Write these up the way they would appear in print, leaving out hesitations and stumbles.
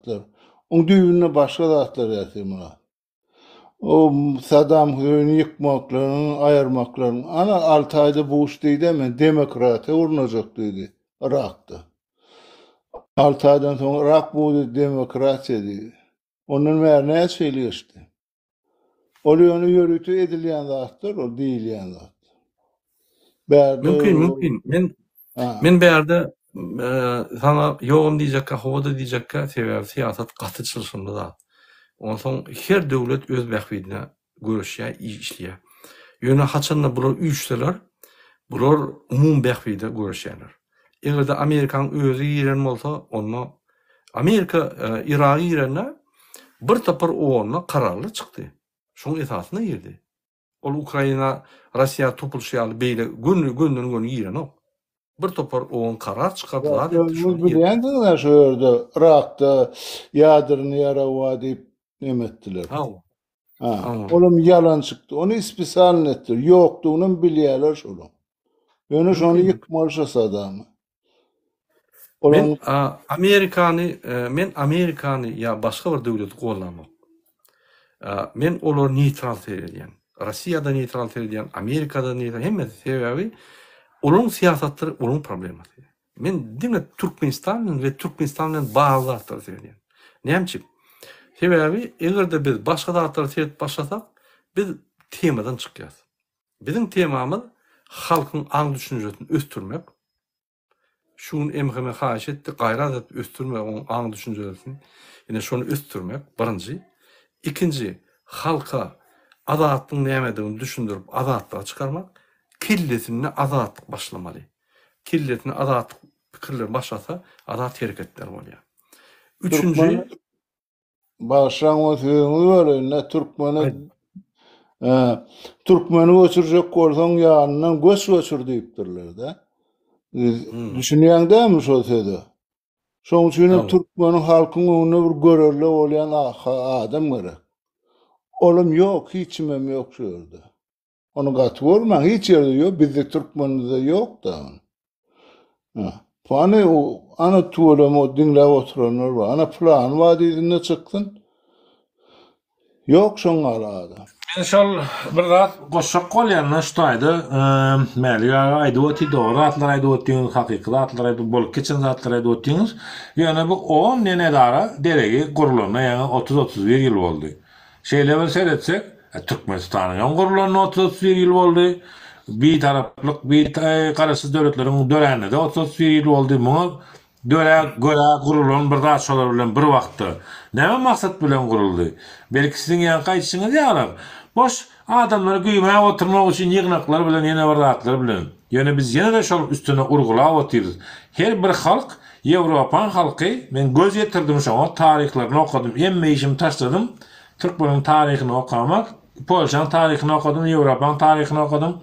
zatlar. Oň düýbünde başga zatlar ýatyr Myrat. O Saddam Hüseýini ýykmaklaryň, aýyrmaklaryň, ana alty aýda Buş diýdi, men demokratiýa gurnajak diýdi Yrakda. Alty aýdan soň Yrak bu diýdi, demokratiýa diýdi. Ondan bäri näçe ýyl geçdi? Ol ýöne ýörite edilýän zatlar, ol diýilýän zat. Bärde Mümkin, mümkin. Men men bärde saňa ýogam diýjekkä, hawa-da diýjekkä, sebäbi syýasat gaty çylşyrymly zat. Onsoň her döwlet öz bähbidine göreşýär, işleýär. Ýöne haçanda bular üýşseler, bular umumy bähbide göreşýärler. Eger-de Amerikanyň özi giren bolsa, onda Amerika Yraga girende bir topar OON-da kararlar çykdy. Şoň esasynda girdi. Ol Ukraina Russiýa topulyşy ýaly beýle göni gönden göni girenok. Bir topar oň karar çykaryp zat etdi şony. Bilýänsiňiz şo ýerde Yrakda ýadrny ýarag bar diýip neme etdiler. Hawa. Ha. Olam ýalan çykdy. Ony spesialny etdiler. Ýokdugynam bilýärler şolaň. Ýöne şony ýykmaly şo Sadamy. Men Amerikany men Amerikany ýa başga bir döwleti gollamok. Men olary neýtral seredýän. Russiýada neýtral seredýän, Amerikada neýtral, hemmesi sebäbi olaryň syýasatlary olaryň problemasy. Men diňe Türkmenistan bilen we Türkmenistan bilen bagly zatlary seredýän. Näme üçin? Sebäbi eger-de biz başga zatlary seredip başlasak, biz temadan çykýas. Biziň temamyz halkyň aň-düşünjesini ösdürmek. Şu gün MHM haýyş etdi, gaýrat edip ösdürme oň aň-düşünjesini. Ine şony ösdürmek, birinji. Ikinji, halka azatlygyň nämedigini düşündirip azatlyga çykarmak. Kellesinde azatlyk başlamaly. Kellesinde azatlyk pikirleri başlasa, azat hereketler bolýar. Üçünji, Bagyşlaň we sözüňizi böleýin-de, türkmeni türkmeni göçürjek bolsaň ýanyndan göç göçür diýipdirler-de. Hmm. Düşünýäň dämi şol söze? Şoň üçin hem türkmeniň halkyň öňünde bir görelde bolýan adam gerek. Olam ýok, hiç kimem ýok şu ýerde. Ony gaty görmäň, hiç ýerde ýok, bizde türkmenimizde ýok-da. Ha. Ana, ana tüweleme o diňläp oturanlar bar. Ana pylany bar diýdinde çyksyn. Ýok şoň ýaly adam. Men şol bir zat goşjak bolýan-da şu taýda Mälik aga aýdyp otyr, dogry zatlar aýdyp otyňyz, hakyky zatlar aýdyp, bolup geçen zatlar aýdyp otyňyz. Ýöne bu on diýen edara deregi gurlanyna ýaňy 30-31 ýyl boldy. Şeýle bir seretsek, Türkmenistanyň hem gurlanyna 30-31 ýyl boldy. Bitaraplyk, bi Garaşsyz döwletleriň döränine-de 30-31 ýyl boldy. Muňa dörä görä gurulan bir zat şolar bilen bir wagtda. Näme maksat bilen guruldy? Belki siziň ýaňky aýdyşyňyz ýaly, boş adamlary güýmäp oturmak üçin ýygnaklar bilen ýene bir zatlar bilen. Ýöne biz ýene-de şol üstüne urgulap otyrys. Her bir halk Ýewropaň halky, men göz ýetirdim şoňa, taryhlaryny okadym, hemme işimi taşladym, türkmeniň taryhyny okamak, Polşaň taryhyny okadym, Ýewropaň taryhyny okadym.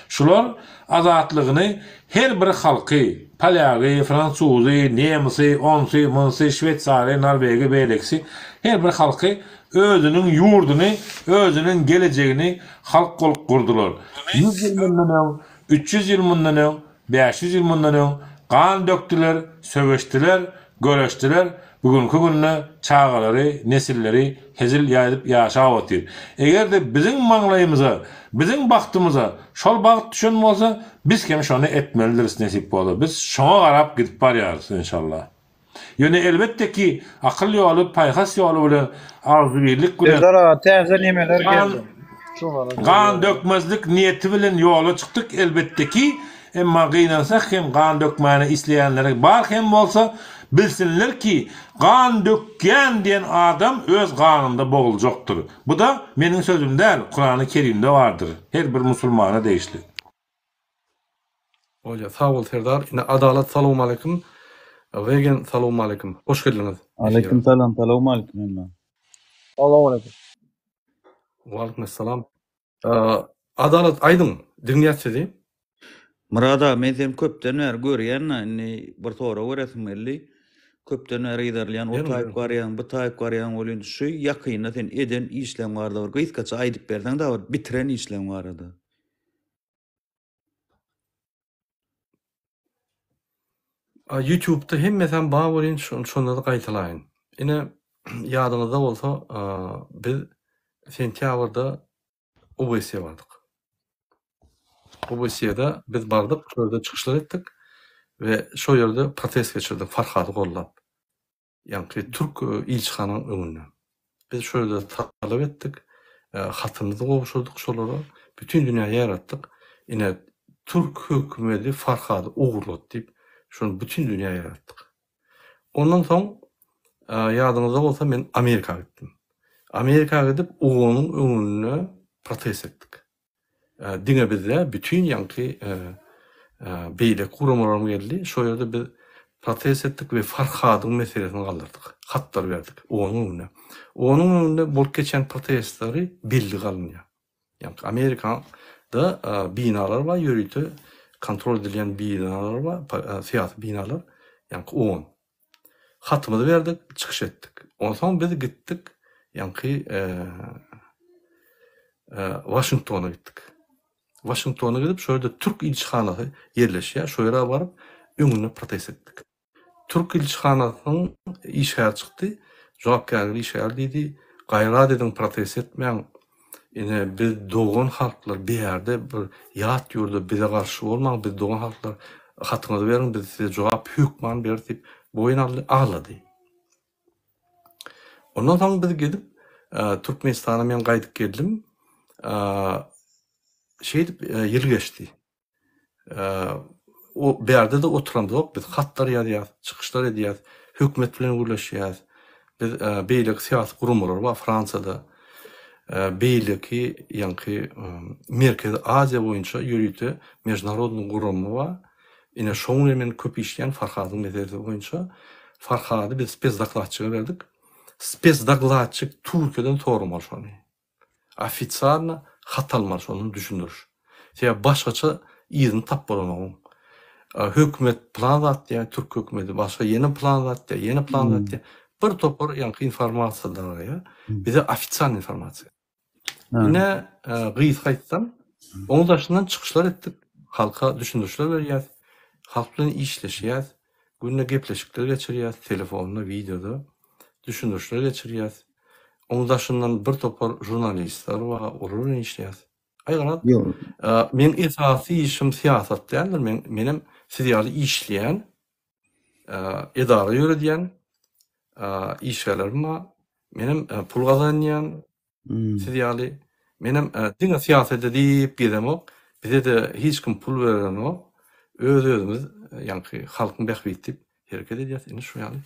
Şular azatlygyny her bir halky, polýagy, fransuzy, nemsi, onsy, munsy, şweýsary, norwegi, beýlekisi, her bir halky özüniň ýurduny, özüniň gelejegini halk bolup gurdular. 100 ýyl mundan öň, 300 ýyl mundan öň 500 ýyl mundan öň gan dökdüler, söweşdiler, göreşdiler, bu günki günde çagalary, nesilleri hezil ýaýylyp ýaşap otyr. Eger-de biziň maňlaýymyza, biziň bagtymyza şol bagt düşen bolsa, biz hem şony etmelidiris nesip bolsa. Biz şoňa garap gidip barýarys enşalla. Ýöne elbetde ki, akyl ýoly, paýhas ýoly bilen, agzybirlik bilen, Serdar aga täze nemeler gan geldi. gan dökmezlik niýeti bilen ýola çykdyk elbetde ki, emma gynansak hem gan dökmäne isleýänleri bar hem bolsa, bilsinler ki, gan dökýän diýen adam öz ganynda boguljakdyr. Bu-da meniň sözüm däl, Kurany Kerimde bardyr, her bir musulmana degişli. Bolýa sag bol Serdar ine Adalat salowmaleýkim Wegen salowmaleýkim hoş geldiňiz efire. Aleýkum salam salowmaleýkim hemmä. Salowmaleýkim. Waleýkim essalam. Adalat aýdyň diňleýäs sizi. Myrat aga men seni köpden bäri görýän-de indi bir sorag beresim geldi. Köpden bäri yzarlaýan o taýyp barýaň bu taýyp barýaň welin şu ýakynda sen eden işleň barada bir gysgaça aýdyp berseň da bir bitiren işleň barada. Youtube-da hemmesem bar welin şonda-da gaýtalaýyn. Ine, ýadyňyzda bolsa, biz sentýabrda OBSE bardyk. OBSE-de biz bardyk, şo ýerde çykyşlar etdik we şo ýerde protest geçirdik Farhady gollap. Ýaňky türk ilçihanaň öňünde. Biz şo ýerde talap etdik, hatymyzy gowşurdyk şolara, bütin dünýä ýaýratdyk. Ine, türk hökümeti Farhady ogurlady diýip, şony bütin dünýä ýaýratdyk. Ondan soň, ýadyňyzda bolsa men Amerika gitdim. Amerika gidip OON-yň öňünde protest etdik. Diňe biz däl, bütin ýaňky beýleki guramalaram geldi. Şo ýerde biz protest etdik we Farhadyň meselesini galdyrdyk. Hatlar berdik OON-yň öňünde. OON-yň öňünde bolup geçen protestleri bellige alynýar. Ýagny Amerikada binalar bar, ýörite kontrol edilýän binalar bar, syýasy binalar, ýagny OON. Hatymyzy berdik, çykyş etdik. Onsoň biz gitdik, ýaňky Waşingtona gitdik. Waşingtona gidip, şo ýerde türk ilçihanasy ýerleşýär, şo ýere baryp, öňünde protest etdik. Türk ilçihanasynyň işgäri çykdy, jogapkärli işgär diýdi, gaýrat ediň protest etmäň, ine biz dogan halklar bärde bir ýat ýurda bize garşy bolmaň, biz dogan halklar hatyňyzy beriň biz size jogap hökman beris diýip boýun aldy, aglady. Ondan soň biz gidip Türkmenistana men gaýdyp geldim, şeýdip ýyl geçdi. O bärde-de oturamzok, biz hatlar ýazýas, çykyşlar edýäs, hökümet bilen gürleşýäs. Biz beýleki syýasy guramalar bar Fransiýada, beýleki ýaňky Merkezi Aziýa boýunça ýörite mežnarodnyý gurama bar. Ine şoň bilen men köp işleýän Farhadyň meselesi boýunça. Farhady biz spesdokladçyga berdik. Spesdokladçyk Türkiýeden soramaly şony. Ofisialno hat almaly şondan düşündiriş. Sebäbi başgaça yzyny tap bolanogyň. Hökümet plan zat diýýär, türk hökümeti başga ýene plan zat diýýär, ýene plan zat diýýär. Bir topar ýaňky informasiýa daraýar. Bize ofisialny informasiýa. Ine gysga aýtsam, oň daşyndan çykyşlar etdik, halka düşündirişler berýäs, halk bilen işleşýäs, günde gepleşikler geçirýäs, telefonda, wideoda düşündirişler geçirýäs. Oň daşyndan bir topar žurnalistler bar, olar bilen işleýäs. Aý garaz, meň esasy işim syýasat däldir. Men menem siz ýaly işleýän, edara ýöredýän işgärlerim bar. Menem pul gazanýan siz ýaly. Menem diňe syýasat edip gezemok. Bize-de hiç kim pul berenok. Öz-özümiz ýaňky halkyň bähbidi diýip Hereket edýäs indi şu ýaly.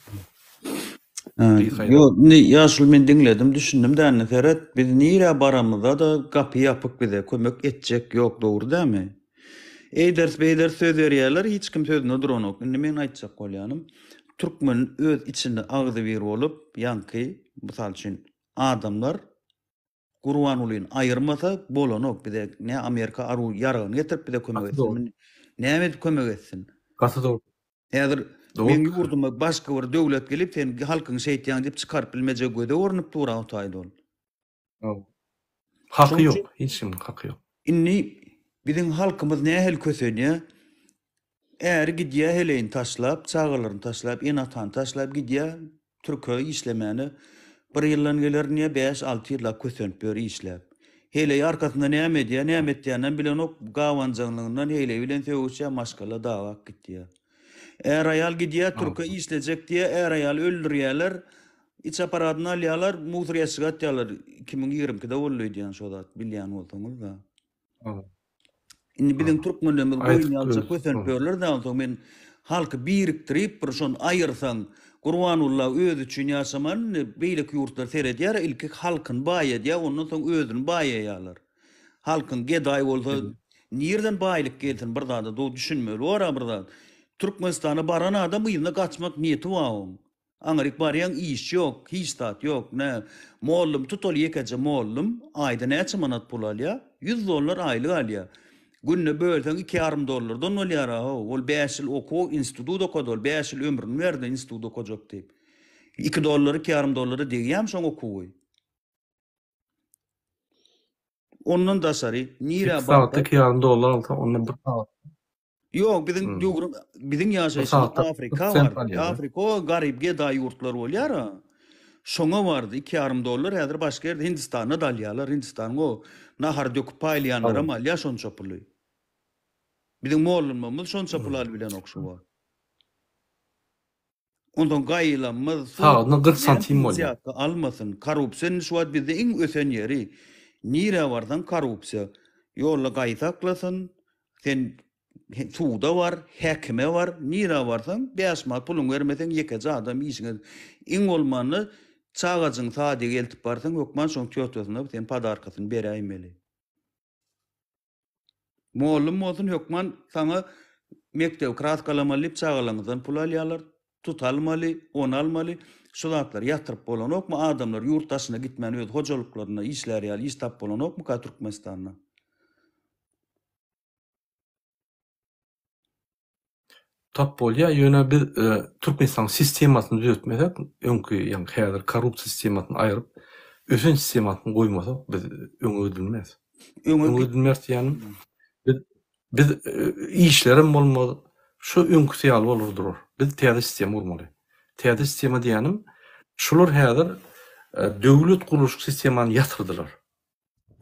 Ýok, indi ýaşuly men diňledim, düşündim dä indi seret, biz nirä baramyzda-da gapy ýapyk bize, kömek etjek ýok, dogry dämi? Eýderis beýderis söz berýärler, hiç kim sözünde duranok. Indi meň aýtjak bolýanym, türkmen öz içinde agzybir bolup, ýaňky, mysal üçin, adamlar Gurbangulyny aýyrmasa bolanok bize ne Amerika aru ýaragyny getirip bize kömek etsin. Näme edip kömek etsin? Gaty dogry. Häzir meň ýurduma başga bir döwlet gelip sen halkyňy şeýtýäň diýip çykaryp bilmejegi göze görnüp dur Awtaýda ol. Haky ýok, hiç kimiň haky ýok. Indi biziň halkymyz nähili kösenýär? Äri gidýär heleýini taşlap, çagalaryny taşlap, ene-atany taşlap gidýär türke işlemäne. Bir ýyldan gelerin diýýär, bäş-alty ýyllap kösenip ýör işläp. Heleý arkasynda näme edýär, näme etýäninem bilenok, gabanjaňlygyndan heleý bilen sögüşýär, maşgala dagap gitýär. Är-aýal gidýär türke işlejek diýýär, är-aýaly öldürýärler, iç apparadyny alýarlar, musor ýaşşige atýarlar. 2022-de boldy öýdýän şo zat, bilýän bolsaňyz-da. Indi biziň türkmenlerimiz goýun ýalyja kösenip ýörler-dä, onsoň men halky birikdirip bir şony aýyrsaň, Gurbangulla özi üçin ýaşaman indi beýleki ýurtlar seredýär, ilki halkyny baýadýar, ondan soň özüni baýaýarlar. Halkyň gedaý bolsa nirden baýlyk gelsin bir zada dogry düşünmeli bor-a bir zat. Türkmenistana baran adam yzyna gaçmak niýeti bar oň. Aňryk barýaň iş ýok, hiç zat ýok, nä mollum tut ol ýekeje mollum aýda näçe manat pul alýa? Ýüz dollar aýlyk alýa. Günde bölseň iki ýarym dollardan bolýara how, ol bäş ýyl okuw institut okady ol bäş ýyl ömrüni berdi institut okajak diýip. Iki dollar iki ýarym dollara degýämi şoň okuwy? Ondan daşary nirä Iki sagatda iki ýarym dollar alsa onda bir sagat. Ýok, biziň döwrüm, biziň ýaşaýşymyz Afrika bar. Afrika o garyp gedaý ýurtlar bolýar. Şoňa bardy 2,5 dollar häzir başga ýerde Hindistanda-da alýarlar. Hindistanyň o nahar döküp paýlaýanlaram alýar şonça puly. Biziň mollumymyz şonça pul alyp bilenok şu wagt. Onsoň gaýylanymyz Sagadyna 40 santim bolýar. Wzýatka almasyn. Korrupsiýa indi şu wagt bizde iň ösen ýeri. Nirä barsaň korrupsiýa. Ýolda gaýy saklasyn. Sen suda bar, häkime bar, nirä barsaň 5 manat puluňy bermeseň ýekeje adam işiňe iň bolmanda çagajygyňy sadige eltip barsaň hökman şoň týotýasyna sen podarkasyny beräýmeli. Mollum bolsun hökman saňa mekdebi kraskalamaly diýip çagalaňyzdan pul alýarlar, tut almaly, ony almaly, şu zatlary ýatyryp bolanokmy adamlar ýurt daşyna gitmän öz hojalyklarynda işlär ýaly iş tapyp bolanokmyka Türkmenistanda? Tap bolýar, ýöne biz Türkmenistanyň sistemasyny düzetmesek, öňki, ýagny häzir korrupsiýa sistemasyny aýryp, ösen sistemasyny goýmasak, biz öňe gidilmez. Öňe gidilmez diýýänim, biz biz işlerem bolmaz, şu öňküsi ýaly bolar durar. Biz täze sistema gurmaly. Täze sistema diýýänim, şular häzir döwlet gurluşyk sistemany ýatyrdylar.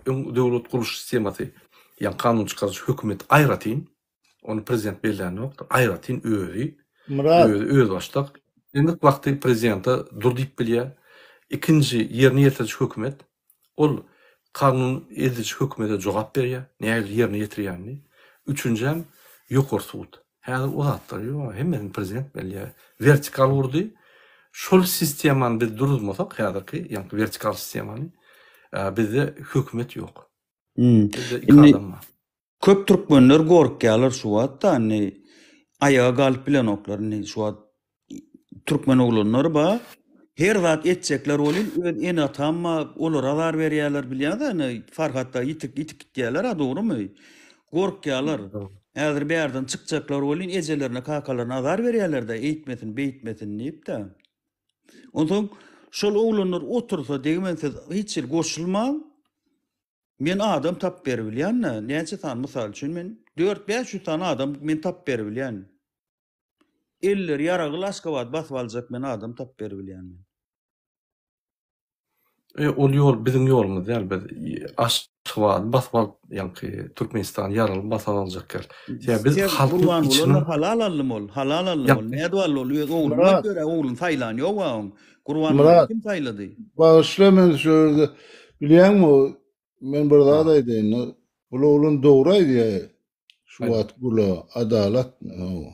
Öň döwlet gurluş sistemasy, ýagny kanun çykaryjy hökümet aýratyn, ony prezident bellänokdy, aýratyn özi, Myrat. özi özbaşdak. Islendik wagty prezidente dur diýip bilýär. Ikinji ýerine ýetiriji hökümet, ol kanun ediji hökümete jogap berýär, nähili ýerine ýetirýänini. Üçünjem ýokary sud. Häzir o zatlar ýok, hemmesini prezident belleýär. Wertikal gurdy. Şol sistemany biz duruzmasak, häzirki, ýagny wertikal sistemany, bizde hökümet ýok. Bizde iki adam bar. Köp türkmenler gorkýarlar şu wagt-da, indi aýaga galyp bilenoklar indi şu wagt Türkmen oglanlary bar. Her zat etjekler welin öz ene atam bar, olar azar berýärler bilýäňiz ene Farhatda ýitip ýitip gitýärler a dogrymy? Gorkýarlar. Häzir bärden çykjaklar welin ejelerine kakalaryna azar berýärlerde eýtmesin beýtmesin diýipde. Onsoň şol oglanlar otursa degmen siz hiç hili goşulmaň. Men adam tapyp beribilýän-de, näçe sany mysal üçin men 4-500 sany adam men tapyp beribilýän. Elleri ýaragly Aşgabady basyp aljak men adam tapyp beribilýän men. E, ol ýol biziň ýolumyz däl. Biz Aşgabady basyp alyp, ýaňky Türkmenistany ýaragly basyp aljak ýer. Sebäbi biz halkyň Gurbanguly içiniň onda halal aldym ol, halal aldym ol. Nädip aldy ol? Öz ogluny Myrat. görä ogluny saýlan ýok a oň. Gurbangulyny Myrat. kim saýlady? Bagyşla men şu ýerde bilýäňmi men bir zat aýdaýyn. Bul oglan dogry aýdýar. Şu wagt gula adalat hawa.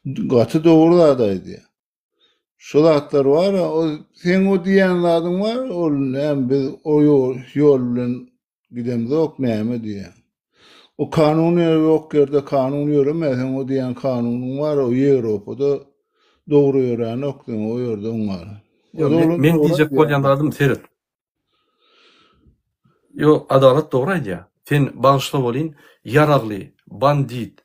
Gaty dogry zat aýdýar. Şu zatlar bar, o seň o diýýän zadyň bar, ol näme biz o ýol, ýol bilen gidemzok näme diýýän. O kanun ýok ýerde kanun ýöremez, seň o diýýän kanunyň bar, o Ýewropada dogry ýöränok seň o ýerde oň bar. Ýok, men diýjek bolýan zadym seret. Ýok, Adalat dogry aýdýar. Sen bagyşla welin, ýaragly, bandit,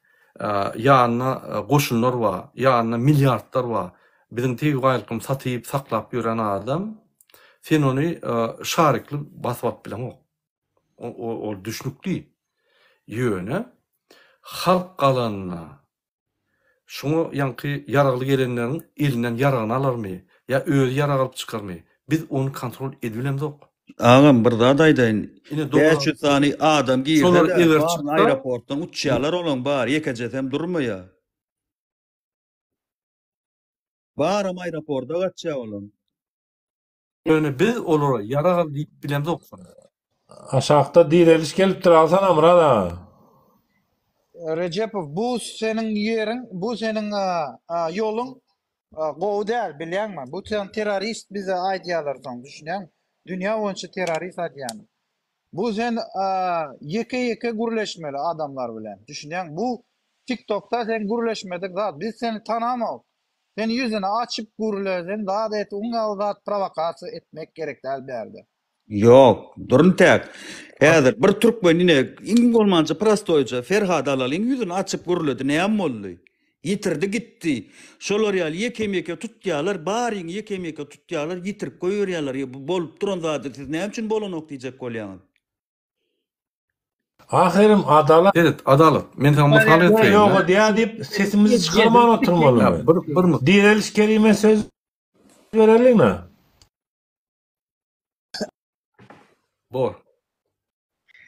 ýanynda goşunlar bar, ýanynda milliardlar bar, biziň tebigy baýlyklarymyzy satyp, saklap ýören adam, sen ony şarikli basyp alyp bileňok. Ol düşnükli. Ýöne halk galanda Şuňa ýaňky ýaragly gelenleriň elinden ýaragyny alarmy, ýa özi ýarag alyp çykarmy, biz ony kontrol edibilemzok. Agam bir zat aýdaýyn. Ine dogry 500 sany adam Şolar girse-de, eger baryny çyksa, aeroportdan uçýarlar olaň bary, ýekejesem durmaýar. Baram aeroporta gaçýar olaň. Ýöne biz olara ýarag al diýip bilemzok şony. Aşakda direliş gelipdir alsana Myrat aga. Rejepow bu seniň ýeriň bu seniň ýoluň gowy däl bilýäňmi bu sen terrorist bize aýdýalar soň düşünýäňmi dünýä boýunça terrorist aýdýan bu sen ýeke ýeke gürleşmeli adamlar bilen düşünýäňmi bu tiktokda sen gürleşmedik zat biz seni tanamok Sen ýüzüni açyp gürle sen zat et uň ýaly zat prowokasiýa etmek gerek däl bärde. Ýok, durun täk. Häzir bir türkmen ine iň bolmança prostoýja Ferhady alalyň ýüzüni açyp gürledi näme boldy? Ýitirdi gitdi. Şolar ýaly ýekem-ýeke tutýarlar baryňy ýekem-ýeke tutýarlar ýitirip goýberýärler bu bolup duran zady siz näme üçin bolanok diýjek bolýaňyz? Ahyrim adalat. Seret, adalat. Men saňa mysal getireyinle. Ýok edýär diýip sesimizi çykarman oturmalymy? Bir, bir mysal. Direliş Kerime söz bereliňmi? Bor.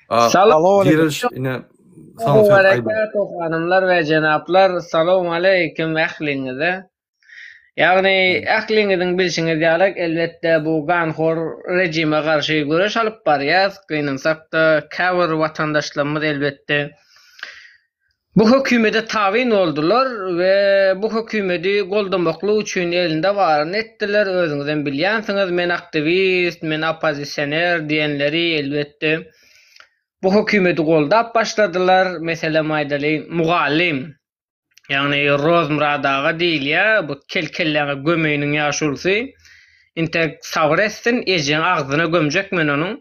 Salam. Diriliş ine saňa söz aýdyň. Berekatuh hanymlar we jenaplar. Salam aleýkum ähliňize. Ýagny ähliňiziň bilşiňiz ýaly elbetde bu ganhor rejime garşy göreş alyp barýas. Gynansakda käbir watandaşlarymyz elbetde Bu hökümede tabyn boldular we bu hökümedi goldamaklyk üçin elinde baryny etdiler, özüňizem bilýänsiňiz, men aktiwist, men oppozisioner diýenleri elbetde bu hökümedi goldap başladylar, meselem aýdaly mugallym, ýagny Rozmyrat aga diýilýär, bu kel kelläňe gömeýiniň ýaşulusy, intek sabyr etsin, ejeň agzyna gömjek men onuň.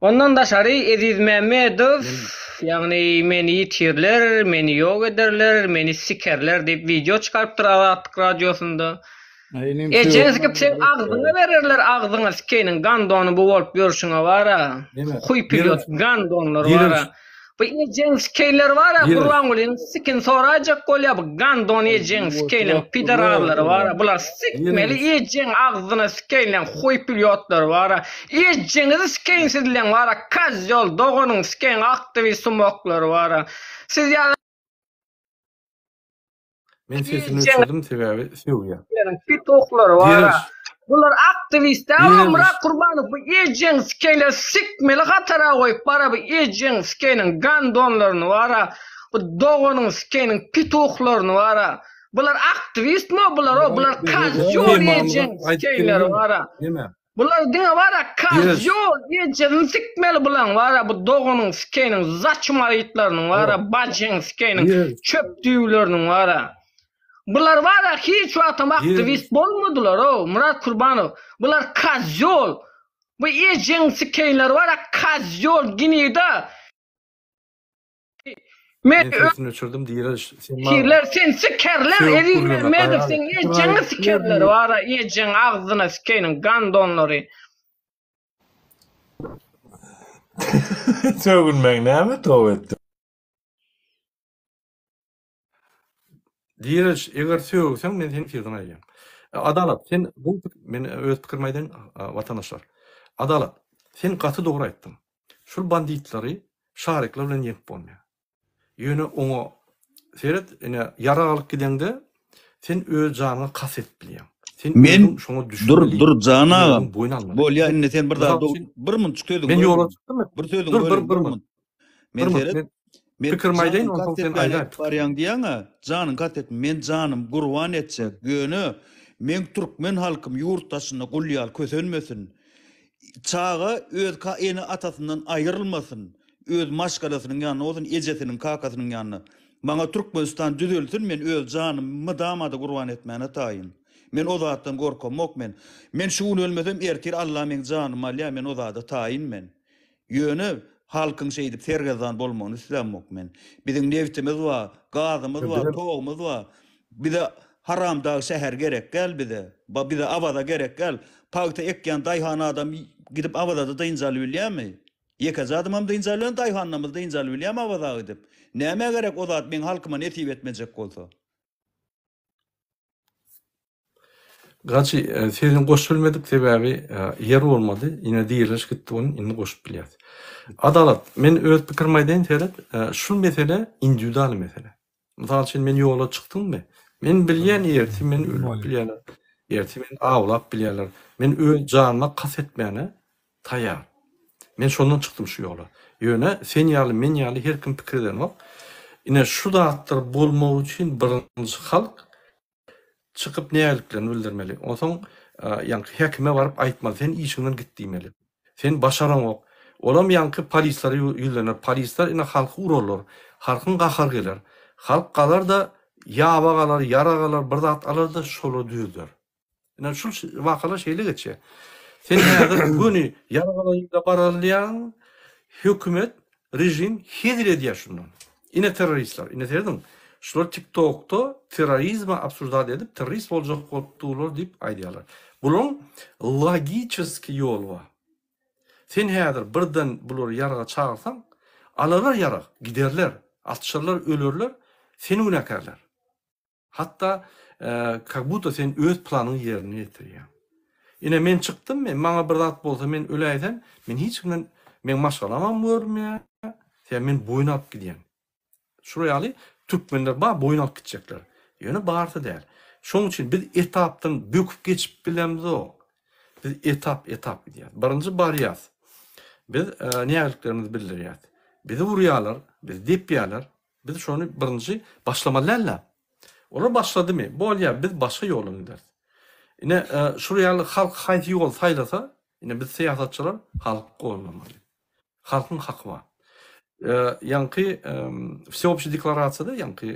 Ondan daşary Eziz Mämmedow, ýagny meni ýitirler, meni ýok ederler, meni sikerler diýip wideo çykarypdyr Azatlyk radiosynda. Ejeňi sikip seň agzyňa bererler agzyňa sikeýiniň gandony bu bolup ýörşüňe bara. Huý pilot gandonlar bara. Bu ejeň sikeýinleri bara Gurbangulynyň sikini soraýjak bolýa bu gandon ejeň sikeýiniň pidararlary bara bular sikmeli ejeň agzyna sikeýinleň huý pilýotlary bara ejeňizi sikeýin sizleň bara kozýol doganyň sikeýin aktiwist sumoklary bara siz ýaly Men sesini öçürdim sebäbi sögýär. Pituhlary bar. Bular aktiwist däl Myrat Kurbanow bu ejeň sikeýler sikmeli hatara goýup bara bu ejeň sikeýiniň gandonlaryny bara bu doganyň sikeýiniň pituhlaryny bara bular aktiwistmi bular o bular kazýol ejeň sikeýleri bara Bular diňe bara kozýol ejesini sikmeli bulaň bara bu doganyň sikeýiniň zaçmarytlarynyň bara bajyň sikeýiniň çöp düwleriniň bara. Bular bara hiç wagtam aktiwist bolmadylar ow Myrat Kurbanow bular kozýol bu ejeň sikeýinleri bara kozýol gnida. Men sesini öçürdim direliş. Sen Sikerler sen sikerler Eziz Mehmedow sen ejeňi sikerler bara ejeň agzyna sikeýiniň gandonlary. Sögünmeň näme toba etdi. Direliş eger sögseň men seni firden aýyrýan. Adalat sen bu men öz pikirimi aýdaýyn watandaşlar. Adalat sen gaty dogry aýtdyň. Şul banditleri şarikler bilen ýeňip bolmaýar. Ýöne oňa seret, ine, ýarag alyp gideňde, sen öz janyňa kast edip bilýäň. Sen Men özüň şoňa dur düşünmeli, dur jan sen agam. özüň boýun almaly. Bolýa indi sen bir Mysal zat üçin, bir munçuk sözüňi men ýola böleýin. çykdym, Bir sözüňi dur bir böleýin bir bir minut. minut. Men Bir minut, seret men men pikirimi aýdaýyn, janyň onsoň kast sen etmäne aýdaý aýdyp barýaň diýýäň-ä, janyň kast et men janym gurban etjek. Ýöne meň türkmen halkym ýurt daşynda gul ýaly kösenmesin. Çaga öz ka ene atasyndan aýrylmasyn, öz maşgalasynyň ýanynda bolsun, ejesiniň, kakasynyň ýanynda. Maňa Türkmenistan düzelsin men öz janymy mydamada gurban etmäne taýyn. Men o zatdan gorkamok men. Men şu gün ölmesem ertir Alla meň janymy alýar men o zada taýyn men. Ýöne halkyň şeýdip sergezdan bolmagyny islämok men. Biziň nebtimiz bar, gazymyz bar, togumyz bar. Bize Haramdag şäher gerek däl bize. Ba bize Awaza gerek däl. Pagta ekýän daýhan adam gidip Awazada dynç alybilýärmi? Ýekeje adamam dynç alybilýän daýhanlarymyz dynç alybilýärmi Awaza gidip? Nämä gerek o zat meň halkyma nesip etmejek bolsa? Gaçy sesini goşup bilmedik sebäbi ýer bolmady. Ine diriliş gitdi ony indi goşup bilýäs. Adalat men öz pikirimi aýdaýyn seret şul mesele indiwidual mesele. Mysal üçin men ýola çykdymmy men bilýän ertir meni öldürip bilýärler. Ertir meni awlap bilýärler. Men öz janyma kast etmäne taýýar. Men şondan çykdym şu ýola. Ýöne sen ýaly men ýaly her kim pikir edenok. Ine şu zatlar bolmagy üçin birinji halk Çykyp nägiliklerini bildirmeli. Onsoň ýaňky häkime baryp aýtmaly, sen işiňden git diýmeli. Sen başaraňok. Olam ýaňky polislere ýüzlener. Polisler ine halky urarlar. Halkyň gahary geler. Halk galar-da, ýaba galar, ýarag alar, bir zat alar-da şolar düzler. Ine şul wakalar şeýle geçýär. Sen häzir göni ýarag alaýyn-da baralýaň, hökümet Režim hezil edýär şundan. Ine terroristler, ine serediň. Şular TikTokda terrorizmi obsujdat edip, terrorist boljak bolup durlar diýip aýdýarlar. Bularyň logiçeski ýoly bar. Sen häzir birden bulary ýaraga çagyrsaň, alarlar ýarag, giderler, atyşarlar, ölerler, seni günäkärlär. Hatda kak budda sen öz planyňy ýerine ýetirýäň. Ine men çykdym, men maňa bir zat bolsa men öläýsem, men hiç kimden meň maşgalamam görünmeýär, sebäbi men boýun alyp gidýän. Şular ýaly türkmenler bar boýun alyp gitjekler. Ýöne barysy däl. Şonuň üçin biz etapdan böküp geçip bilemzok. Biz etap-etap gidýäs. Birinji barýas. Biz nägiliklerimizi bildirýäs. Bizi urýarlar, bizi depýärler. Biz şony birinji başlamaly däl-de. Olar başladymy? Bolýar, biz başga ýoldan gideris. Ine, şular ýaly halk haýsy ýoly saýlasa, ine biz syýasatçylar halky goldamaly. Halkyň haky bar. Ýaňky Wseobşiý deklarasiýada ýaňky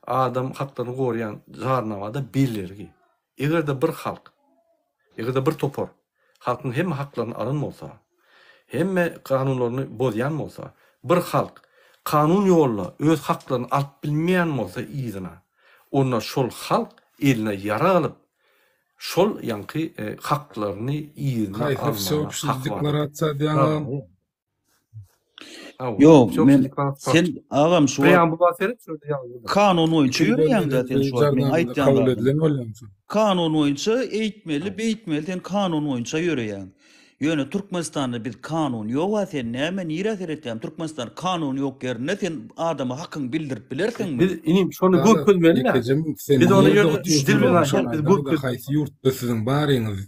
adam haklaryny goraýan jarnamada bellergi. Eger-de bir halk, eger-de bir topar halkyň hemme haklaryny alan bolsa, hemme kanunlaryny bozýan bolsa, bir halk kanun ýolda öz haklaryny alyp bilmeýän bolsa yzyna, onda şol halk eline ýarag alyp, şol ýaňky haklaryny yzyna Haýsy almaga wseobşiý haky bardyr. deklarasiýa diýýäňiz? Hawa, Ýok, wseobşiý men deklarasiýa. sen agam şu wagt Preambula seret, şo ýerde ýazylgydyr. kanun boýunça ýöreýäň-dä sen şu wagt meň Jarnamada aýtýan kabul zadym. edilen bolýansoň. Kanun boýunça eýtmeli, beýtmeli sen kanun boýunça ýöreýäň. Ýöne Türkmenistanda biz kanun ýoga sen näme nirä seretýäň Türkmenistan kanun ýok ýerinde sen adama hakyňy bildirip bilersiňmi? Biz inim şony Dana, görkezmeli-dä. ýekeje minut sen Biz ony nirde ýöne otyrsyň dil bilen onuň aýdýan, biz aýdaňda görkez haýsy ýurtda siziň baryňyz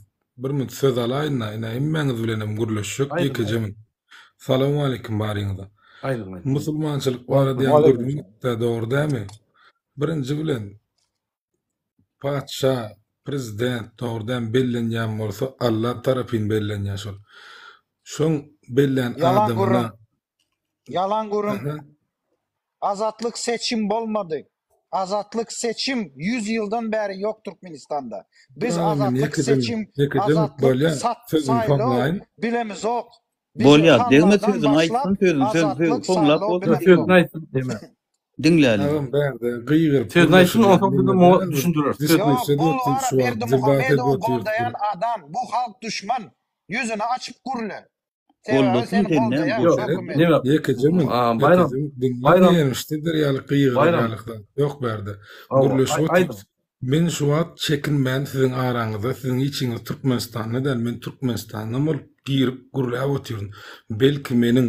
bir minut söz alaýynda ine hemmäňiz bilenem gürleşjek Aýdyň, ýekeje aýdyň. minut. Salowmaleýkim baryňyza. Aýdyň, aýdyň. Musulmançylyk barada ýaňy Waleýkim gürrüň gitdä dogry dämi? Birinji bilen Patyşa, prezident dogrudan bellenýän bolsa Alla tarapyn bellenýär şol. Şoň bellän Ýalan adamyna gürrüň. Ýalan gürrüň. Aha. Azatlyk seçim bolmady. Azatlyk seçim 100 ýyldan bäri ýok Türkmenistanda. Biz Ýa men azatlyk ýekeje seçim, ýekeje azatlyk bolýa sat sözümi saýlaw soňlaýyn. bilemizok. Biz Bolýar, degme hanlardan sözüňi başlap aýtsyn sözüni söz söz azatlyk soňlap saýlaw bolsa bilemizok. Sözüni aýtsyn deme. Diňläliň. Agam bärde gygyryp Sözüni aýtsyn gürleşilýän onsoň biz neme muňa däl bu. düşündireris. Sözüni Ýok, Diskussiýa edip bul otyrys wara şu wagt, debat edip Berdimuhamedowy otyrys goldaýan bir. adam, bu halk duşman. Ýüzüni açyp gürle. Sebäbi Goldasyn seni sen näme goldaýan Ýok, Seret, hökümet. neme ýekeje minut, Aa, Baýram, ýekeje minut diňle Baýram, diýenim şeýder ýaly gygyrar Baýram. ýaly zat ýok bärde. Hawa, Gürleşip aý, otyrys. aýdyň. Men şu wagt çekinmän siziň araňyzda, siziň içiňiz Türkmenistanda däl, men Türkmenistandan bolup girip gürläp otyryn. Belki meniň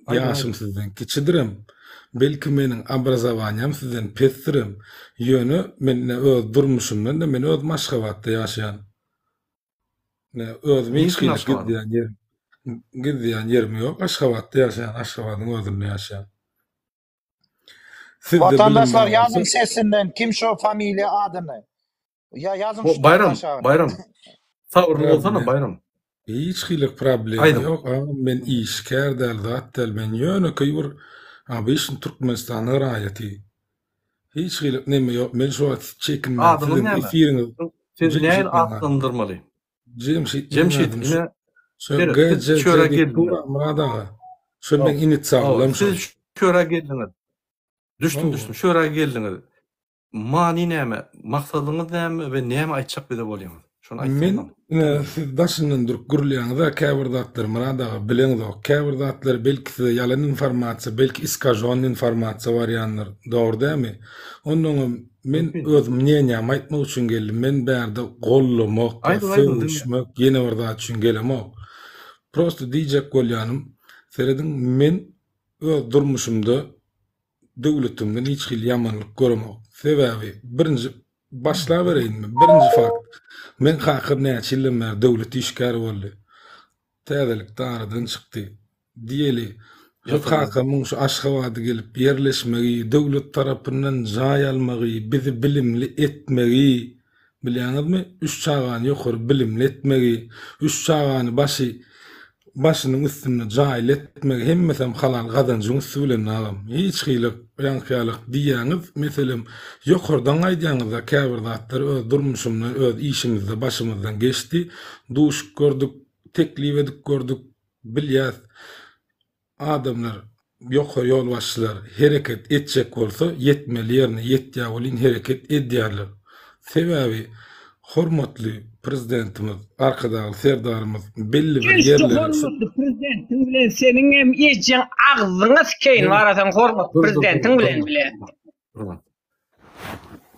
Aýdyň, ýaşym aýdyň. sizden kiçidirem, belki meniň obrazowaniýam sizden pesdirem, ýöne men ine öz durmuşymdan-da men özüm Aşgabatda ýaşaýan. Ine özüm hiç Niçin hili Aşgabat? gizleýän ýerim gizleýän ýerim ýok, Aşgabatda ýaşaýan, Aşgabadyň özünde ýaşaýan. Sizde bilim Watandaşlar bar ýazyň bolsa. sesinden kim şo familiýa adyny. Ýa ýazyň O şu Baýram, aşagyna. Baýram. Sabyrly bolsana Problem. Baýram. Hiç hili problema Aýdyň. ýok agam men işgär däl zat däl men ýönekeý bir obyçny Türkmenistanyň raýaty. Hiç hili neme ýok men şu wagt çekinmän Adyňyz siziň näme? efiriňiz Sizi Jemşit nähili meň adym. atlandyrmaly? Jemşit meň Jemşit adym şu ine şu seret siz GJJ çöre diýip geldiňiz. dur Myrat aga. Şu Hawa, meň hawa, inisiallam şol. siz çöre geldiňiz. Düşdüm Hawa. düşdüm. Şöre geldiňiz. Many näme? Maksadyňyz näme we näme aýtjak bize bolýaňyz? Şony Men aýtsaňyzam. ine siz daşyndan durup gürleýäňiz-ä käbir zatlary Myrat aga bileňzok. Käbir zatlary belki size ýalan informasiýa, belki iskažonnyý informasiýa barýandyr. Dogry dälmi? Onnoňam men Mümkin. öz mneniýamy aýtmak üçin geldim. Men bärde gollamak ýa Aýdyň aýdyň diňle. sögüşmek ýene bir zat üçin gelemok. Prosto diýjek bolýanym, serediň men öz durmuşymda döwletimden hiç hili ýamanlyk göremok. Sebäbi birinji başlabereýinmi? Birinji fakt. Meň kakam näçe ýyldan bäri döwlet işgäri boldy. Täzelikde aradan çykdy. Diýeli, şu kakamyň şu Aşgabada gelip ýerleşmegi, döwlet tarapyndan jaý almagy, bizi bilimli etmegi, bilýäňizmi, üç çagany ýokary bilimli etmegi, üç çagany başy başynyň üstünde jaýly etmegi hemmesem halal gazanjyň üsti bilen agam. Hiç hili ýaňky ýalyk diýýäňiz, meselem, ýokardan aýdýaňyzda käbir zatlar öz durmuşymdan, öz işimizde başymyzdan geçdi, duşup gördük, teklip edip gördük, bilýäs. Adamlar, ýokary ýolbaşçylar hereket etjek bolsa, ýetmeli ýerine ýetýär welin hereket edýärler. Sebäbi hormatly Prezidentimiz Arkadagly Serdarymyz belli bir Şu ýerlere şu. hormatly prezidentiň bilen seniň hem ejeň agzyňa sikeýin Dur wara sen hormatly dur dur prezidentiň dur bilen bile. dur.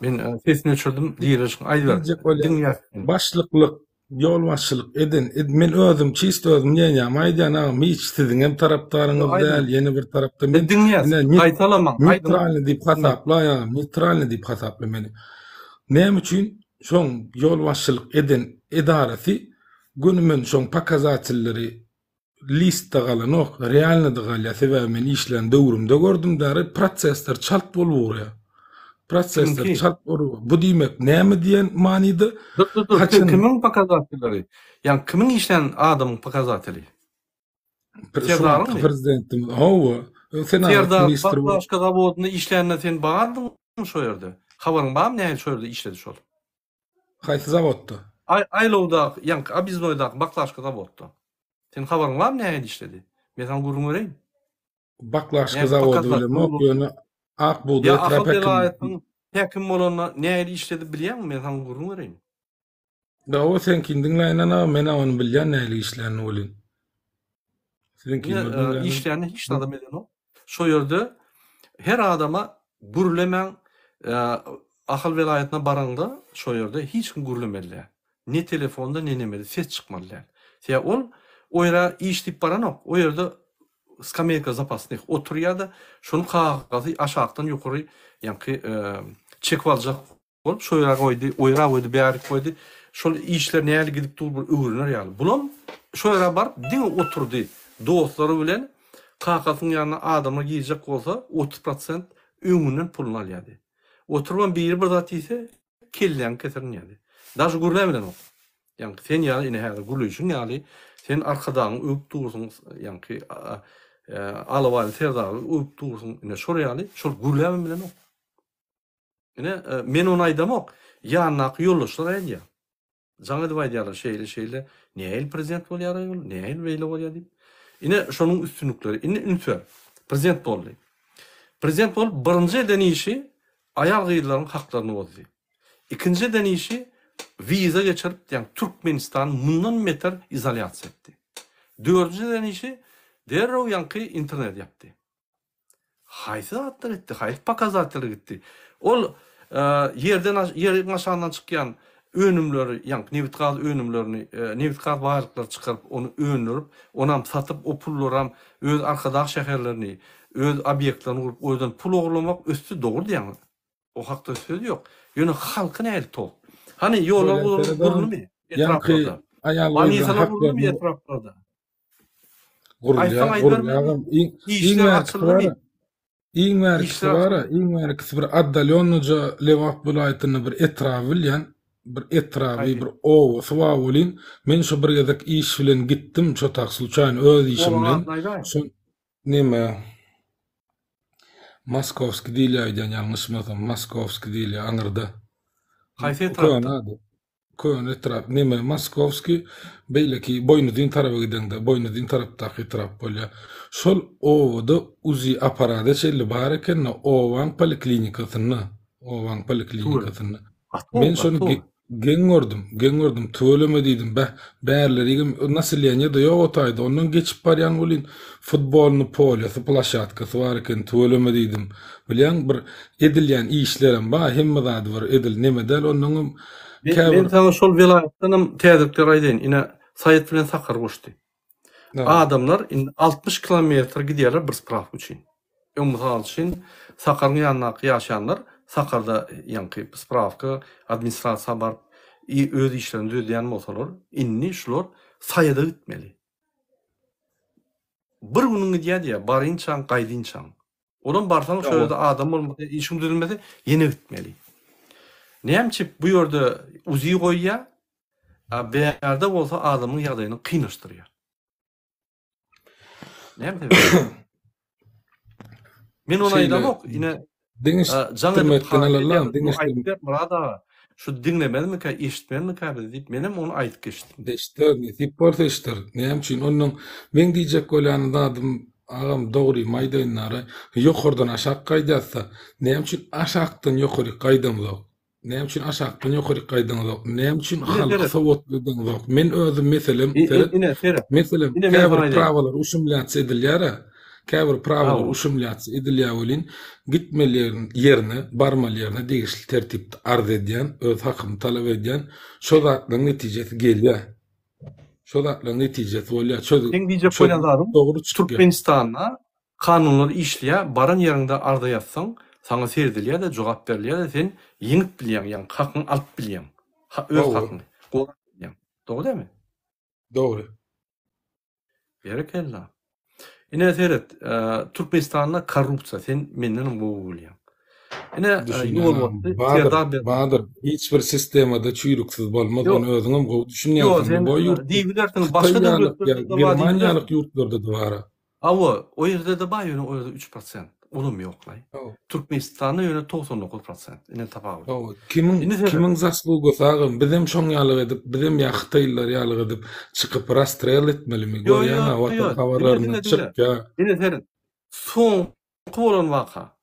Men sesini öçürdim, diýilişiň aýdyber. Diýjek bolýan. Diňleýäs seni. Başlyklyk, ýolbaşçylyk eden, ed, men özüm çist özüm mneniýamy aýdýan agam, hiç siziň hem tarapdaryňyz Ýok, aýdyň. däl, ýene bir tarapda Biz men diňleýäs. ine ne, Gaýtalamaň, aýdyň. neytralny diýip hasapla agam, neytralny diýip hasapla meni. Näme üçin şoň ýolbaşçylyk eden edarasy göni men şoň pokazatelleri listde galanok, realnyda galýar. Sebäbi men işlän döwrümde gördüm dary prosesler çalt bolup ugraýar. Prosesler Kimiňki? çalt bolup Bu diýmek näme diýen manyda? Dur, dur, dur. Haçan Kimiň pokazatelleri? Ýagny kimiň işlän adamyň pokazateli? Şu wagtky Serdaryňmy? prezidentimiz, hawa, senagat Serdar ministri bolup. baklaşka zawodynda işlände sen bardyňmy şo ýerde? Habaryň barmy nähili şo ýerde işledi şol? Haýsy zawodda? Aý aýlawdaky, ýaňky obýezdnoýdaky baklaşka zawodda. Sen habaryň barmy nähili işledi? Men saňa gürrüň bereýin. Baklaşka Nähili zawody pokazat bilemok, ýöne Ak bugdaý Ýa etrap Ahal häkimligi. welaýatynyň häkim bolanda nähili işledi bilýäňmi? Men saňa gürrüň bereýin. Hawa seňkini diňläýin ana, men-ä ony bilýän nähili işlänini welin. Siziňkini Ine, bir diňläýin. işlänini hiç zadam edenok. Şo ýerde her adama gürlemäň, Ahal welaýatyna baraňda şo ýerde hiç kim gürlemeli däl. Ne telefonda, ne nemede ses çykmaly däl. Sebäbi ol o ýere iş diýip baranok. O ýerde skameýka zapasnych oturýar-da, şony kagazy aşakdan ýokary ýaňky çekip aljak Bolup şo ýere goýdy, o ýere goýdy, bärik goýdy. Şol işler nähili gidip dur bir öwrener ýaly. Bulam şo ýere baryp diňe oturdy. Dostlary bilen kakasynyň ýanyna adamlar girjek bolsa 30 prosent öňünden puluny alýardy. Oturybam biri bir zat diýse kelläňi keserin diýýärdi. Daže gürläbilenok. Ýaňky sen ýaly ine häzir gürleýşiň ýaly sen Arkadagyňy öwüp dursuň ýaňky Alabaýly Serdary öwüp dursuň ine şol ýaly şol gürläbem bilenok. Ine, men ony aýdamok, ýanyndaky ýoldaşlar aýdýar. Jaň edip aýdýarlar, şeýle, şeýle, nähili prezident bolýar-aý ol, nähili beýle bolýar diýip. Ine, şonuň üstünlikleri. Indi üns ber. Prezident boldy. Prezident bolup, birinji eden işi aýal-gyzlaryň haklaryny bozdy. Ikinji eden işi wiza geçirip, ýagny Türkmenistany mundan beter izolýasiýa etdi. Dördünji eden işi derrew ýaňky interneti ýapdy. Haýsy zatlar etdi, haýsy pokazateller gitdi? Ol ýerden ýeriň aşagyndan çykýan önümleri, ýaňky nebit-gaz önümlerini, nebit-gaz baýlyklary çykaryp, ony öndürip, onam satyp, o pullaram öz arkadag şäherlerini, öz obýektlerini gurup, o ýerden pul ogurlamak ösdi, dogry diýýäňiz. O hakda söz ýok. Ýöne halky nähili tok? Hany ýollar guruldymy etraplarda? Bolnisalar guruldymy etraplarda? Gurulýar, gurulýar. Iň bärkisi bar. Iň bärkisi bar, iň bärkisi bir otdalýonnyja Lebap welaýatynda bir etraby bilýän, bir etraby, bir obasy bar welin, men şo bir gezek iş bilen gitdim, şo tak sluçaýno öz işim bilen. Şo neme Moskowskiý diýilýär öýdýän ýalňyşmasam, Moskowskiý diýilýär aňyrda. Haýsy etrapda? Köne etrap, neme, Moskowskiý, beýleki Boýnuzyn taraba gideňde, Boýnuzyn tarapdaky etrap bolýar. Şol obada UZI apparada çenli bar eken-de, obaň poliklinikasynda, obaň poliklinikasynda. Men şony geň gördüm, geň gördüm, tüweleme diýdim, beh, bärlerigem naseleniýe-de ýok o taýda, ondan geçip barýan welin, futbolnyý polýasy, ploşadkasy bar eken, tüweleme diýdim. Bilýäň, bir edilýän işlerem bar, hemme zady bir edil neme däl, onnoňam Men, men saňa şol welaýatdanam täzelikler aýdaýyn. Ine, Saýat bilen Sakar goşdy. Adamlar indi 60 kilometr gidýärler bir sprawka üçin. Öň mysal üçin Sakaryň ýanyndaky ýaşaýanlar Sakarda ýaňky sprawka administrasiýa baryp öz işlerini düzedýän bolsalar, indi şular Saýada gitmeli. Bir günüň gidýär diýýär, barynçaň, gaýdynçaň. Olam barsaň şo ýerde adam bolmasa, işiň düzülmese ýene gitmeli. Näme üçin bu ýerde UZI goýýar, a bärde bolsa adamyň ýagdaýyny kynlaşdyrýar. Näme sebäp? Men ony aýdamok, ine Deňeşdirmekden alallam, deňeşdirmek. Myrat aga, şu diňlemezmikä, eşitmezmikä bizi diýip, menem ony aýdyp geçdim. Eşder, nesip bolsa eşder. Näme üçin? Onnoň meň diýjek bolýan zadym, agam, dogrymy aýdaýyn nara, ýokardan aşak gaýdýasda, näme üçin aşakdan ýokaryk gaýdamzok? Näme üçin aşakdan ýokaryk gaýdaňyzok? Näme üçin halky sowatly edeňizok? Men özüm meselem, seret, meselem, käbir prawalar uşumlýatsiýa edilýär-ä. Käbir prawalar uşemlýatsiýa edilýär welin, gitmeli ýerine, barmaly ýerine degişli tertipde arz edýän, öz hakymy talap edýän, şo zatlaryň netijesi gelýär. Şo zatlaryň netijesi bolýar. Çöz, Seň diýjek bolýan zadyň, dogry çykýar. Türkmenistanda kanunlar işleýär, baran ýeriňde arza ýazsaň, saňa seredilýär-de, jogap berilýär-de, sen ýeňip bilýäň, ýagny hakyňy alyp bilýäň. Öz hakyňy gorap bilýäň. Dogry dälmi? Dogry. Berekella. Ine seret, Türkmenistanda korrupsiýa sen mendenem gowy bilýäň. Ine ýolbaşçy Serdar Berdimuhamedow. Badyr, hiç bir sistemada çüýrüksiz bolmaz, ony özüňem gowy düşünýänsiň. Ýok, sen diýibilersiň, başga döwletlerde-de bar diýibilersiň. Germaniýalyk ýurtlarda-da bar. Hawa, o ýerde-de bar, ýöne o ýerde 3%. Olam ýok-laý. Türkmenistanda ýöne 99 prosent. Ine tapawut. Hawa, kimiň kimiň zaslugasy agam, bizem şoň ýalyk edip, bizem ýa hytaýlylar ýalyk edip çykyp rastrel etmelimi? Görýäň-ä watan habarlarynda çykýa. Ine seret. Soňky bolan waka.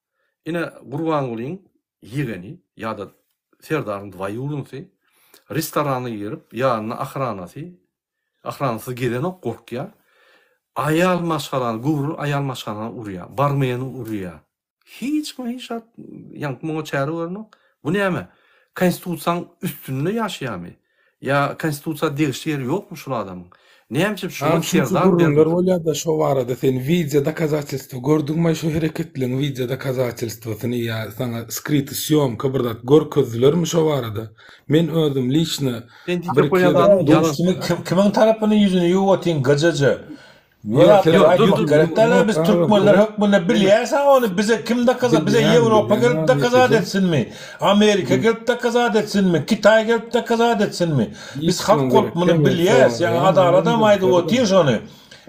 Ine Gurbangulyň ýegeni ýa-da Serdaryň dwaýurnsy restorana girip, ýanynda ahranasy, Ahransyz gezenok gorkýa. Aýal maşgalany göwreli aýal maşgalany urýa. Barmeni urýa. Hiç kim hiç zat ýaňky muňa çäre görenok. Bu näme? Konstitusiýaň üstünde ýaşaýamy? Ýa konstitusiýa degişli ýeri ýokmy şul adamyň? Näme üçin şuňa Agam şunça Serdar gürrüňler Berdimuhamedow bolýada şo barada sen wideo dokazatelstwo gördüňmaý şo hereketleň wideo dokazatelstwosyny ýa saňa skryty sýomka bir zat görkezdilermi şo barada? Men özüm liçno Sen bir diýjek iki bolýan gezek zadyň Duş ýalan kimi söz. kim, kimiň tarapyny ýüzüni ýuwup otyň gyjyjy. Ýok Ýok, sen Ýok, dur, aýtmak dur, gerek dur. däl biz agam türkmenler gerek hökmünde bilýäs ony bize kim dokazat bize bilýän Ýewropa bilýän gelip agam dokazat ýekeje etsinmi Amerika bil gelip dokazat etsinmi Kitaý gelip dokazat etsinmi biz hiç halk kimiň bolup gerek muny däl men bilýäs ýaňy soraýan Adaladam agam aýdyp bilsedim otyr şony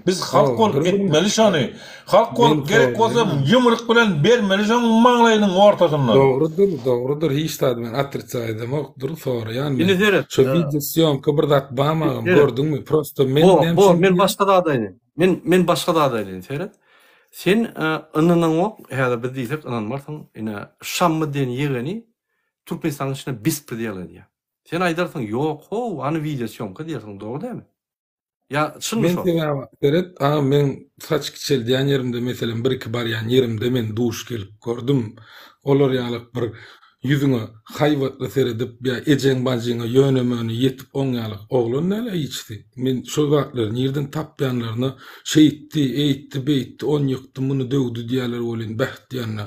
biz halk hawa bolup bir gün etmeli şony halk men bolup gerek bolsa soraýan ýumruk bilen bermeli şoň maňlaýynyň ortasyndan. Dogrudyr dogrudyr hiç zady men otricать edemok dur soraýan Indi men seret, şo wideo sýomka bir zat bamy agam seret. gördüňmi prosto men Bor, näme bor, üçin men diýýän başga zat aýdaýyn. Men men başga zat aýdaýyn, seret. Sen ynanaňok, häzir biz diýsek ynanmarsyň, ine, Şammy diýen ýegeni Türkmenistanyň içinde bespredel edýär. Sen aýdarsyň, ýok, how, hany wideo sýomka diýersiň, dogry dälmi? Ýa çynmy Men şol? sebäbi seret, agam meň saç kiçeldýän ýerimde meselem bir-iki barýan ýerimde men duş gelip gördüm. Olar ýalyk bir ýüzüňe haýbatly seredip ýa ejeň bajyňa ýöne-möne ýetip oň ýalyk oglan däl-ä hiçisi. Men şol zatlary nirden tapýanlaryna şeýtdi, eýtdi, beýtdi, ony ýykdy, muny döwdi diýýärler welin bäh diýende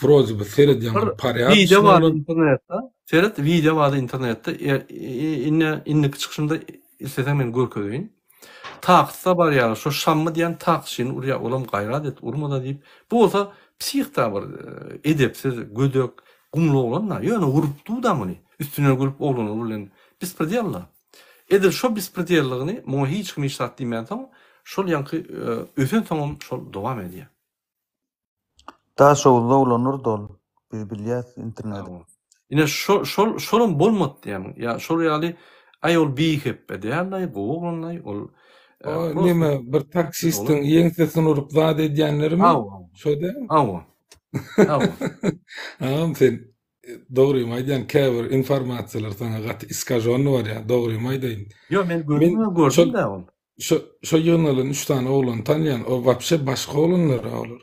wrozi bir seredýäň Bir bir porýadyçnyý wideo bar oglan. internetde. Seret wideo bar internetde. Indi indiki çykyşymda Isleseň men görkezeýin. Taksda barýar, şo Şammy diýen taksçyny urýar, olam gaýrat et, urma-da diýip. Bu bolsa psih-da bir edepsiz, gödek, gumly oglan-da, ýöne urup dur-da muny. Üstünden gülüp oglanlar bilen bespredel-da. Edil şo bespredelligini muňa hiç kim hiç zat diýmänsoň, şol ýaňky ösensoňam şol dowam edýär. Daşoguzda oglan urdy ol. Biz bilýäs internet. Ine şo şol şolam bolmady diýýän. Ýa şol ýaly aý ol bihepbe däldaý gowy oglandaý ol O neme bir taksistiň ýeňsesini urup zat edýänlerimi? Hawa. Şo dälmi? Hawa. Hawa. Agam sen dogrymy aýdýan käbir informasiýalar saňa gaty iskažonny barýar dogrymy aýdaýyn. Ýok men gördüm gördüm-dä ol. Şo şo ýygnalan üç sany oglany tanýan, o wapşe başga oglanlar a olar.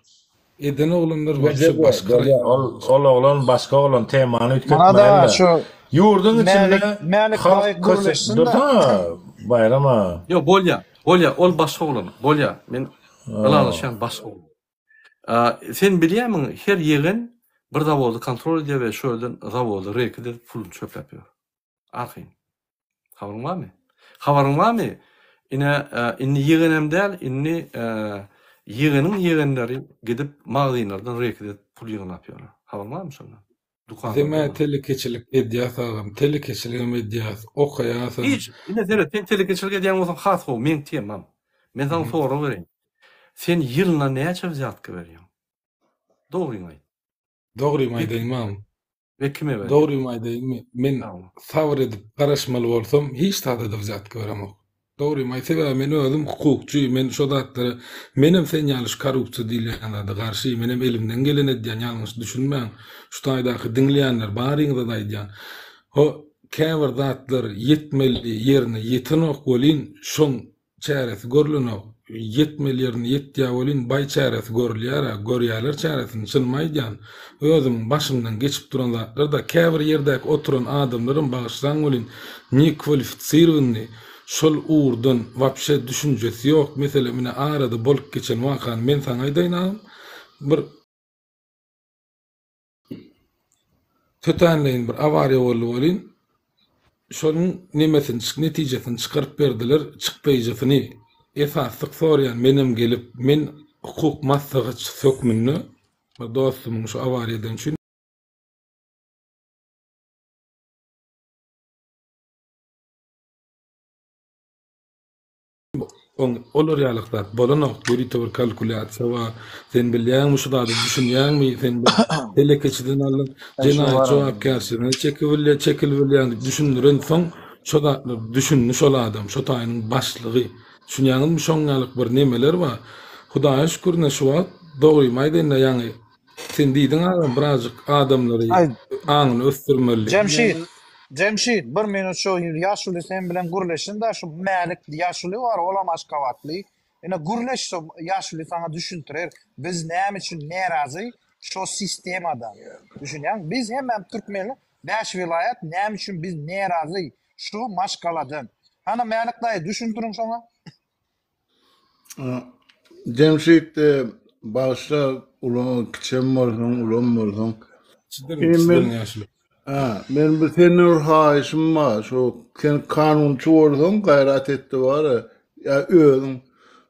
Eden oglanlar wapşe başga Bolýa, ol ol oglan başga oglan temany Mana-da üýtgetmäliň-le. şu Ýurduň Mälik içinde Mälik halk baý köse gürleşsin-de. dursana Baýram aga. Ýok bolýa, bolýa ol başga oglan, bolýa men ylalaşýan başga oglan. Sen bilýämiň her ýegen bir zawody kontrol edýär we şo ýerden zawody reket edip puluny çöpläp ýör. Arkaýyn. Habaryň barmy? Habaryň barmy? Ine, indi ýegenem däl, indi ýegeniň ýegenleri gidip magazynlardan reket edip pul ýygnap ýörler. Habaryň barmy şondan? Bizem-ä telekeçilik edýäs agam, telekeçiligem edýäs, okaýasam. Hiç, ine seret, sen telekeçilik edýän bolsaň has gowy, meň temam. Men saňa sorag bereýin. Sen ýylyna näçe wzýatka berýäň? Dogryňy aýt. Dogrymy aýdaýyn agam? We kime berýär? Dogrymy aýdaýynmy, men sabyr edip garaşmaly bolsam, hiç zada-da wzýatka beremok. Dogrymy aýt, sebäbi men özüm hukukçy, men şo zatlara, menem sen ýaly şu korrupsiýa diýilýän zada garşy, menem elimden geleni edýän, ýalňyş düşünmäň, şu taýdaky diňleýänler baryňyza-da aýdýan. Ho, käbir zatlar ýetmeli ýerine ýetenok welin, şoň çäresi görlenok. ýetmeli ýerine ýetýär welin baý çäresi görülýär-ä, görýärler çäresini, çynymy aýdýan, özümiň başymdan geçip duran zatlar-da, käbir ýerdäki oturan adamlaram bagyşlaň welin nekwalifisirownyý, şol ugurdan wapşe düşünjesi ýok, meselem ine arada bolup geçen wakany men saňa aýdaýyn agam, bir. Tötänleýin bir awariýa boldy welin, şonuň nemesini, netijesini çykaryp berdiler, çykdaýjysyny. Esaslyk soraýan menem gelip, men hukuk maslahatçysy hökmünde bir dostumyň şu awariýa edeni üçin. Oň olar ýalyk zat bolanok, ýörite bir kalkulýasiýa bar. Sen bilýäňmi şu zady düşünýäňmi? Sen bir telekeçiden alnyp jenaýat jogapkärçiligine çekibilýä, çekilibilýäň diýip düşündirensoň şo zatlar düşündi şol adam, şo taýynyň başlygy. Düşünýäňizmi şoň ýalyk bir nemeler bar. Hudaýa şükür ine şu wagt dogrymy aýdaýynda ýaňy Sen diýdiň agam birazjyk adamlary aňyny ösdürmeli. Jemşit, Jemşit bir minut şu ýaşuly sen bilen gürleşsin-dä şu Mälik ýaşuly bar olam aşgabatly. Ine gürleş şo ýaşuly saňa düşündirer biz näme üçin närazy şo sistemadan. Düşünýäňmi? Biz hemmämiz türkmenler bäş welaýat näme üçin biz närazy şu maşgaladan. Hana Mälik daýy düşündiriň şoňa. Jemşit bagyşla uly kiçem bolsaň ulam bolsaň. Çydaryn çydaryn ýaşuly. Ha, men bir senden bir haýyşym bar. Şu sen kanunçy bolsaň gaýrat etde bar-a. Ýa özüň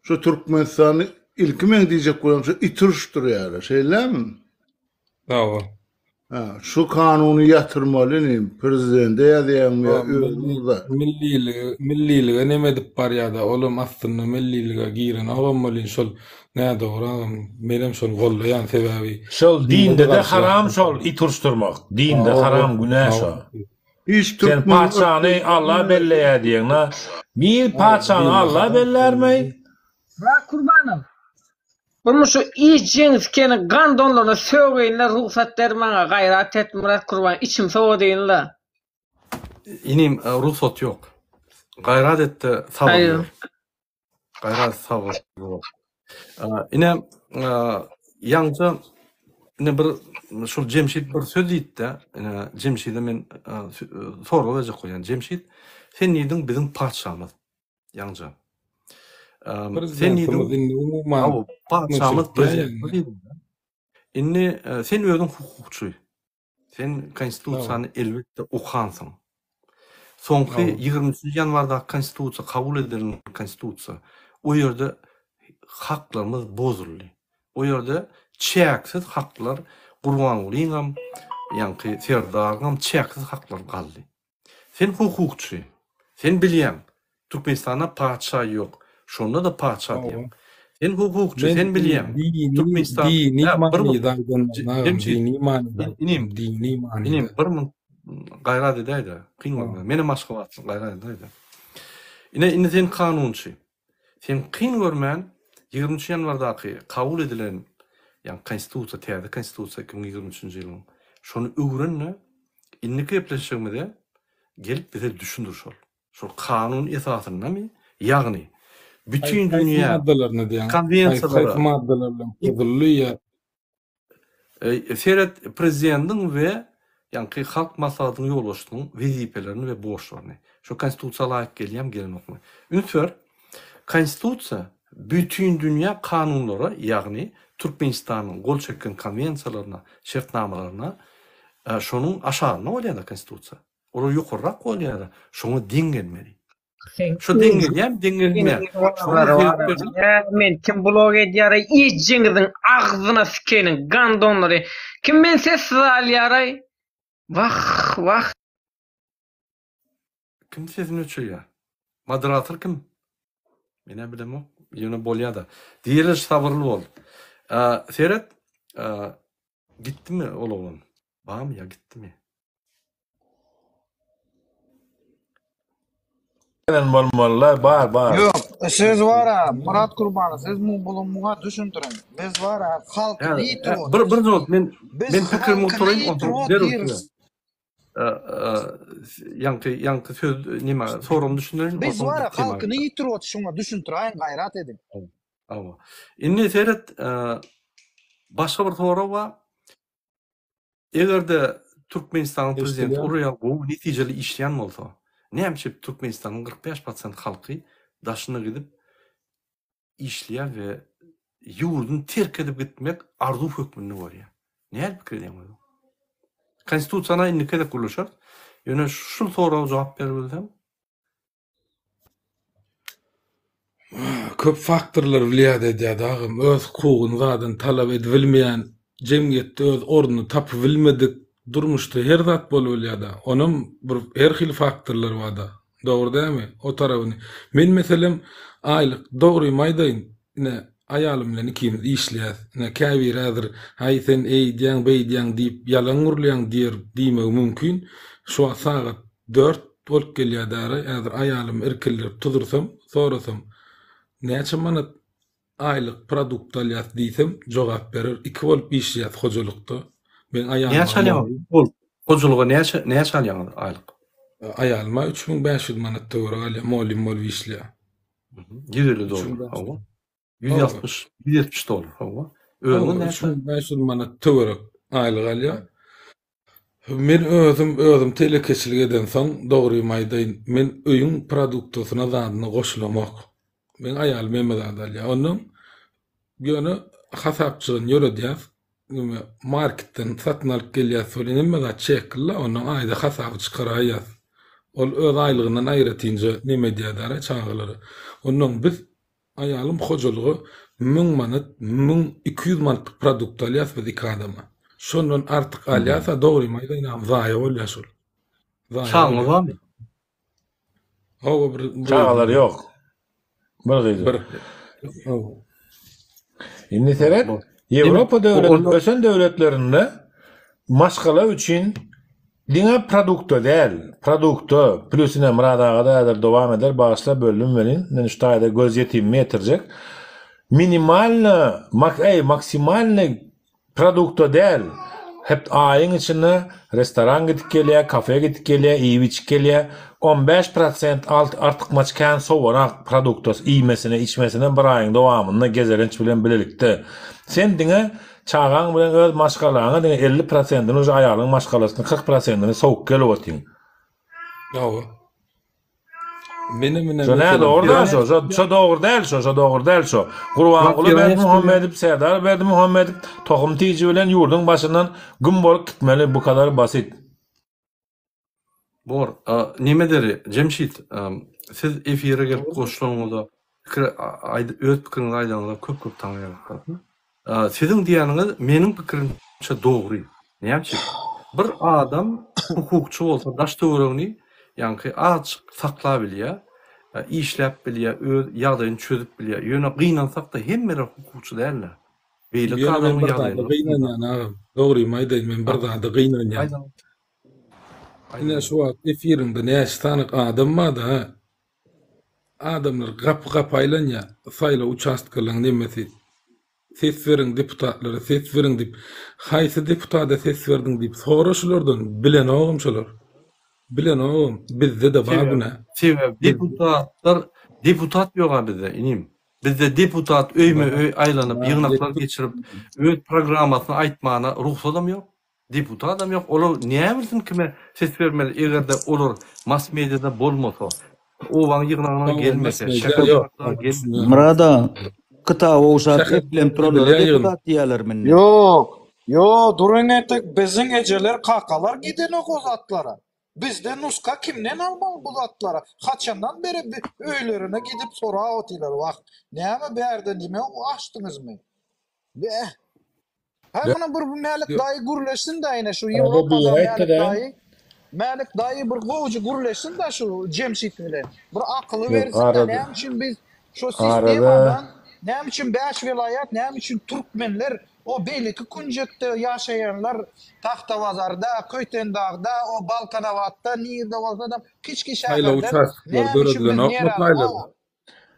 şu Türkmenistany ilki meň diýjek bolýan şu it uruşdyrýarlar. Şeýlemi? Hawa. Ha, şu kanuny ýatyrmaly inim, prezidente ýazýaňmy ýa özüňiz-de. Millilige, millilige neme edip barýada, olam aslynda millilige girenogam welin şol nädogry agam, menem şony gollaýan sebäbi Şol dine-de dinde-de garşy haram zatlar. şol it uruşdyrmak. Dinde Hawa, haram günä hawa. şo. Hiç Sen türkmen patyşany Alla belleýär diýeň-na. Bir patyşany Dinde Alla haram. bellärmi? Myrat Kurbanow. Durmuş şu iç sikeni gandonlaryna sögeýinle rugsat ber maňa gaýrat et Myrat Kurban içim sowadynla. Inim rugsat ýok. Gaýrat etde sabyrly bol. Gaýrat et sabyrly bol. Ine ýaňja ine bir şol Jemşit bir söz diýdi-de, ine Jemşide men sorag berjek bolýan. Jemşit sen diýdiň biziň patyşamyz. Ýaňja. Sen diýdiň, indi umuman patyşamyz prezidentimiz diýdiň. Indi e, sen özüň hukukçy. Sen konstitusiýany elbetde okansyň. Soňky 23 ýanwardaky konstitusiýa kabul edilen konstitusiýa o ýerde haklarymyz bozuldy. O ýerde çäksiz haklar Gurbangulyňam, ýaňky Serdaryňam çäksiz haklary galdy. Sen hukukçy. Sen bilýäň. Türkmenistanda patyşa ýok. Şonda-da patyşa diýýäň. Sen hukukçy, sen bilýäň. Türkmenistan dini manyda aýdanlar, dini manyda. Inim, dini manyda. Inim, bir minut gaýrat edäý-de, kyn görme. Menem aşgabatly, gaýrat edäý-de. Ine, indi sen kanunçy. Sen kyn görmän, 23 ýanwardaky kabul edilen, ýagny konstitusiýa, täze konstitusiýa 2023-nji ýylyň, şony öwren-de, Indiki gepleşigimize gelip bize düşündir şol. Şol kanun esasyndamy? Ýagny bütin Haýsy dünýä maddalaryny diýýäň? Haýsy konwensiýalara haýsy maddalar bilen bozuldy ýa? Seret prezidentiň we ýaňky halk maslahatynyň ýolbaşçysynyň wezipelerini we borçlaryny. Şo konstitusiýa laýyk gelýärmi gelenokmy? Üns ber, Konstitusiýa bütindünýä kanunlara, ýagny Türkmenistanyň gol çeken konwensiýalaryna, şertnamalaryna şonuň aşagynda bolýar-da konstitusiýa. Olar ýokarrak bolýar-da, şoňa deň gelmeli. Şo deň gelýärmi, deň gelmeýär. Men kim blok edýär-aý, ejeňiziň agzyna sikeniň, gandonlary. Kim meni sessiz alýar-aý? Wah, wah. Kim sesini öçürýär? Moderator kim? Menä bilemok. Ýöne bolýada. Diriliş sabyrly bol. Seret, gitdimi ol oglan? Barmy ýa gitdimi? Gelen bolmalylar bar bar. Ýok, siz bara Myrat Kurbanow siz muň muňa düşündiriň. Biz bara halk Bir bir minut men Biz men pikirimi halkyny gutaraýyn onsoň ýitirip derrew otyrys. size. Ýaňky ýaňky söz nime soragymy düşündirin. Biz bar halkyny ýitirip otyr şuňa düşündiräýiň gaýrat ediň. Hawa. Indi seret başga bir sorag bar. Eger-de Türkmenistanyň prezidenti ol ýaly gowy netijeli işleýän bolsa, näme üçin Türkmenistanyň 45 prosent halky daşyna gidip işleýär we ýurduny terk edip gitmek arzuw hökmünde görýär. Nähili pikir edýäňiz? Konstitusiýany indiki gezek gürleşeris. Ýöne şul soraga jogap berip bilseň. Köp faktorlar wliýat edýär dagym. Öz hukugyny zadyny talap edibilmeýän, jemgyýetde öz ornuny tapybilmedik durmuşda her zat bolubilýär-da. Onam bir her hili faktorlar bar-da. Dogry dälmi? O tarabyny. Men meselem aýlyk dogrymy aýdaýyn, ine aýalym bilen ikimiz işleýäs. Ine käbiri häzir haý sen eýdýäň beýdýäň diýip ýalan gürleýäň diýer diýmegi mümkin. Şu wagt sagat dört bolup gelýär däri. Häzir aýalymy irkildirip tuzursam, sorasam näçe manat Aýlyk produkt alýas diýsem jogap berer iki bolup işleýäs hojalykda meň aýalyma Näçe alýaňyz bol hojalyga näçe näçe alýaňyz aýlyk? Aýalyma 3500 manat töweregi alýar mollym bolup işleýär. 150 dollar hawa. 160 170 dollar hawa. Özüňiz näçe? 3500 manat töwerek aýlyk alýar. Men özüm özüm telekeçilik edensoň dogrymy aýdaýyn men öýüň produktasyna zadyna goşulamok. Meň aýalym hemme zady alýar. Ondan ýöne hasapjygyny ýöredýäs. Neme marketden satyn alyp gelýäs welin hemme zat çekli-le ondan aýda hasaby çykaraýýas. Ol öz aýlygyndan aýratynja neme edýär-dä çagalara. Ondan biz Aýalym hojalyga müň manat, 1200 manatlyk produkt alýas biz iki adama. Şondan artyk alýasa dogrymy aýdaýyn agam zaýa bolýar şol. Zaýa Çagaňyz barmy? Hawa bir Çagalary ýok. Bir gyzy. Bir. Hawa. Indi seret, Ýewropa döwlet, ösen döwletlerinde maşgala üçin Diňe produkta däl, produkta, plýusine Myrat aga-da häzir dowam eder, bagyşla böldüm welin, men şu taýda göz ýetimimi ýetirjek. Minimalno, mak, eý, maksimalnyý produkta däl, hep aýyň içinde restoran gidip gelýär, kafe gidip gelýär, iýip-içip gelýär, on bäş prosent alt artykmaç kän sowanak produkta iýmesine, içmesine bir aýyň dowamynda gezelenç bilen bilelikde. Sen diňe Çagaň bilen öz maşgalaňa diňe 50 prosentini uje aýalyň maşgalasyny 40 prosentini sowuk gelip otyň. Hawa. Meni mine Şo nä dogry däl şo, şo, şo dogry däl şo, şo dogry däl şo. Gurbanguly Berdimuhamedow, Serdar Berdimuhamedow tohum tiji bilen ýurduň başyndan güm bolup gitmeli bu kadar basit. Bor. Neme deri, Jemşit, siz efire gelip goşulanyňyza, pikir aýdyp, öz pikiriňizi aýdanyňyza köp-köp taňryýalkasyn. Siziň diýýäniňiz meniň pikirimçe dogry. Näme üçin? Bir adam hukukçy bolsa daş-töweregini ýaňky azajyk saklap bilýär, işläp bilýär, öz ýagdaýyny çözüp bilýär. Ýöne gynansak-da hemmeler hukukçy däldir. Beýleki Ýöne men adamyň bir zada ýagdaýyny gynanýan agam. Dogrymy aýdaýyn, men bir zada gynanýan. Ine şu wagt efiriňde näçe sany adam barda ha. Adamlar gapy gapy aýlanýar. Saýlaw uçastkalaryň nemesi. Ses beriň deputatlara ses beriň diýip. Haýsy deputada ses berdiň diýip sora şulardan. Bilenogam şolar. Bilenogam. Bizde-de bar günä. Sebäbi deputatlar deputat ýoga bizde inim. Bizde deputat öýme-öý aýlanyp ýygnaklar geçirip öz programmasyny aýtmana rugsadam ýok. Deputatam ýok, olar näbilsin kime ses bermeli, egerde olar mass mediada bolmasa, obaň ýygnagyna gelmese, şäher ýygnaklaryna gelmese. Myrada, kitaby ogşap eplenip duranlara deputat diýýälermi indi? Ýok, ýok, duruň entek biziň ejeler kakalar gidenok o zatlara. Bizde nuska kimden almaly bu zatlara? Haçandan beri öýlerine gidip sorap otyrlar wah, näme bärde nime açdyňyzmy? Beh. Hä muny bir Mälik daýy gürleşsin-dä ine şu Ýewropada Mälik daýy. Mälik daýy bir gowja gürleşsin-dä şu Jemşit bilen. Bir akyly bersin-dä näme üçin biz şu sistemadan näme üçin bäş welaýat näme üçin türkmenler o beýleki künjekde ýaşaýanlar Tagtabazarda, Köýtendagda, o Balkanabatda nirde bolsa-da kiçki Saýlaw şäherden uçastoklary näme üçin biz döredilenokmy nerazy taýlarda?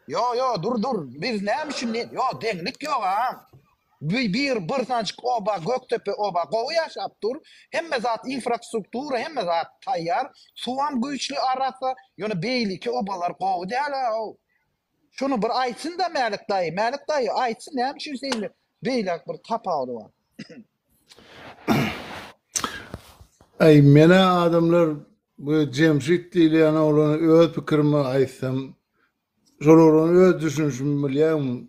Ýo ýo dur dur biz näme üçin ýo deňlik ýok agam. Bir bir bir sanjyk oba Gökdepe oba gowy ýaşap dur. Hemme zat infrastruktura hemme zat taýýar. Suwam güýçli arassa. Ýöne beýleki obalar gowy däl-ow. Şuny bir aýtsyn-da Mälik daýy. Mälik daýy aýtsyn näme üçin seýle beýle bir tapawudy bar. Aý menä adamlar bu Jemşit diýilýän oglana öz pikirimi aýtsam şol oglan öz düşünişimi bilýäňmi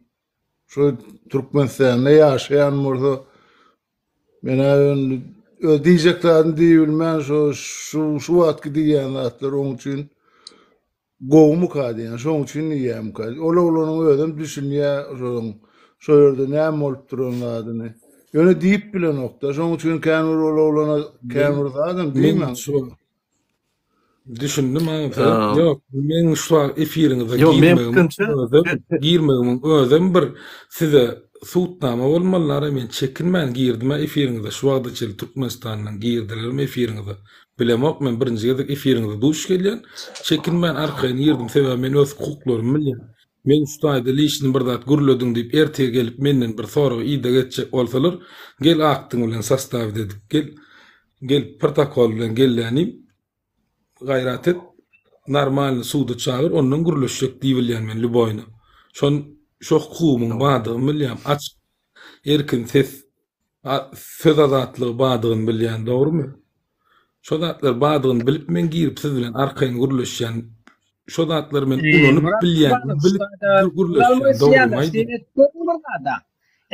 şo Türkmenistanda ýaşaýan bolsa menä indi öz diýjek zadyny diýibilmän şo şu şu wagtky diýýän zatlar oň üçin Gowumyka diýýän, şoň üçin diýýänmika. Ol oglanyň özem düşünýär şonuň şo ýerde näme bolup duran zadyny. Ýöne diýip bilenokda. Şoň üçin kän bir ol oglana kän bir zadam diýmäň. Düşündim aňsa. Ýok, meň şu wagt efiriňize girmegimiň özem, girmegimiň özem bir size subutnama bolmalyara men çekinmän girdim-ä efiriňize şu wagta çenli Türkmenistandan girdilermi efiriňize Bilemok men birinji gezek efiriňizde duş gelýän. Çekinmän arkaýyn girdim sebäbi men öz hukuklarymy bilýän. Men şu taýda lişni bir zat gürlediň diýip ertir gelip menden bir sorag ideg etjek bolsalar gel aktyň bilen sostawit edip gel gel protokol bilen gellänim gaýrat et normalny suda çagyr ondan gürleşjek diýibilýän men lýuboýyna. Şon şo hukugymyň bardygyny bilýän açyk erkin ses Söz azatlygy bardygyny bilýän dogrymy? Şo zatlar bardygyny bilip men girip siz bilen arkaýyn gürleşýän. Şo zatlary men ulanyp bilýän, bilip gürleşýän dogrymy aýdýan.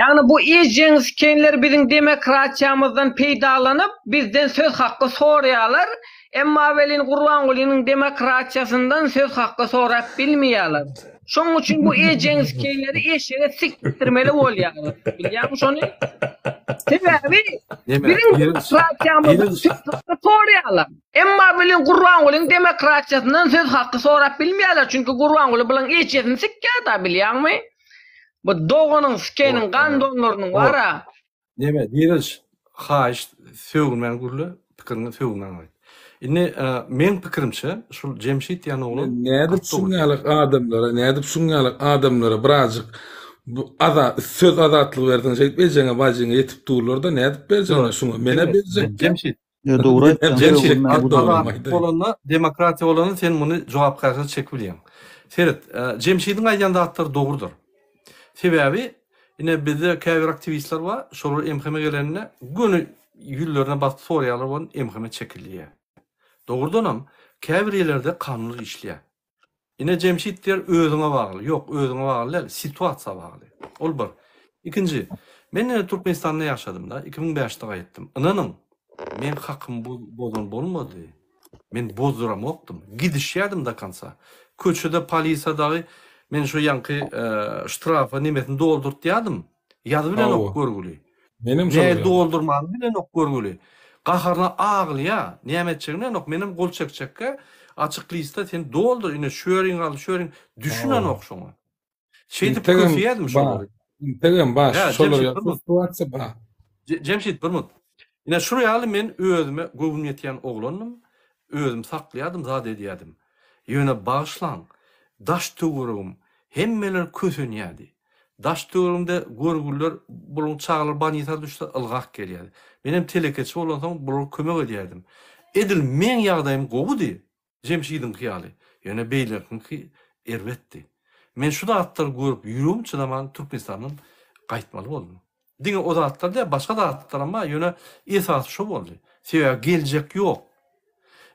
Ýagny bu ejeň sikenler biziň demokratiýamyzdan peýdalanyp bizden söz hakgy soraýarlar, emma welin Gurbangulynyň demokratiýasyndan söz hakgy sorap bilmeýärler. Şoň üçin bu ejeň skeýleri eşege sikdirmeli bolýarlar. Bilýäňmi şony? Sebäbi biziň demokratiýamyzda söz haky soraýarlar. Emma bilen Gurbangulyň demokratiýasyndan söz haky sorap bilmeýärler. Çünki Gurbanguly bulaň ejesini sikýär-da, bilýäňmi? Bu doganyň skeýiniň gandonlarynyň bar-a. Neme, Diriliş, haýyşt, sögünmän gürle, pikiriňi sögünmän aýt. Indi, meň pikirimçe, şul Jemşit diýen oglan Nädip şuň ýaly adamlara, nädip şuň ýaly adamlara birazjyk bu azat, söz azatlygy berseň, şeýdip ejeňe, bajyňa ýetip durlar-da, nädip berjekler şuňa? Menä berjek. Jemşit. Ýa dogry aýtýaň. Jemşit, azatlyk bolanda, demokratiýa bolanda sen muny jogapkärçilik çekip bilýäň. Seret, Jemşidiň aýdýan zatlary dogrudyr. Sebäbi, ine bizde käbir aktiwistler bar, şolar MHM gelende göni ýüzlerine basyp soraýarlar bolun MHM çekilýär. Dogrudanam, käbir ýerlerde kanunlar işleýär. Ine Jemşit diýer özüňe bagly. Ýok, özüňe bagly däl, situasiýa bagly. Ol bir. Ikinji, men ine Türkmenistanda ýaşadym-da, 2005-de gaýtdym. Ynanyň, meň hakym bozan bolmady. Men bozduramokdym. Gidişýärdim do konca. Köçede polisiýa dagy men şo ýaňky ştrafa nemesini doldurtýardym. Ýazybilenok görgüli. Menem şolar ýaly. Doldurmany bilenok görgüli. Gaharyna aglaýa, näme etjegini bilenok. Menem gol çekjekkä açyk lista sen doldur ine şu ýeriň galdy şu ýeriň düşünenok şoňa. Şeýdip köseýärdim şolary. Integem bar, şolar ýaly situasiýa bar. Jemşit bir minut. Ine şul ýaly men özüme göwün ýetýän oglandym. Özüm saklaýardym, zat edýärdim. Ýöne bagyşlaň, daş-töweregim hemmeler kösenýärdi. Daş-töweregimde görgüliler bularyň çagalary bolnisa düşse ylgap gelýärdi. Menem telekeçi bolansoň bulara kömek edýärdim. Edil meň ýagdaýym gowudy. Jemşidiňki ýaly, ýöne beýlekiňki erbetdi. Men şu zatlary görüp ýüregim çydaman Türkmenistandan gaýtmaly boldum. Diňe o zatlar däl, başga zatlaram bar, ýöne esasy şo boldy. Sebäbi geljek ýok.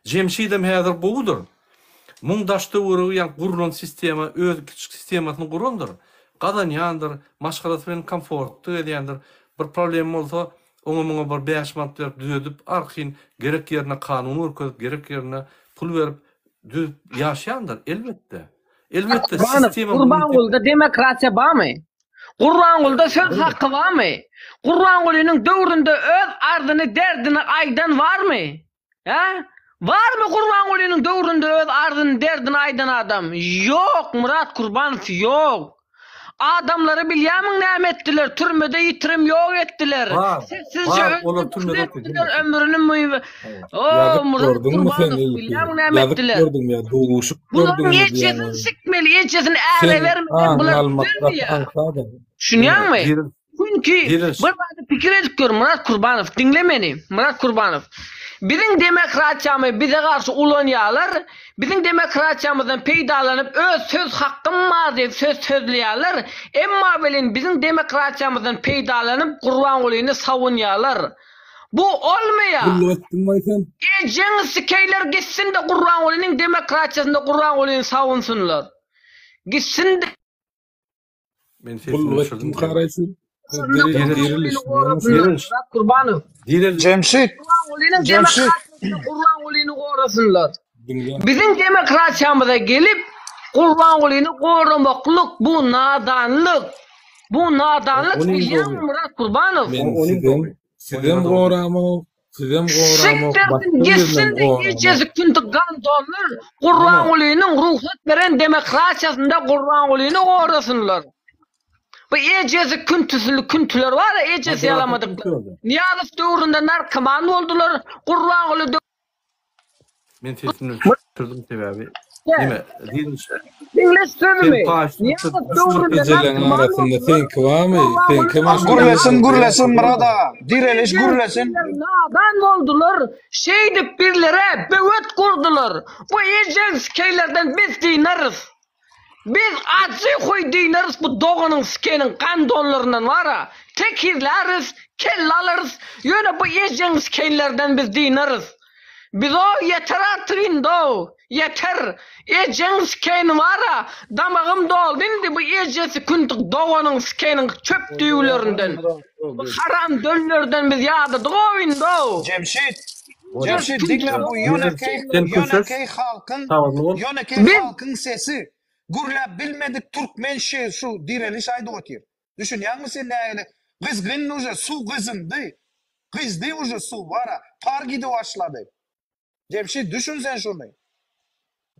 Jemşidem häzir gowudyr. Muň daş-töweregi ýa gurlan sistema öz kiçijik sistemasyny gurandyr. Gazanýandyr, maşgalasy bilen komfortda gezýändir. Bir problema bolsa Oňa muňa bir bäş manat berip düzedip arkin gerek ýerine kanun görkezip gerek ýerine pul berip düzüp ýaşaýandyr elbetde. Elbetde sistema Gurbangulyda demokratiýa barmy? Gurbangulyda söz haky barmy? Gurbangulynyň döwründe öz arzyny derdini aýdan barmy? Hä? Barmy Gurbangulynyň döwründe öz arzyny, derdini aýdan adam? Ýok, Myrat Kurbanow, ýok. Adamlary bilýärmiň näme etdiler? Türmede ýitirim ýok etdiler. Bar, Sessizje bar, olar öldürip türmede kül otyr, etdiler hemmesi. ömrüni müýbe. O, Ýazyk Myrat gördüňmi sen Kurbanow, ilki? bilýärmiň näme Ýazyk etdiler? gördüňmi ýa duşup Bularyň gördüňmi diýýän ejesini ony. sikmeli, ejesini äre Sen bermeden aňyňy bular almak gaty düzelmeýär. aňsat. Düşünýäňmi? Ýeri Çünki. Çünki bir zady pikir edip gör Myrat Kurbanow diňle meni Myrat Kurbanow. Biziň demokratiýamy bize garşy ulanýarlar, biziň demokratiýamyzdan peýdalanyp öz söz hakkym bar diýip söz sözleýärler, emma welin biziň demokratiýamyzdan peýdalanyp Gurbangulyny sawunýarlar. Bu olmaýar. Gulluk etdiňmi sen? Ejeňi sikeýler gitsin-de Gurbangulynyň demokratiýasynda Gurbangulyny sawunsynlar. Gitsin-de. Men sesimi Gulluk öçürdim. etdim karaýsyn. Gurbangulyny gorasynlar. Myrat Kurbanow. Jemşit. Gurbangulynyň Jemşit. demokratiýasynda Gurbangulyny gorasynlar. Diňle. Biziň demokratiýamyza gelip Gurbangulyny goramaklyk bu nadanlyk. Bu nadanlyk Onuň bilýäňmi dogry. Myrat Kurbanow? Men Onuň sizem dogry. sizem goramok, sizem goramok, Sikdirsin başga birinem gitsin-de goramok. ejesi künti gandonlar Gurbangulynyň rugsat beren demokratiýasynda Gurbangulyny gorasynlar. Bu ejesi küntüsili küntüler bar-a ejesi ýalamadyklar. Nyýazow döwründe narkoman boldular, Gurbanguly Men sesini öçürdim sebäbi. Nime, diriliş. Diňle sözümi. Sen döwründe Ejeleň arasynda seňki barmy? Seňki Gürlesin, gürlesin Myrat aga. Direliş gürlesin. Nadan boldular. Şeýdip bizlere böwet gurdular. Bu ejeň skeýlerden biz dynarys. Biz ajy huy dynarys bu doganyň sikeniň gandonlaryndan bara tekizläris kelle alarys ýöne bu ejeň sikenlerden biz dynarys bizo ýeter artyk indow ýeter ejeň sikeni bara damagym doldy indi bu ejesi küntük doganyň sikeniň çöp düwlerinden bu haram döllerden biz ýadadygow indow. Jemşit Jemşit diňle bu ýönekeý ýönekeý halkyň ýönekeý halkyň sesi gürläp bilmedik türkmen şi şu direliş aýdyp otyr. Düşünýäňmi sen nähili gyzgyn uje suw gyzyndy gyzdy uje suw bara par gidip başlady. Jemşit düşün sen şuny.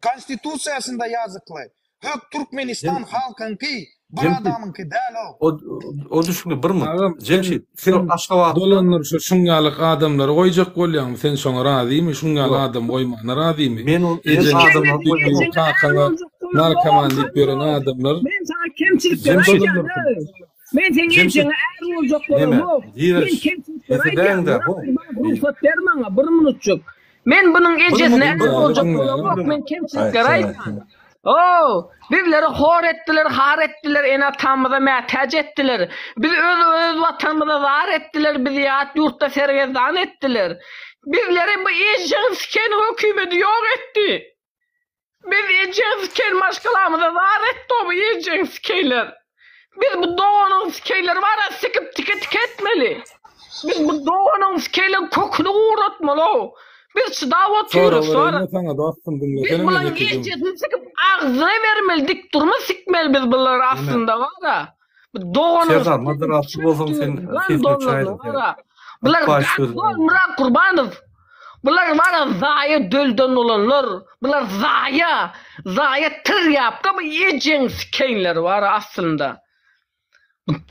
Konstitusiýasynda ýazykly. Hök Türkmenistan halkyňky bir adamyňky däl o. O o düşüňde bir munt. Agam sen Jemşit, şu sen Aşgabatda dolandyr şu şuň ýalyk adamlary goýjak bolýaňmy sen şoňa razymy şuň ýaly Ýok. adam goýmana razymy Men ol men ejeňe adamlary diýip goýmam. ýören kakaňa narkoman diýip ýören adamlar Men saňa kemçilikleri Jemşit. aýdýan dolandyrsyň. Men seň Jemşit. ejeňe är boljak Neme? bolamok. Men Direliş. kemçilikleri aýdýan. Sesi däňde, Myrat ho. Kurbanow rugsat ber maňa bir minutjyk. Men bunuň ejesine är boljak bolamok, men kemçilikleri aýdýan. O, bizleri hor etdiler, har etdiler, ene-atamyza mätäç etdiler. Bizi öz öz watanymyza zar etdiler, bizi ýat ýurtda sergezdan etdiler. Bizleri bu ejeň sikeniň hökümeti ýok etdi. Biz ejeň siken maşgalamyza zar etdi o bu ejeň sikeýler. Biz bu doganyň sikeýleri bara sikip tike tike etmeli. Biz bu doganyň sikeýleň köküni guratmaly-ow. Biz çydap otyrys Sorag bar. bereýinmi saňa dostum Biz diňlesene meni bulaň ýekeje. ejesini sikip agzyna bermeli dik durma sikmeli biz bulary aslynda bara. Bu doganyň Serdar moderatçy bolsaň sen sesini öçäýdiň sen. Bular Baş sözüň. Myrat Kurbanow. Bular bara zaýa dölden bolanlar. Bular zaýa. Zaýa tirýapka bu ejeň sikeýinleri bar aslynda.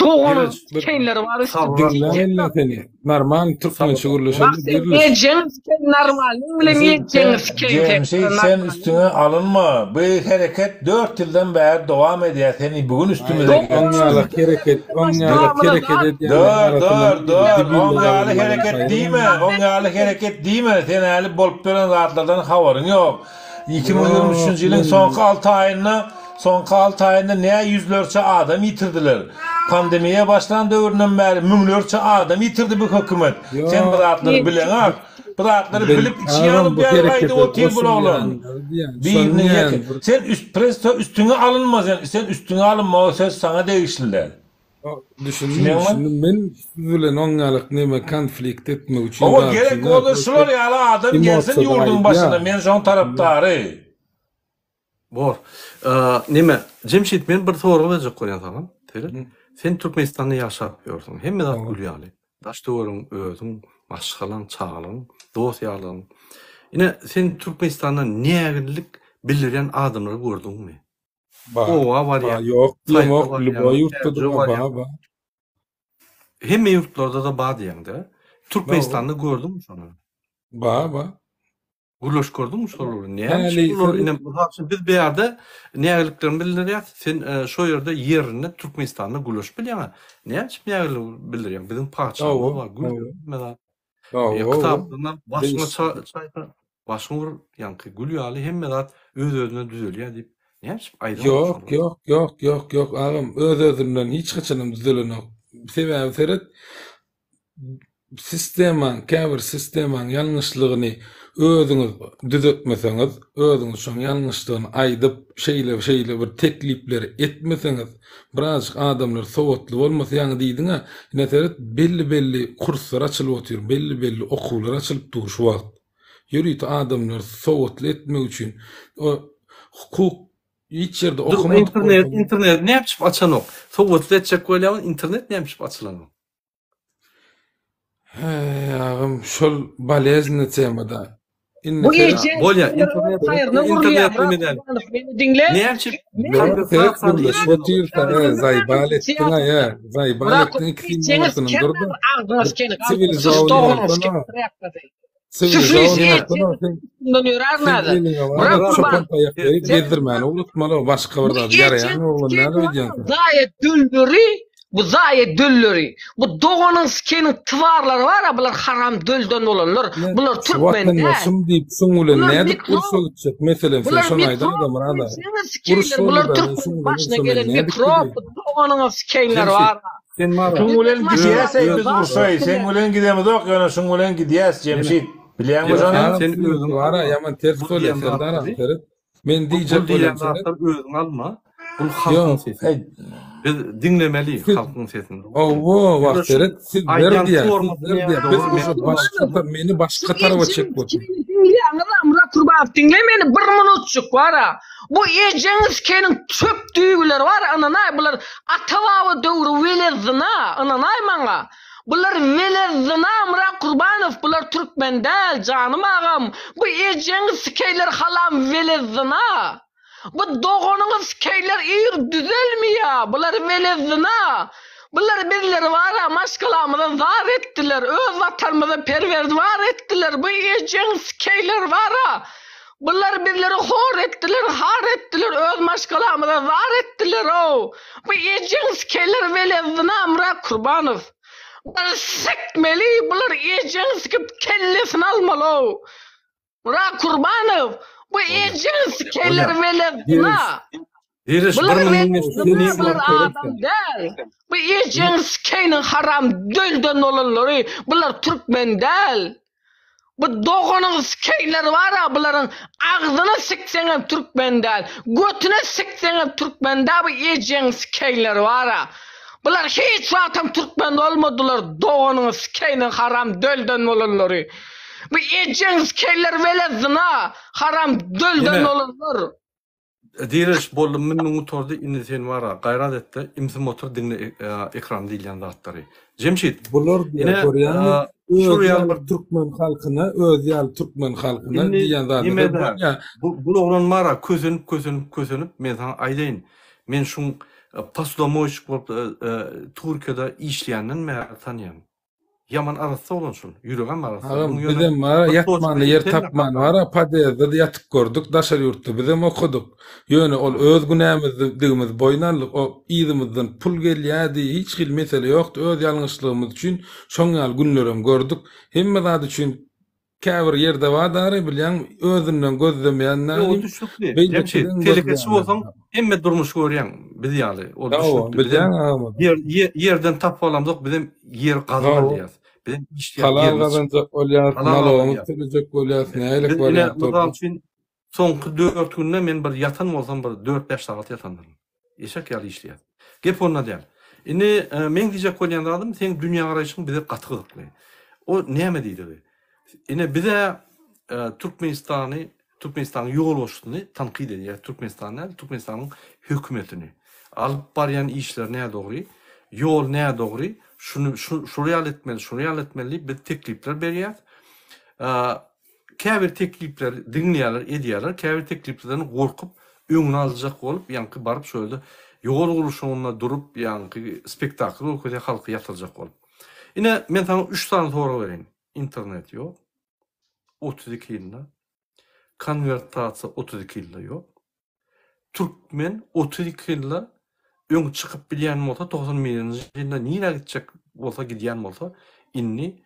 Doganyň sikeýinleri bar üstünde. Diňläýin seni. Normal türkmençe gürleşelim. Bak sen ejeň sikeýin normalnyň bilen ejeň sikeýin sen. Jemşit sen üstüňe alynma. Bu hereket 4 ýyldan bäri dowam edýär. Seni bu gün üstümize Oň ýaly hereket, oň ýaly hereket Dur, dur, dur. Oň ýaly hereket diýme. Oň ýaly hereket diýme. Sen häli bolup ýören zatlardan habaryň ýok. 2023-nji ýylyň soňky 6 aýynda, soňky 6 aýynda nä ýüzlerçe adam ýitirdiler. Pandemiýa başlan döwründen bäri müňlerçe adam ýitirdi bu hökümet. Sen bu zatlary bileňok. Bu zatlary bilip içi ýanyp ýaly aýdyp otyr bul oglan. Biriniň ýeke. Sen üst presto üstüňe alynma sen. Sen üstüňe alynma o söz saňa degişli däl. Düşündim, düşündim. Men siz bilen oň ýalyk neme konflikt etmek üçin Owa gerek bolsa şular ýaly adam gelsin ýurduň başyna men şoň tarapdary. Bor. Neme, Jemşit men bir sorag berjek bolýan saňa. Seret. Sen Türkmenistanda ýaşap ýörsüň. Hemme zat gül ýaly. Daş töweregiň, özüň, maşgalaň, çagalaň, dost ýarlaryň. Ine, sen Türkmenistanda nägillik bildirýän adamlary gördüňmi? Bar. Oba barýan. Ýok, diýemok, lýuboý ýurtda-da bar, bar. Hemme ýurtlarda-da bar diýýäň-dä. Türkmenistanda gördüňmi şony? Bar, bar. Gürleşip gördüňmi şolar bilen? Näme üçin bular ine mysal üçin biz bärde nägiliklerimizi bildirýäs, sen şo ýerde ýerinde Türkmenistanda gürleşip bilýäňä. Näme üçin nägilik bildirýäň? Biziň patyşamyz bar, gül hemme zat. Kitaplaryndan başyňa çaýka, başyňa ur, ýaňky gül ýaly hemme zat öz-özünden düzelýär diýip, näme üçin aýdaňok Ýok, ýok, ýok, ýok, ýok agam, öz-özünden hiç haçanam düzelenok. Sebäbi seret, Sistemaň, käbir sistemaň ýalňyşlygyny özüňiz düzetmeseňiz, özüňiz şoň ýalňyşlygyny aýdyp, şeýle şeýle bir teklipleri etmeseňiz, birazjyk adamlar sowatly bolmasa, ýaňy diýdiň-ä, ine seret, belli-belli kurslar açylyp otyr, belli-belli okuwlar açylyp dur şu wagt. Ýörite adamlary sowatly etmek üçin. O hukuk hiç ýerde Dur, okamadyk internet, bolsaň. internet näme üçin açanok? Sowatly etjek bolýaň, internet näme üçin açylanok? Heý agam şol bolezny temada. Indi Bu seret eje Bolýa internet haýryna gurulýar. internet Myrat neme däl. Gurbanow meni diňle. Näme üçin Seret seret gürleşip otyrsa he zaýbal etdiň aý he zaýbal Myrat etdiň ikisiniň Seňiz ortasynda kenar durda. agzyňyz keni. Siwilizownyý bolsana. Siwilizownyý bolsana sen Bundan ýörär sen näde? eliňe Myrat bar Gurban. çopan taýak berip gezdirmäni unutmaly başga bir zat ýaraýan oglan näme öýdýäň sen. Zaýa dölleri, bu zaýa dölleri, bu doganyň sikeniň twarlary bar-a, bular haram dölden bolanlar, bular Şu türkmen däl. watandaşym diýip şuň bilen Bular nädip mikrob. urşa gitjek meselem sen Bular şony mikrob, aýdaňda Myrat aga. bilseňiz Uruş sikeýler, bular boldy-da men türkmeniň şuň bilen başyna urşa men gelen nädip mikrob, gideýin. bu doganyňa sikeýinler Jemşit, bar-a. sen bar-a. Şuň bilen gidýäs eý biz Maşgala urşaý, seň bilen gidemizok ýöne şuň bilen gidýäs Jemşit. Bilýäňmi Ýok, şony? Agam sen siziňki özüň bar-a alma. ýaman ters Bu bolýar diýen Serdar agam zatlary, seret. Men bu, bu diýjek bolýan diýen seret. zatlary özüň alma. Bul halkyň Ýok. sesi. Eý, Biz diňlemeli Siz halkyň sesini. Hawa, Ýöne wah şu seret sizler aýdýan diýýär, formasy sizler näme diýýär. Biz dogry men uje başga tar meni Şu başga taraba ejeň çekip otyr. sikeni diňleýäňiz-a Myrat Gurbanow diňle meni bir minutjyk bar-a. Bu ejeň sikeniň çöp düýbileri bar ynanaý bular ata-baba döwri welezyna ynanaý maňa. Bular welezyna Myrat Gurbanow bular türkmen däl janym agam bu ejeň sikeýler halam welezyna. Bu doganyňyz sikeýler ir düzelmiýa bular welezyna. Bular bizleri bara maşgalamyza zar etdiler öz watanymyza perwerdiwar etdiler bu ejeň sikeýler bara. Bular bizleri hor etdiler, har etdiler, öz maşgalamyza zar etdiler-ow! Bu ejeň sikeler welezyna Myrat Kurbanow. Bulary sikmeli, bular ejeň sikip kellesini almaly-ow! Myrat Kurbanow, bu ejeň sikeler welezyna. Diriş Bular bir müň welezyna, bular adam däl. Bu ejeň sikeýiniň haram dölden bolanlary, bular türkmen däl. Bu doganyň sikeýleri bar-a bularyň agzyna sikseňem türkmen däl, götüne sikseňem türkmen däl bu ejeň sikeýleri bar-a. Bular hiç wagtam türkmen bolmadylar doganyň sikeýiniň haram dölden bolanlary. Bu ejeň sikeýleri wele zyna haram dölden bolanlar. Direliş boldy mündiň gutardy indi sen bara gaýrat etde imsim otur diňle ekranda diýilýän zatlary. Jemşit Bular diýýär ine görýäňmi şur özi ýaly ýaly bir türkmen halkyna özi ýaly türkmen halkyna indi diýýän zadyny nimede bolýa. bu bul oglan bara kösenip kösenip kösenip men saňa aýdaýyn men şuň posudomoýşik bolup Türkiýede işleýänden bäri tanýan. Ýaman arassa bolan şol. Ýüregem arassa. Agam Muň ýöne bizem bara bir ýatmana toçka ýer ýeten tapman bara podýezdede ýatyp gördük daşary ýurtda bizem okadyk. Ýöne ol öz günämizdigimizi boýun aldyk o yzymyzdan pul gelýädi hiç hili mesele ýokdy öz ýalňyşlygymyz üçin şoň ýaly günlerem gördük. Hemme zat üçin Käbir ýerde bar dary bilýäň özünden gözlemeýän Ýok, o nälim düşnükli. Jemşit, beýlekiden telekeçi gözleýänler bolsaň bar. hemme durmuşy görýäň biz ýaly. Ol Hawa, düşnükli. Bizem bilýäň agam. ýer ýer ýerden tapyp alamzok, bizem ýer gazyp Hawa. alýas. Bizem işleýäs, Halal ýerimiz çykýar. gazanjak bolýas, Halal nalogymyzy gazanýas. tölejek bolýas, nälik Biz ine, wariant mysal bolsa. üçin, soňky dört günde men bir ýatan bolsam bir dört-bäş sagat ýatandyryn. Eşek ýaly işleýäs. Gep onda däl. Indi meň diýjek bolýan zadym seň dünýägaraýşyň bize gaty gyzykly. O näme diýdigi? Ine bizä Türkmenistany, Türkmenistanyň ýolbaşçysyny tankyt edýäs. Türkmenistan däl, Türkmenistanyň hökümetini. Alyp barýan işleri nädogry, ýol nädogry, şuny şular ýaly etmeli, şular ýaly etmeli diýip biz teklipler berýäs. Käbir teklipleri diňleýärler, edýärler, käbir tekliplerden gorkup, öňüni aljak bolup, ýaňky baryp şo ýerde ýol gurluşygynda durup, ýaňky spektakl görkezýär, halky ýatyrjak bolup. Ine, men saňa üç sany sorag bereýin. Internet ýok. 32 ýylynda. Konwertasiýa 32 ýylda ýok. Türkmen 32 ýylda öň çykyp bilýän bolsa 91-nji ýylda nirä gitjek bolsa gidýän bolsa indi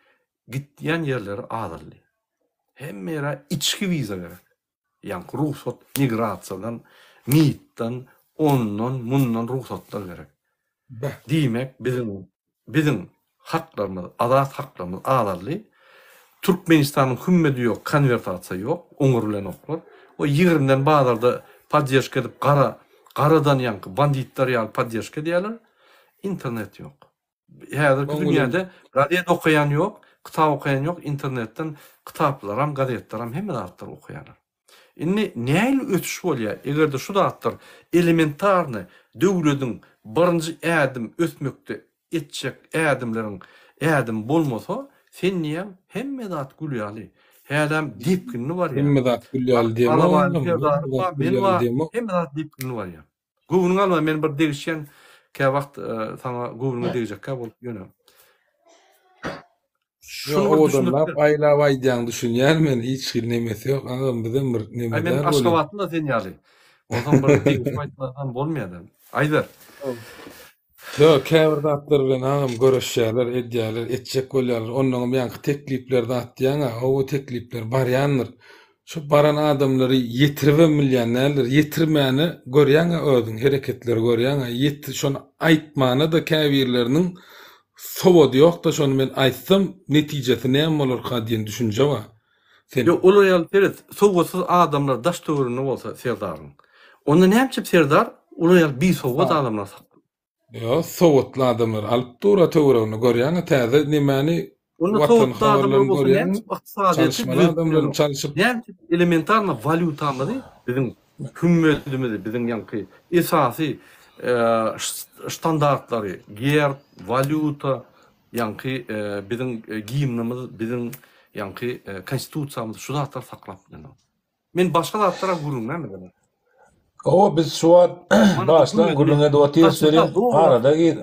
gitýän ýerleri azaldy. Hemme ýere içki wiza gerek. Ýaňky rugsat migrasiýadan, MIT-den, ondan, mundan rugsatlar gerek. Beh. Diýmek, biziň biziň haklarymyz, azat haklarymyz azaldy. Türkmenistanyň hümmedi ýok, konwertasiýa ýok, oňur bilenoklar. O ýigrimden bazarda podderžka edip gara garadan ýaňky banditler ýaly podderžka edýärler. Internet ýok. Häzirki dünýäde gazet okaýan ýok, kitap okaýan ýok, internetden kitaplaram, gazetleram hemme zatlary okaýarlar. Indi nähili ösüş bolýar, eger-de şu zatlar elementarny döwlediň birinji ädim ösmekde etjek ädimleriň ädimi bolmasa, sen diýýäň hemme zat gül ýaly, hälem depginli barýar. Hemme zat gül ýaly diýemok Alabaýly Serdary bar, men bar, hemme zat depginli barýar. Göwnüňe alma men bir degişýän käwagt saňa göwnüňe degjekkä bolup ýöne. Şuny bir owadanlap aýlap aýdýaň düşünýän men hiç hili nemesi ýok agam bizem bir neme däl. Men Aşgabatly-da sen ýaly. Onsoň bir degişip aýtmasam bolmaýar-da. Aýdyber. Ýok, käbir zatlar bilen agam göreşýärler, edýärler, etjek bolýarlar. Onnoňam ýaňky teklipler zat diýýäň-ä, hawa teklipler barýandyr. Şo baran adamlary ýetiribem bilýän däldir. Ýetirmäne görýäň-ä özüň, hereketleri görýäň-ä. Ýet şony aýtmana-da käbirleriniň sowady ýok-da, şony men aýtsam netijesi näme bolarka diýen düşünje bar. Sen. Ýok, olar ýaly seret, sowatsyz adamlar daş töwereginde bolsa Serdaryň. Onda näme üçin Serdar olar ýaly bisowat adamlary saklaýar? Ýok, sowatly adamlary alyp dur-a töwereginde, görýäňä täze nemäni, Onda Watan sowatly adamlar habarlaryny bolsa näme görýäňmi? üçin ykdysadyýeti Çalyşmaly düzetip adam bilen bilenok? çalşyp. Näme üçin elementarno walýutamyzy biziň hümmedimizi, biziň ýaňky esasy ştandartlary, gerb, walýuta, Ýaňky biziň gimnimiz, biziň ýaňky konstitusiýamyz şu zatlary saklap bilenok. Men başga zatlara gürrüň bermedim. Hawa biz şu wagt başdan gürrüň edip otyrys welin arada gir.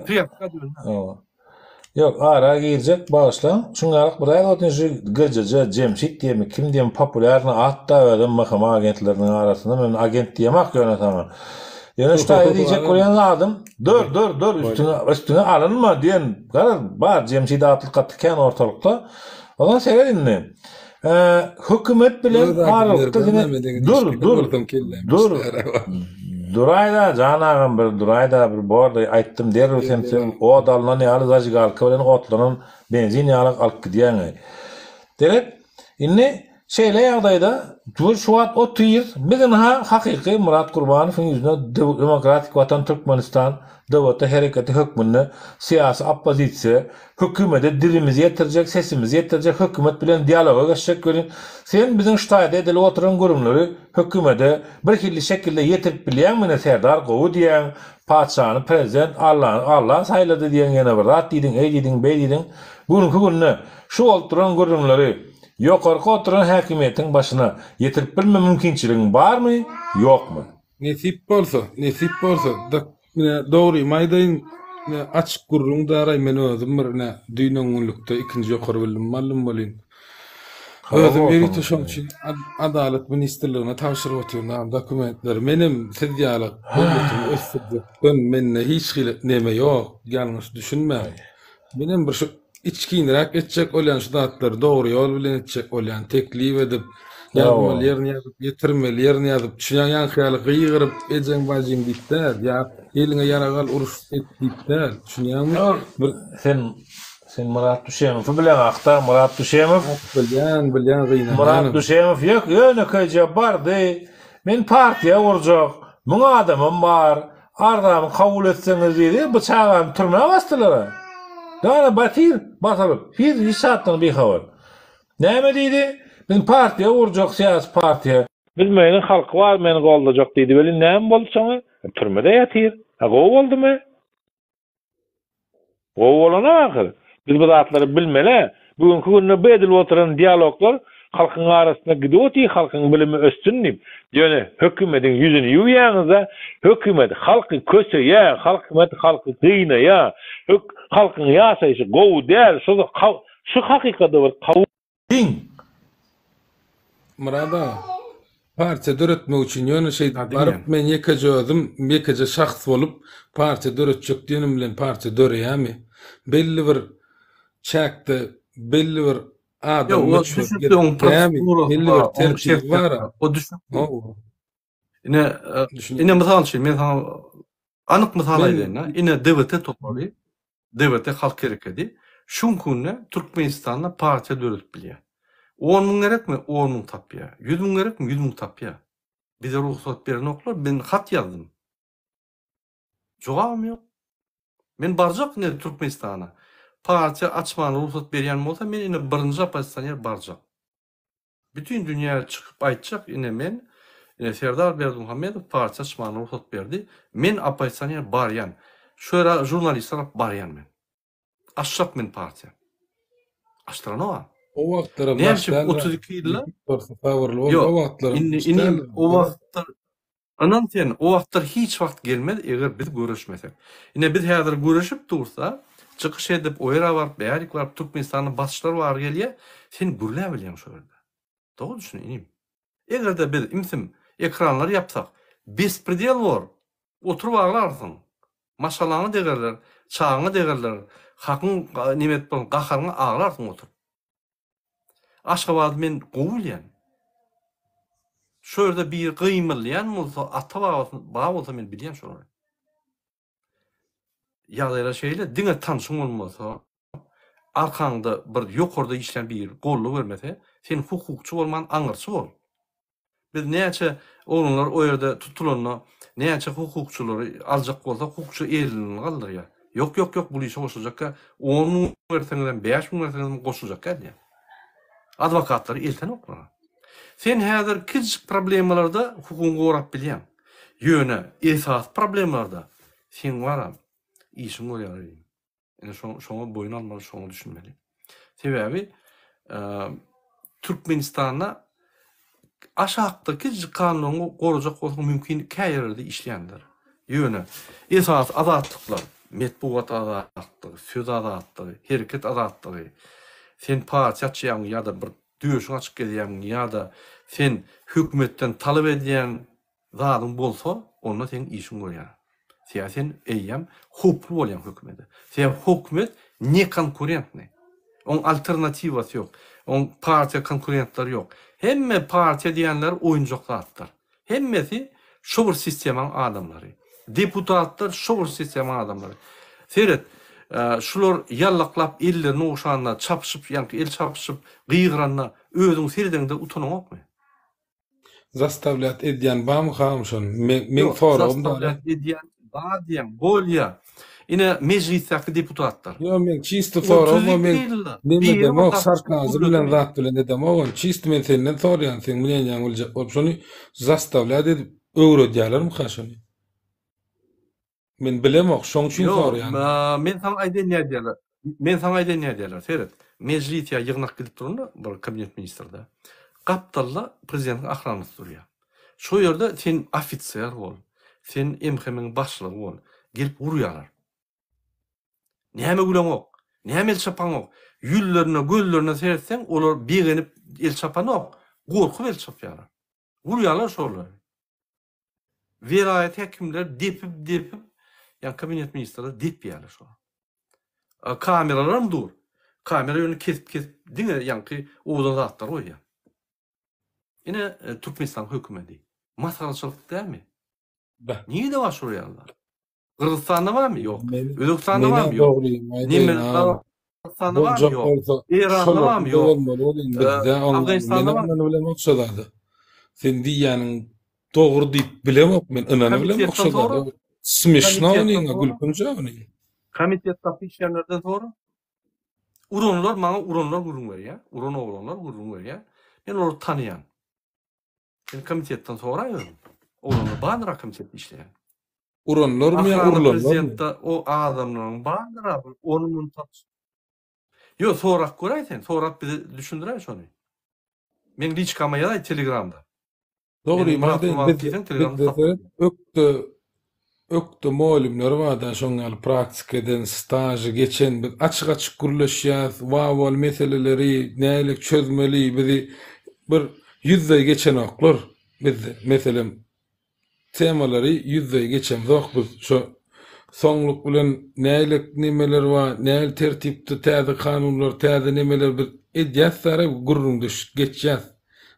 Ýok ara girjek bagyşlaň. Şuň ýalyk bir aýdyp otyryn şu GJJ Jemşit diýemi kim diýemi populýarny at-da özem MHM agentleriniň arasynda men agent diýemak ýöne saňa. Ýöne şu taýda diýjek bolýan zadym Dur, dur, dur, üstüňe, üstüňe alynma diýen, garaz, bar, Jemşit atly gaty kän ortalykda. Ondan seret indi. Hökümet bilen aralykda diňe dur, dur, dur, duraý-da, jan agam, bir duraý-da, bir bordy, aýtdym, derrew sen sen ot alnan ýaly zažigalka bilen otlanan benzin ýaly alyp gidýäň-eý. Seret, indi Şeýle ýagdaýda biz şu wagt otyrys, biz ynha hakyky Myrat Gurbanowyň ýüzüne Demokratik Watan Türkmenistan DWT hereketi hökmünde syýasy oppozisiýa, hökümete dilimizi ýetirjek, sesimizi ýetirjek, hökümet bilen dialoga geçjek welin, sen biziň şu taýda edilip oturan gürrüňleri hökümete bir hilli şekilde ýetirip bilýäňmi ine Serdar gowy diýýäň, patyşany prezident Allany Alla saýlady diýeň ýene bir zat diýdiň, eý diýdiň, beý diýdiň. Bu günki günde şu bolup duran gürrüňleri Ýokarky oturan häkimiýetiň başyna ýetirip bilme mümkinçiligiň barmy, ýokmy? Nesip bolsa, nesip bolsa, dak, ine, dogrymy aýdaýyn, ine, açyk gürrüň daraý, men özüm bir, ine, düýn-öňňünlikde ikinji ýokary bilimimi aldym welin, özüm ýörite şoň üçin Adalat ministrligine tabşyryp otyryn, agam, dokumentleri. Menem siz ýaly döwletimi ösdürjekden mende hiç hili neme ýok, ýalňyş düşünmäň. Menem bir şu içginräk etjek bolýan şu zatlary dogry ýol bilen etjek bolýan teklip edip ýazmaly ýerini ýazyp ýetirmeli ýerini ýazyp düşünýäň ýaňky ýaly gygyryp ejeň bajyň diýip däl ýa eliňe ýarag al uruş et diýip däl düşünýäňmi bir sen sen Myrat Düşemowy bileňakda Myrat Düşemow bilýän bilýän gynanýanam Myrat Düşemow ýök ýönekeýje bardy men partiýa gurjak müň adamym bar Arzamy kabul etseňiz diýdi, bu çagany türmä basdylar-a. Dana batyr basylyp, hiç hiç zatdan bihabar. Näme diýdi? Biz partiýa gurjak, syýasy partiýa. Biz meniň halky bar meni goldajak diýdi welin näme boldy soňy? Türmede ýatyr. A gowy boldumy? Gowy bolanok ahyr. Biz bu zatlary bilmeli. Bu günki günde bu edilip oturan dialoglar halkyň arasynda gidip otyr, halkyň bilimi össün diýip. Ýöne hökümediň ýüzüni ýuwýaňyzda, hökümet halky köseýär, halkümet halky gynaýar, hök halkyň ýaşaýşy gowy däl, şu şu hakykady bir kabul ediň. Myrat aga. Partiýa döretmek üçin ýöne şeýdip baryp men ýekeje özüm, ýekeje şahs bolup partiýa döretjek diýenim bilen partiýa döreýärmi? Belli bir çäkde belli bir adam Ýok, o möçberi düşnükli gerek oň dämi? prosedurasy Belli bir bar, oň tertibi şertleri bar-a. bar. O düşnükli. Hawa. Ine, Düşünýän. ine mysal üçin men saňa anyk mysal Men aýdaýyn-da. Ine DWT topary, DWT halk hereketi şu günki günde Türkmenistanda partiýa döredip bilýär. On müň gerekmi? On müň tapýar. Ýüz müň gerekmi? Ýüz müň tapýar. Bize rugsat berenoklar. Men hat ýazdym. Jogabam ýok. Men barjak ine Türkmenistana. Partiýa açmana rugsat berýän bolsa men ine birinji oppozisioner barjak. Bütin dünýä çykyp aýtjak ine men ine Serdar Berdimuhamedow partiýa açmana rugsat berdi. Men oppozisioner barýan. Şu ýere žurnalistler alyp barýan men. Açjak men partiýa. Açdyranok-a. O wagtlaram Näme daş üçin däldir. 32 ýylda Sabyrly bol, o Ýok, wagtlaram indi daş inim däldir. o wagtlar Ynan sen, o wagtlar hiç wagt gelmez eger biz göreşmesek. Ine biz häzir göreşip dursa, çykyş edip, o ýere baryp, bärik baryp, Türkmenistanda basyşlar bar gelýä, sen gürläbilýäň şo ýerde. Dogry düşün inim. Eger-de biz imsim ekranlary ýapsak, bespredel bor, oturyp aglarsyň. Maşgalaňa degerler, çagaňa degerler, hakyň neme edip gaharyňa aglarsyň oturyp. Aşgabady men gowy bilýän. Şo ýerde biri gymylýan bolsa, ata-babasy bar bolsa men bilýän şolary. Ýagdaýlar şeýle, diňe tanşyň bolmasa, arkaňda bir ýokarda işlän biri goldaw bermese, sen hukukçy bolman aňyrçy bol. Biz näçe oglanlar o ýerde tutulanda näçe hukukçylary aljak bolsak hukukçy elini galdyrýar. Ýok ýok ýok bul işe goşuljakka on müň berseňizem 5000 berseňizem goşuljakka diýýär. Adwokatlary eltenoklar. Sen häzir kiçijik problemalarda hukugyňy gorap bilýäň. Ýöne esasy problemalarda seň baram işiň bolýar. Ine şoňa boýun almaly, şoňa düşünmeli. Sebäbi Türkmenistanda aşakda kiçijik kanunyňy gorajak bolsaň mümkin kä ýerlerde işleýändir. Ýöne esasy azatlyklar, metbugat azatlygy, söz azatlygy, hereket azatlygy, sen partiýa açýaňmy ýa-da bir döşüňi açyp gezýäňmi ýa-da sen hökümetden talap edýän zadyň bolsa, onda seň işiň görýär. Sebäbi sen eýýäm howply bolýaň hökümede. Sebäbi hökümet ne konkurentnyý. Oň alternatiwasy ýok. Oň partiýa konkurentleri ýok. Hemme partiýa diýenler oýunjak zatlar. Hemmesi şo bir sistemaň adamlary. Deputatlar şo bir sistemaň adamlary. Seret, şular ýallaklap ellerini ogşanda, çapyşyp, ýaňky el çarpyşyp gygyranda özüň seredeňde utanaňokmy? Zastavlýat edýän barmy hanym şony? Men meň Ýok, soragym bar. zastavlýat edýän bar diýýän, bolýa. Ine mejlisdäki deputatlar. Ýok, meň çisto soragym o, 32 men ýylda neme biri bir edemok, garşy çykyp sarkazm bilen gürledimi? zat bilen edemok ony. Çisto men senden soraýan, seň mneniýaňy biljek bolup şony zastavlýat edip öwredýälermika şony? Men bilemok, şoň üçin Ýok, soraýan. men saňa aýdaýyn nädýärler. Men saňa aýdaýyn nädýärler. Seret, mejlis ýa ýygnak gidip duranda bir kabinet ministrde gapdalda prezidentiň ahranasy durýar. Şo ýerde sen ofiser bol, sen MHM-iň başlygy bol, gelip urýarlar. Näme güleňok? Näme el çapaňok? Ýüzlerine, gözlerine seretseň, olar begenip el çapanok, gorkup el çapýarlar. Urýarlar şolary. Welaýat häkimleri depip depip ýa kabinet ministrleri depýärler şo. Kameralaram dur. Kamera ýöne kesip kesip diňe ýaňky owadan zatlary goýýar. Ine e, Türkmenistan hökümeti. Masgaraçylyk dälmi? Nirede bar şol ýalylar? Gyrgyzystanda barmy? Ýok. Özbegistanda barmy? Ýok. Nemesistanda barmy? Ýok. Eýranda barmy? Ýok. Afganistanda barmy? Men bilemok şo zady. Sen diýýäniň dogry diýip bilemok men ynanyp bilemok şo zada. Smeşno onuň gülkünç onuň. Komitetdäki işleýänlerden sora. Uranlar maňa uranlar gürrüň berýär. Uran oglanlar gürrüň berýär. Men olary tanaýan. Sen komitetden soraý özüň. Oglanlar bardyr a komitetde işleýän. Uranlarmy ýa Ahrana urlanlarmy? prezidentde o adamlaryň bardyr a bir ony muny tapyş. Ýok sorap göräý sen, sorap bize düşündiräý şony. Meň liçkama ýazaý telegramda. Dogry Meniň Myrat Mardin Gurbanow biz diýseň telegramda bizde tap. seret ökde ökde mugallymlar barda şoň ýaly praktika eden stažy geçen biz açyk açyk gürleşýäs wawwaly meseleleri nälik çözmeli bizi bir ýüzleý geçenoklar. Bizde meselem temalary ýüzleý geçemzok biz şo soňluk bilen nähili nemeler bar nähili tertipde täze kanunlar täze nemeler biz edýäs sary gürrüňdeşlik geçýäs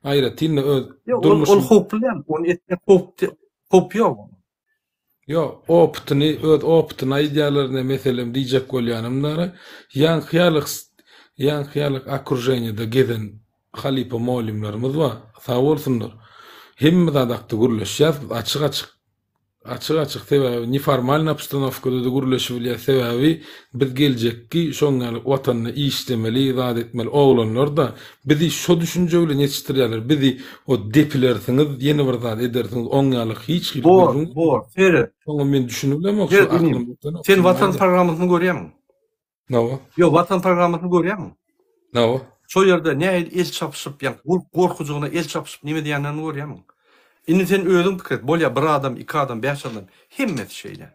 aýratynda öz Ýok ol ol howply däl ony etmek howp howp ýok. Ýok opytyny öz opytyny aýdýarlar ine meselem diýjek bolýanym dara ýaňky ýalyk ýaňky ýalyk okruženiýada gezen Halypa mugallymlarymyz bar, sag bolsunlar. Hemme zat hakda gürleşýäs biz açyk-açyk. Açyk-açyk sebäbi neformalnyý obstanowkada-da gürleşibilýäs sebäbi biz geljekki şoň ýaly watanda işlemeli, zat etmeli oglanlar-da bizi şo düşünje bilen ýetişdirýärler. Bizi o depilersiňiz, ýene bir zat edersiňiz oň ýaly hiç hili Bor, gürrüň bor, seret. Şoňa men düşünibilemok şu Seret inim, aklym ýetenok. sen Watan programmasyny görýämiň? Hawa. Ýok, Watan programmasyny görýämiň? Hawa. Şo ýerde nähili el çapyşyp, ýa gorkujygyna el çapyşyp neme diýenlerini görýämiň? Indi sen özüň pikir et, bolýa bir adam, iki adam, bäş adam, hemmesi şeýle.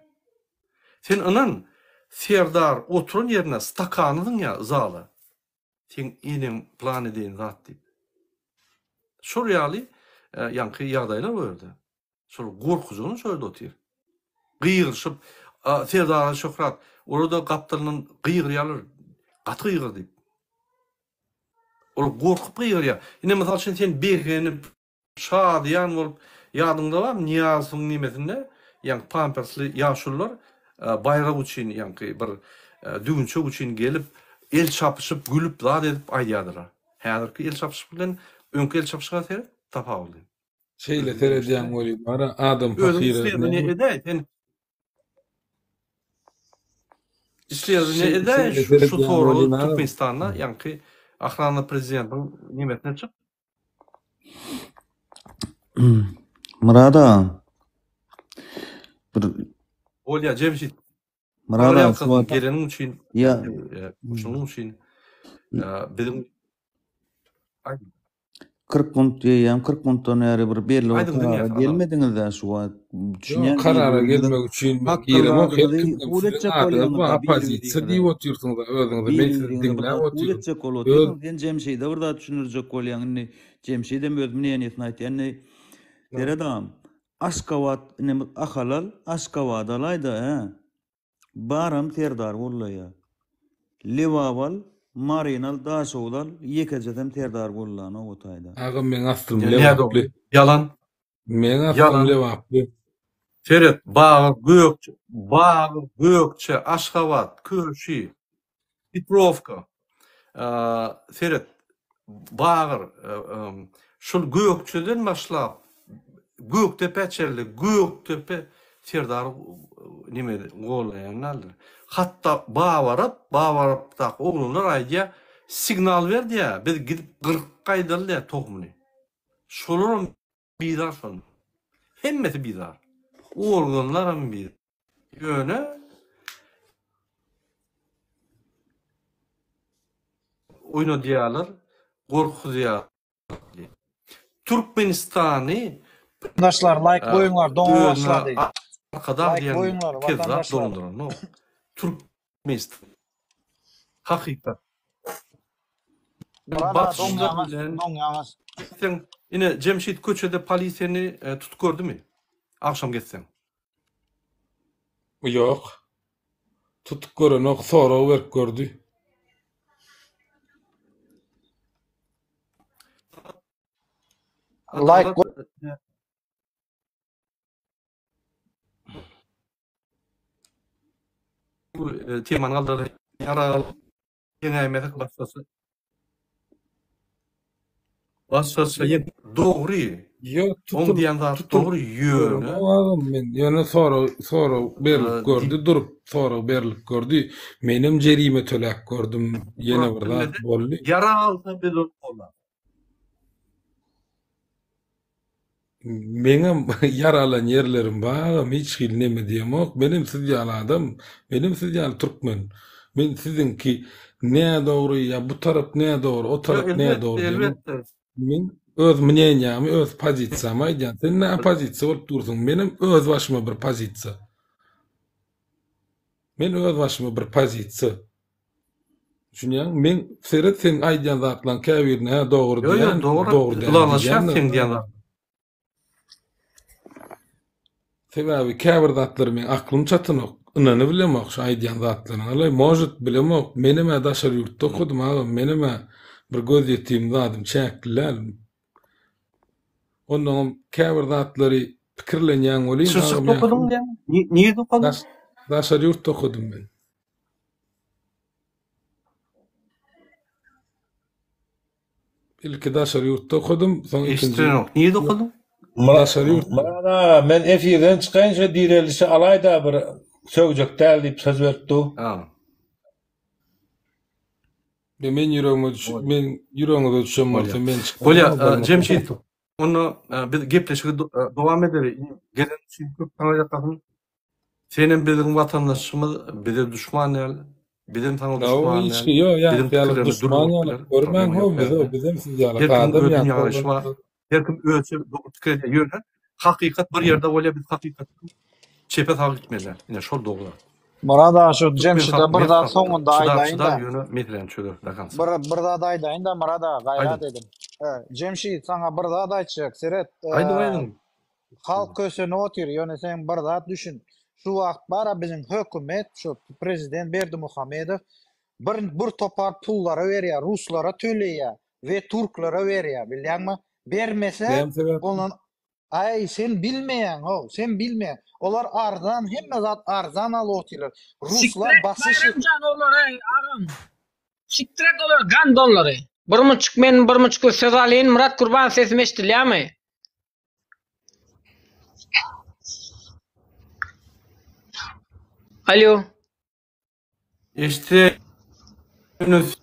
Sen ynan, Serdar oturan ýerine stakany zyňýar zala. Seň eneň plan edeýin zat diýip. Şol ýaly ýaňky ýagdaýlar bu ýerde. Şol gorkujygyny şo ýerde otyr. Gygyryşyp, Serdara Şöhrat, olar-da gapdalyndan gygyrýarlar, gaty gygyr diýip. Olar gorkup gygyrýar. Ine, mysal üçin, sen begenip, şadyýan bolup, ýadyňda barmy, Nyýazowyň nemesinde, ýaňky pampersli ýaşulular baýrak üçin, ýaňky bir düwünçek üçin gelip, el çapyşyp, gülüp, zat edip aýdýardylar. Häzirki el çapyşyk bilen öňki el çapyşyga seret, tapawudy. Şeýle seredýäň welin bara adam Özüň pahyra isleýäni näme edäý sen. Isleýäni Şeýle edäý şeýle şu şu seredýäň soragy welin agam. Türkmenistanda ýaňky Ahrana prezidentiň nemesine çyk. Myrat aga. Bir Bolýa Jemşit. Myrat aga şu wagt geleniň üçin ýa şunuň üçin biziň 40 munt diýýän, 40 muntdan bäri bir belli bir Aýdyň karara dünýäsi adam. gelmediňiz-dä şu wagt. Ýok, Düşünýän karara bir-biriňiziň gelmek üçin men hakly giremok. Her zadyňyzy kimden kabul siziň etjek adyňyz bar, bolýaňyz-da oppozisiýa bir-biriňize. diýip otyrsyňyz özüňize. Men sizi Bir-biriňize bir diňläp zat kabul otyryn. etjek bolup Öz otyrsyňyz. Sen Jemşide bir zat düşündirjek bolýaň. Indi Jemşidem öz mneniýesini aýtýar. Indi seret agam, Aşgabat indi Ahal al, Aşgabat alaý-da, hä? Baram Serdar gollaýa. Lebap al, Maryny al, Daşoguz al, ýekejesem Serdar gollanok o taýda. Agam meň aslym Nädogry. Lebaply. Ýalan. Meň aslym Ýalan. Lebaply. Seret, Bagyr, Gökje, Bagyr, Gökje, Aşgabat, Köşi, Petrowka. Seret, Bagyr, şol Gökjeden başlap, Gökdepä çenli, Gökdepe Serdary neme gollaýan däldir. Hatda Babarap, Babarapdaky oglanlar aýdýar, signal ber diýýär, biz gidip gyryp gaýdaly diýýär tohumyny. Şolaram bizar şonda. Hemmesi bizar. Organlaram bizar. Ýöne oýnadýarlar, gorkuzýarlar. Türkmenistany Watandaşlar laýk goýuňlar doňa özüne başlady. Arkadag Laýk diýen goýuňlar kezzap watandaşlar. dolandyranok. Türkmenistan hakykat. Myrat aga Batyşlar doňýaňyz bilen doňýaňyz. Sen ine Jemşit köçede polisiýa seni tutup gördümi? Agşam gezseň. Ýok. Tutup görenok, sorag berip gördi. Laýk Bu temany galdyrdy. Ýaraly Deňäýmesek başgaça. Başgaça ýene dogry. Ýok, Oň tutulyp, diýen zady tutulyp dogry, ýöne görenok agam men. Ýöne sorag, sorag berlip gördi, durup sorag berlip gördi. Menem jerime töläp gördüm, ýene bir zat boldy. Ýarag alsa biz ony gollarys. Meňem ýaralan ýerlerim bar agam hiç hili neme diýemok menem siz ýaly adam menem siz ýaly türkmen men siziňki nädogry ýa bu tarap nädogry o Ýok tarap elbetde nädogry diýemok elbetde. men öz mneniýamy öz pozisiýamy aýdýan sen nä oppozisiýa bolup dursuň menem öz başyma bir pozisiýa men öz başyma bir pozisiýa Düşünýäňmi? Men seret seň aýdýan zatlaň käbirine hä dogry Ýok ýok diýýän, dogry dogry däl ylalaşýas diýýän. seň diýen zadyň. Sebäbi käbir zatlara meň aklym çatanok, ynanybilemok şu aýdýan zatlaryňa. Alaý, может, bilemok, menem-ä daşary ýurtda okadym agam, menem-ä bir gözýetim zadym çäkli däl. Onnoňam käbir zatlary pikirlenýäň welin agam ýa. Okadyň diýýäň? Nirde okadyň? Daşary ýurtda okadym men. Ilki daşary ýurtda okadym, soň ikinji. Eşdilenok. Nirde okadyň? Daşary ýurt. Myrat aga, men efirden çykaýyn şo direlişi alaýda bir sögjek däl diýip söz berip dur. Ha. Be men ýüregime düş, men ýüregiňize düşen bolsa men çykaýyn. Bolýa, Jemşit. Onda biz gepleşigi dowam edeli. Gelen üçin köp saňa ýakasyn. Senem biziň watandaşymyz, bize duşman däl. Bizem saňa duşman däl. Ýok, ýa, biziň pikirlerimiz dürli bolup biler. Görmäň how bizi, bizem siz ýaly adam ýaly. Her kim özçe dogry pikir edýär. Ýöne hakykat bir ýerde bolýar, biz hakykatdan çepe saga gitmeli däl. Ine şol dogry zat. Myrat aga şu Jemşide bir zat soňunda aýdaýyn-da. Ýöne meseläni çözer do Bir bir zat aýdaýyn-da Myrat aga gaýrat ediň. Jemşit saňa bir zat aýtjak seret. Aýdyň aýdyň. Halk kösenip otyr ýöne sen bir zat düşün. Şu wagt bara biziň hökümet şu prezident Berdimuhamedow bir bir topar pullara berýär ruslara töleýär we türklere berýär bilýäňmi? Bermese ondan Aý sen bilmeýäň how sen bilmeýäň. Olar arzan hemme zat arzan alyp otyrlar. Ruslar basyş Bayramjan olar eý agam. Sikdir et olary gandonlary. Bir muçuk men bir muçuk söz alyn Myrat Gurban sesim eşdilýärmi? Alo. Eşitse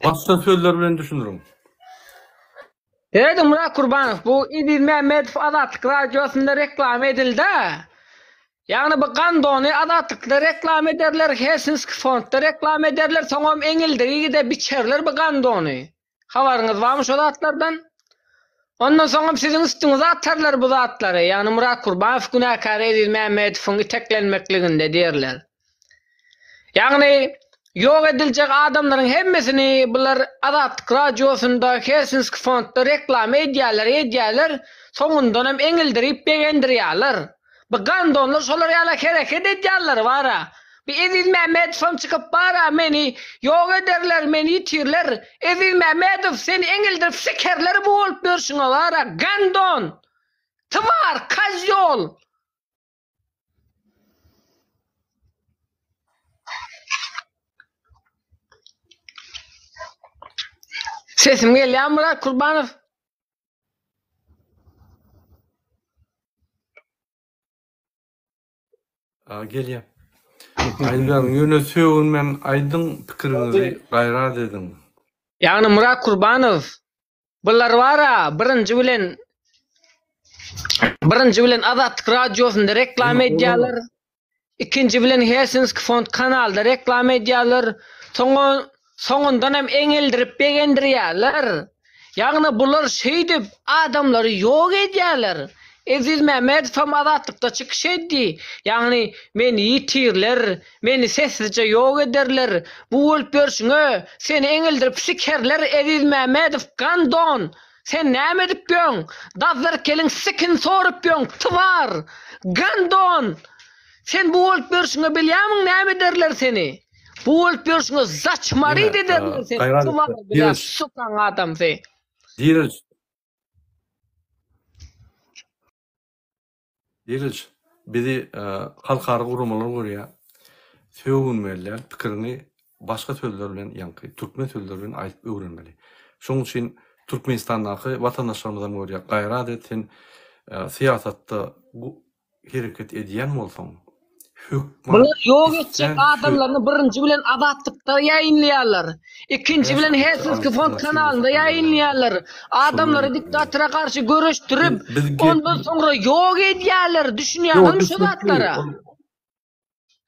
başga sözler bilen düşündiriň. Serediň Myrat Kurbanow bu Eziz Mämmedow Azatlyk radiosynda reklama edildä. Ýagny bu gandony Azatlykda reklama ederler, Helsinski fondda reklama ederler, soňam eňildirigide biçerler bu gandony. Habaryňyz barmy şo zatlardan? Ondan soňam siziň üstüňize atarlar bu zatlary, ýagny Myrat Kurbanow günäkär Eziz Mämmedowyň iteklenmekliginde diýerler. Ýagny ýok ediljek adamlaryň hemmesini bular Azatlyk radiosynda, Helsinski fondda reklama edýärler, edýärler, soňundanam eňildirip begendirýärler. Bu gandonlar şolar ýala hereket edýärler bara. Bu Eziz Mämmedowam çykyp bara meni ýok ederler meni ýitirler Eziz Mämmedow seni eňildirip sikerler bu bolup ýörşüňe bara gandon twar kozýol. Sesim gelýärmi Myrat Kurbanow? Gelýär. Aýdyň, ýöne sögünmän aýdyň pikiriňizi gaýrat ediň. Ýagny Myrat Kurbanow bular bara birinji bilen birinji bilen Azatlyk radiosynda reklama edýärler. Ikinji bilen Helsinski fond kanalda reklama edýärler. Soňa soňundan hem eňildirip begendirýärler. Ýagny bular şeýdip adamlary ýok edýärler. Eziz Mämmedow hem Azatlykda çykyş etdi. Ýagny meni ýitirler, meni sessizje ýok ederler. Bu bolup ýörşüňe seni eňildirip sikerler Eziz Mämmedow gandon. Sen näme edip ýöň? Dazzarkeliň sikini sorup ýöň, twar! Gandon! Sen bu bolup ýörşüňe bilýämiň näme ederler seni? Bu bolup ýörşüňe zaçmarit ederler seni, twar bilä, sukaň adamsy. Diriliş. Diriliş, bizi halkara guramalar görýär. Sögünmeli däl, pikiriňi başga sözler bilen, ýaňky türkmen sözleri bilen aýdyp öwrenmeli. Şonuň üçin Türkmenistandaky watandaşlarymyzam görýär. Gaýrat et sen syýasatda hereket edýän bolsaň, hökman Bular ýok etjek adamlaryny birinji bilen Azatlykda ýaýynlaýarlar. Ikinji bilen Helsinski fond kanalynda ýaýynlaýarlar. Adamlary diktatora garşy göreşdirip, ondan soňra ýok edýärler. Düşünýäňizmi şu zatlara?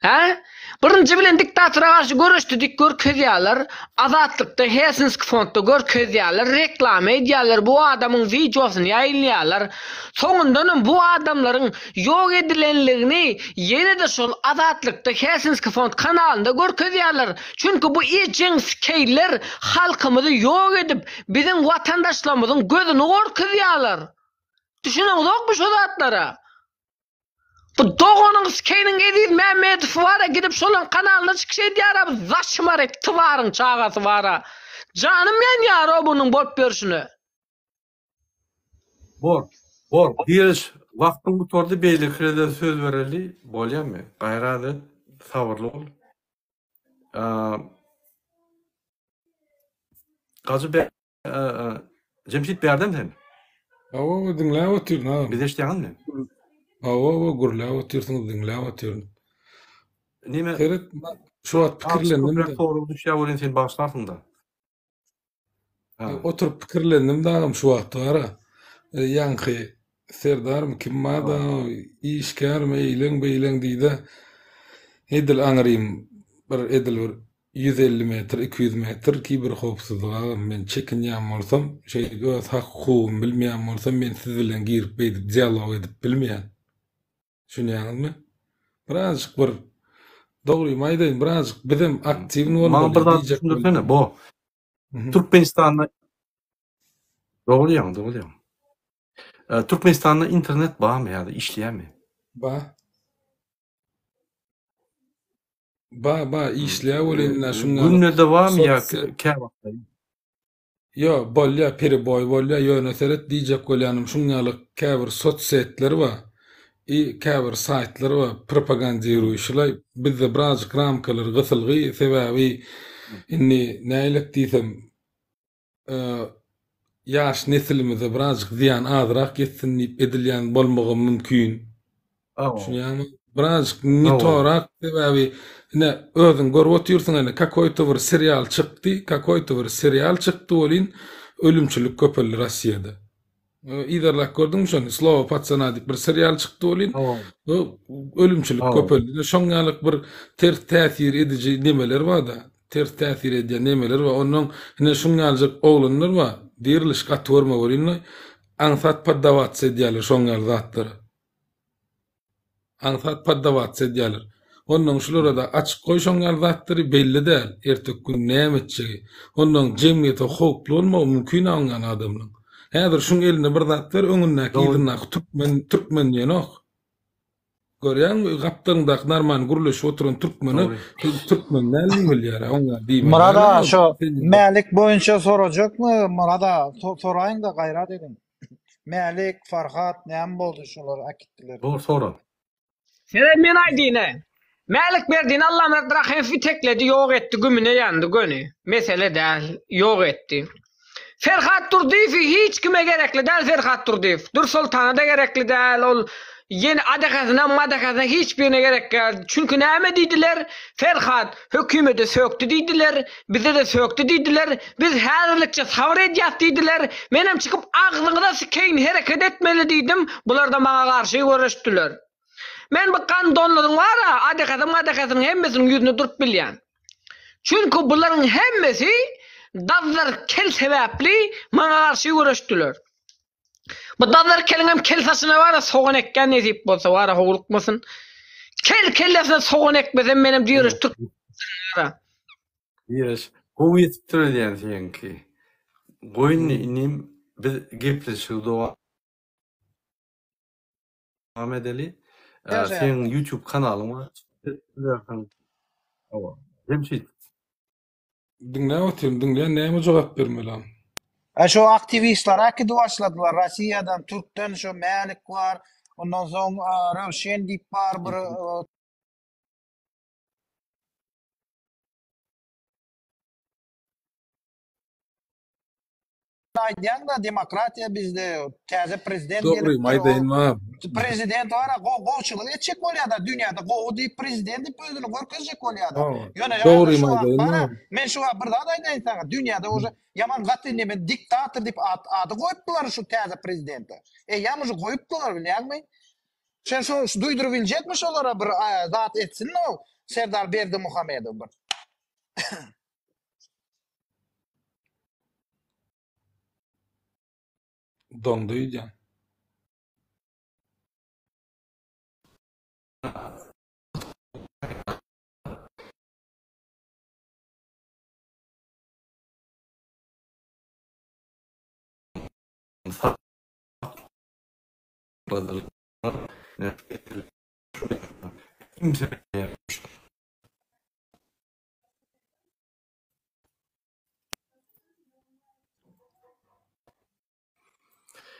Hä? Birinji bilen diktatora garşy göreşdi diýip görkezýärler. Azatlykda, Helsinski fondda görkezýärler, reklama edýärler, bu adamyň wideosyny ýaýynlaýarlar. Soňundanam bu adamlaryň ýok edilenligini ýene-de şol Azatlykda, Helsinski fond kanalynda görkezýärler. Çünki bu ejeňskeýler halkymyzy ýok edip, biziň watandaşlarymyzyň gözüni gorkuzýarlar. Düşüneňizokmy şu zatlara? Bu doganyň skeýniň Eziz Mämmedow bara gidip şolaň kanalynda çykyş edýara bu zaşmary tywaryň çagasy bara. Janym ýanýaro bunuň bolup ýörşüne. Bor, bor, Giriş, wagtyň gutardy beýlekilere söz bereli, bolýamy? Gaýrat et, sabyrly bol. Gajy Jemşit bärdemi sen? Hawa, hawa, diňläp otyryn agam. Bizi eşidýäňizmi? Hawa, hawa, gürläp otyrsyňyz, diňläp otyryn. Neme? Seret, şu wagt pikirlendim. Köpräk sorag düşýär welin sen bagyşlarsyň-da. Oturyp pikirlendim-de agam şu wagt bar-a. Ýaňky Serdarmy kim bar-da, işgärmi eýleň-beýleň diý-de, edil aňrym bir edil bir 150 metr, 200 metr kiberhowpsuzlyk agam men çekinýän bolsam, şeýdip öz hak-hukugymy bilmeýän bolsam men siz bilen girip beýdip dialog edip bilmeýän. Düşünýäňizmi? Birazjyk bir dogrymy aýdaýyn, birazjyk bizem aktiwny bolmaly. Maňa bir zat düşündirsene, bo. Türkmenistanda Dogry diýýäň, dogry diýýäň. Türkmenistanda internet barmy ýa-da işleýärmi? Bar. Ba, ba, işleýär welin ine şuň ýaly. Günde-de barmy ýa käwagtlaýyn? Ýo, bolýa, pereboý bolýa, ýöne seret diýjek bolýanym şuň ýaly käbir sossetler bar i käbir saýtlar bar propagandiruýşylaý bizde birazjyk ramkalar gysylgy sebäbi indi näýlek diýsem ýaş nesilimize birazjyk zyýan azrak ýetsin diýip edilýän bolmagam mümkin. Düşünýäňmi? Birazjyk nitorak sebäbi ine özüň görüp otyrsyň ine kakoýto bir serial çykdy, kakoýto bir serial çykdy welin ölümçilik köpeldi Rossiýada. Yzarlap gördüňmi şony? Slowo patsana diýip bir serial çykdy welin ölümçilik köpeldi. Ine şoň ýaly bir ters täsir ediji nemeler barda. Ters täsir edýän nemeler bar. Onnoň ine şuň ýalyjak oglanlar bar. Diriliş gaty görme welin aňsat poddawatsa edýärler şoň ýaly zatlara. Aňsat poddawatsa edýärler. Onnoň şulara-da açyk goý şoň ýaly zatlary belli däl, erteki gün näme etjegi. Onnoň jemgyýete howply bolmagy mümkin oň ýaly adamlaň. Häzir şuň eline bir zat ber öňündäki yzyndaky türkmen türkmen diýenok. Görýäňmi gapdalyňdaky normal gürleşip oturan türkmene sen türkmen däl diýmelýär oň ýaly diýmeli. Myrat aga şo Mälik boýunça sorajakmy Myrat aga soraýyňda gaýrat ediň. Mälik, Farhat näme boldy şolar äkitdiler. Bor sora. Seret men aýdynä. Mälik Berdini Allamyrat Rahymow itekledi ýok etdi gümüne ýandy göni. Mesele däl. Ýok etdi. Ferhat Durdyýewi hiç kime gerekli däl Ferhat Durdyýew. Dürsoltana-da gerekli däl ol ýene adakasyna madakasyna hiç birine gerek däl. Çünki näme diýdiler Ferhat Hökümede sökdi diýdiler, bize-de sökdi diýdiler, biz häzirlikçe sabyr edýäs diýdiler, menem çykyp agzyňyza sikeýin hereket etmeli diýdim, bular-da maňa garşy göreşdiler. Men bu gandonlaryň bar-a, adakasyň-madakasynyň hemmesiniň ýüzüne durup bilýän. Çünki bularyň hemmesi Dazzar kel sebäpli maňa garşy göreşdiler. Bu Dazar keliňem kel saçyna bara sogan ekýän nesip bolsa bara howlukmasyn. Kel kellesine sogan ekmesem menem düýereş türk bara. Düýereş gowy ýetipdir öýdýän seňki. Goý indi inim biz gepleşigi dowam edeli. Seň YouTube kanalyň bar. Hawa. Jemşit. Diňläp otyryn, diňleýän näme jogap bermeli am. A şo aktiwistler äkidip başladylar Rossiýadan, Türkden şo Mälik bar, ondan soň Röwşen diýip bar bir aýdýaňda demokratiýa bizde täze prezident Dogrymy aýdaýyn bar. Prezident bar gowçulyk etjek bolýada dünýäde gowy diýip prezident diýip özüni görkezjek bolýada. Ýöne dogrymy aýdaýyn bar. Men şu wagt bir zat aýdaýyn saňa dünýäde uje ýaman gaty neme diktator diýip at ady goýupdylar şu täze prezidente. Eýýäm uje goýupdylar bilýäňmi? Sen şu duýduryp biljekmi şolara bir zat etsin ol Serdar Berdimuhamedow bir. Doňdy öýdýän. Sakladylar. Kimse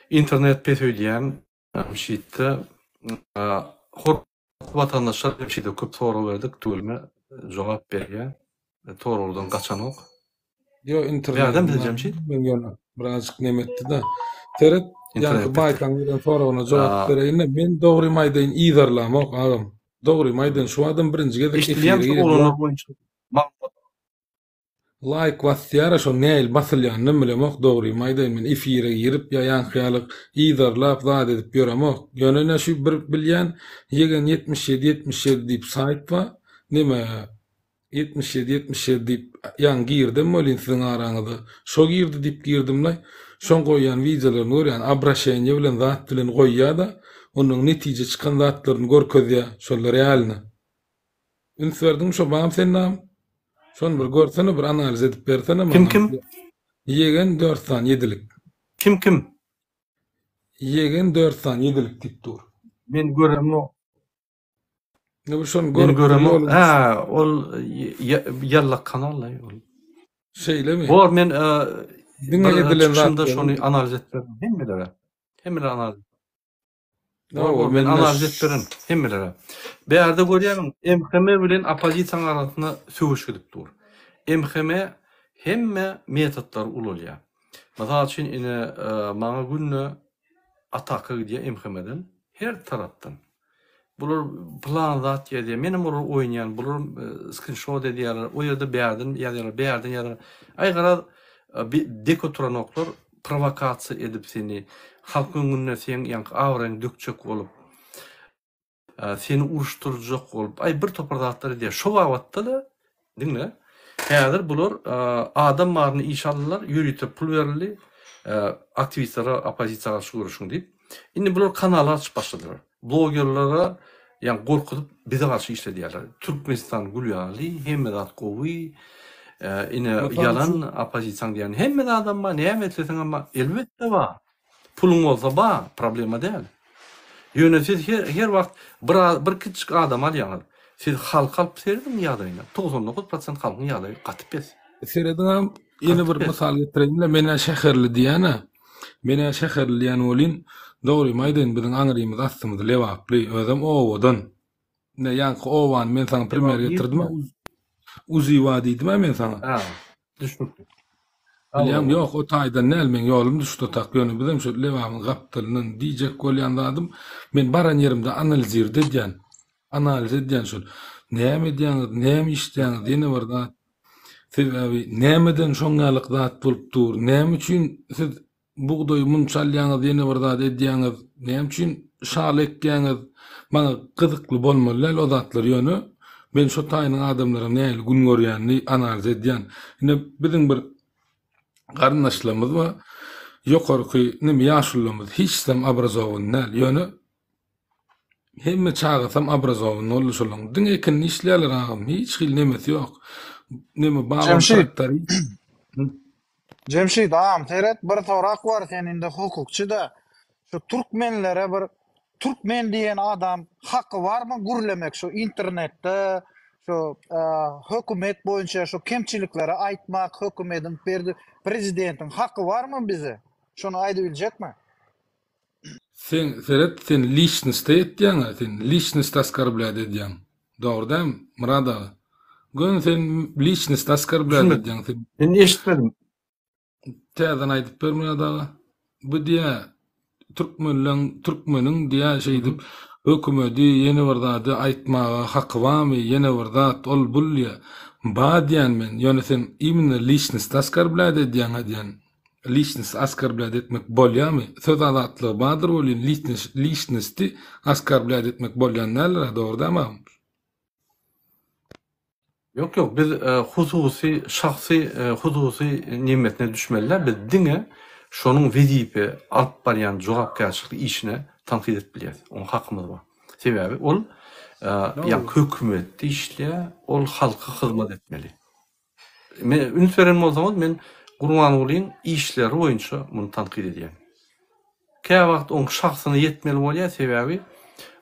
Internet pes öýdýän Jemşitde hormatly watandaşlar Jemşide köp sorag berdik tüweleme jogap berýär soragdan gaçanok. Ýok internet. Bärde Jemşit? Men ýöne birazjyk neme etdi-de. Seret, ýaňky Baýtaň beren soragyna jogap bereýin-de, men dogrymy aýdaýyn yzarlamok agam. Dogrymy aýdaýyn şu adam birinji gezek efire girip. Oglanlar boýunça maglumat Laýk basýara şo näil basylýanynam bilemok dogrymy aýdaýyn men efire girip ýa ýaňky ýaly yzarlap zat edip ýöremok ýöne ine şu bir bilýän ýegen 77 77 diýip saýt bar neme 77 77 diýip ýaňy girdem welin siziň araňyza şo girdi diýip girdimlaý şoň goýýan wideolaryny görýän obraşeniýe bilen zat bilen goýýada ondan netije çykan zatlaryny görkezýä şol realno Üns berdiňmi şo bam sen nam? Şony bir görsene bir analiz edip bersene maňa. Kim kim? Ýegen 4 sany ýedilik. Kim kim? Ýegen 4 sany ýedilik diýip dur. Men göremok. Ne bu şony Men görüp göremok. Ha, ol ýallak kanal ol. Şeýlemi? Bor men diňe edilen zatlar şony analiz edip berdim hemmelere. Hemmelere analiz. Bor, bor, men analiz edip berin hemmelere. Bärde görýämiň, MHM bilen oppozisiýanyň arasynda söweş gidip dur. MHM hemme metodlary ulalýar. Mysal üçin, ine, maňa günde ataka gidýär MHM-den, her tarapdan. Bular plan zat ýazýar, menem olar oýnaýan, bular skrinşot edýärler, o ýerde bärden ýazýarlar, bärden ýazýarlar. Aý garaz, dek oturanoklar, prowokasiýa edip seni, halkyň öňünde seň ýaňky abraýyňy dökjek bolup, seni uruşdyrjak bolup, aý bir topar zatlar edýär. Şo babatda-da, diňle, häzir bular adam baryny işe aldylar, ýörite pul berildi, aktiwistlere oppozisiýa garşy göreşiň diýip. Indi bular kanal açyp başladylar. Blogerlere ýa gorkuzyp bize garşy işledýärler. Türkmenistan gül ýaly, hemme zat gowy. Ine ýalan oppozisiýaň diýýän hemme zadam bar, näme isleseňem bar. Elbetde bar. Puluň bolsa bar, problema däl. Ýöne siz her her wagt bir bir kiçijik adamy alýaňyz. Siz halky alyp serediň ýagdaýyna. 99 prosent halkyň ýagdaýy gaty pes. Serediňem ýene bir mysal getireýin-le, men-ä şäherli diýýän-ä. Men-ä şäherli diýýän welin, dogrymy aýdaýyn, biziň aňrymyz aslymyz lebaply, özem obadan. Ine, ýaňky obany men saňa primer getirdim-ä, Uziwa diýdim-ä men saňa. Hä, düşnükli. Bilýäň, ýok, o taýdan däl, meň ýolum düşdi o tak, ýöne bizem şu Lebabyň gapdalyndan diýjek bolýan zadym, men baran ýerimde analizirde edýän, analiz edýän şol. Näme edýäňiz, näme işleýäňiz, ýene bir zat. Sebäbi nämeden şoň ýalyk zat bolup dur? Näme üçin siz bugdaýy munça alýaňyz, ýene bir zat edýäňiz? Näme üçin şaly ekýäňiz? Maňa gyzykly bolmaly däl o zatlar ýöne men şo taýynyň adamlaryň nähili gün görýänini analiz edýän. Ine biziň bir garyndaşlarymyz bar. Ýokarky neme ýaşulularymyz hiçsem obrazowany däl. Ýöne Hemme çagasam obrazowany boldy şolaň. Diňe ekinini işleýärler agam. Hiç hili nemesi ýok. Neme babam Jemşit. traktory. Jemşit agam seret bir sorak bar sen indi hukukçy-da. Şu türkmenlere bir türkmen diýen adam haky barmy gürlemek şu internetde şu hökümet boýunça şu kemçilikleri aýtmak hökümediň prezidentiň haky barmy bize? Şony aýdybiljekmi? Sen seret sen liçnosta etýäňä sen liçnost oskorblýat edýäň dogry dämi Myrat aga göni sen liçnost oskorblýat edýäň sen Men eşitmedim. Täzeden aýdyp ber Myrat aga bu diýä türkmenleň türkmeniň diýä şeýdip hökümedi ýene bir zady aýtmaga haky barmy ýene bir zat ol bul diýä ba diýän men ýöne sen imенно liçnost oskorblýat edýäňä diýän Liçnosti oskorblýat etmek bolýamy? Söz azatlygy bardyr welin liçnosti oskorblýat etmek bolýan däldir-ä, dogry dämi agam? Ýok ýok biz hususy şahsy hususy nemesine düşmeli däl biz diňe şonuň wezipe alyp barýan jogapkärçilikli işine tankyt edip bilýäs oňa hakymyz bar sebäbi ol ýa hökümetde işleýär ol halka hyzmat etmeli. Men üns beren bolsaňyz men Gurbangulyň işleri boýunça muny tankyt edýän. Käwagt oň şahsyna ýetmeli bolýar sebäbi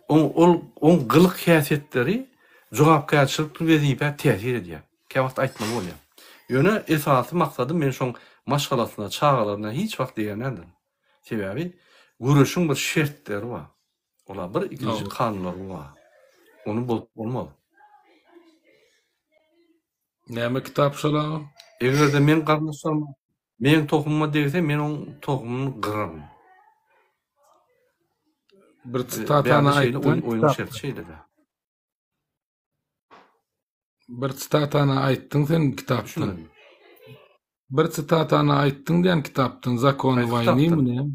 oň ol oň gylyk häsiýetleri. Jogapkärçilikli wezipä täsir edýär. Käwagt aýtmaly bolýar. Ýöne esasy maksadym men şoň maşgalasyna, çagalaryna hiç wagt degýän däldirin. Sebäbi göreşiň bir şertleri bar. Ola bir ikinji kanunlary bar. Ony bozup bolmaz. Näme kitap şol agam? Eger-de meň garyndaşlaryma, meň tohumyma degse, men oň tohumyny gyraryn. Bir sitatany Bärde şeýle, aýtdyň oýun, oýnuň şerti şeýle-de. Bir sitatany aýtdyň sen kitapdan. Düşünmedim. Bir sitatany aýtdyň diýen kitapdan Zakony Haýsy waýnymy kitapdan? näme?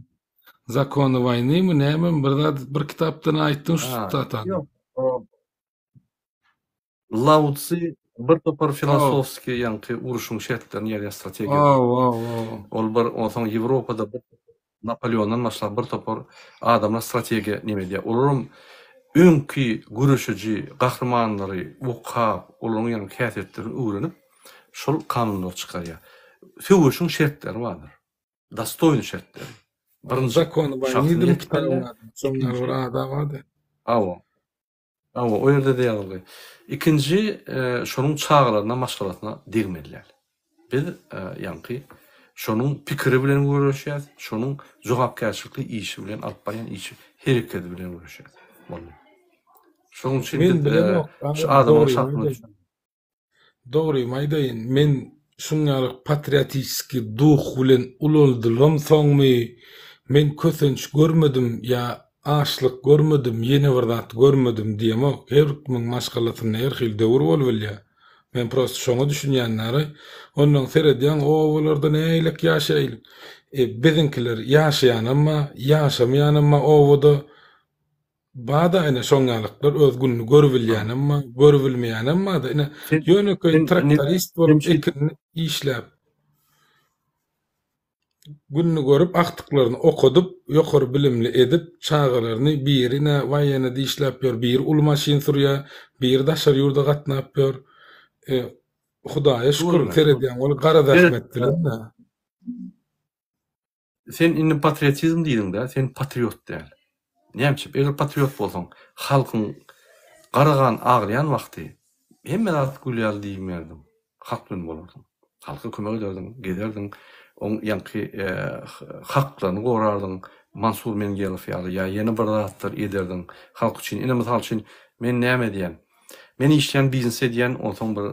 Zakony waýnymy näme bir zat bir kitapdan aýtdyň şu Ha, sitatany. ýok. O Lao Tzu bir topar filosofskiý ýaňky uruşyň şertlerini ýazýan strategiýadyr. Aw, aw, aw. Ol bir onsoň Ýewropada bir Napoleondan başlap bir topar adamlar strategiýa neme edýär. Olaram öňki göreşiji gahrymanlary okap, olaryň ýaňky häsiýetlerini öwrenip, şol kanunlary çykarýar. Söweşiň şertleri bardyr. Dostoýny şertleri. Birinji, Zakony şahsy waýnydymy niýet kitabyň etmeli. ady? Şoň ýaly bir ady bardy. Hawa. Hawa, o ýerde-de ýazylgy. Ikinji, şonuň çagalaryna, maşgalasyna degmeli däl. Biz, ýaňky, şonuň pikiri bilen göreşýäs, şonuň jogapkärçilikli işi bilen, alyp barýan işi, hereketi bilen göreşýäs. Boldy. Şonuň üçin Men biz bilemok, şu agam, adamyň dogrymy şahsyna aýdaýyn. düşünip. Dogrymy aýdaýyn, men şuň ýaly patriotiçeskiý duh bilen ulaldylamsoňmy, men kösenç görmedim ýa açlyk görmedim, ýene bir zat görmedim diýemok. Her kimiň maşgalasynda her hili döwür bolubilýär. Men prosto şoňa düşünýän däri. Onnoň seredýäň obalarda nähilek ýaşaýar il. E, biziňkiler ýaşaýanam bar, ýaşamaýanam bar obada. Bada ine şoň ýalyklar öz gününi görübilýänem bar, görübilmeýänem barda. Ine Sen ýönekeý sen traktorist bolup sen ekinini işläp, gününi görüp agtyklaryny okadyp, ýokary bilimli edip, çagalaryny biri ine waýenada işläp ýör, biri uly maşyn sürýär, biri daşary ýurda gatnap ýör. E, Hudaýa şükür Görme. seredýäň ol gara zähmet bilen-de. Sen indi patriotizm diýdiňdä, sen patriot däl. Näme üçin? Eger patriot bolsaň, halkyň gara gan aglaýan wagty hemme zat gül ýaly diýmerdiň. Halk bilen bolardyň. Halka kömek ederdiň, gezerdiň, oň ýaňky haklaryny gorardyň, Mansur Mengelow ýaly ýa ýene bir zatlar ederdiň halk üçin. Ine mysal üçin men näme edýän? Men işleýän, biznes edýän, onsoň bir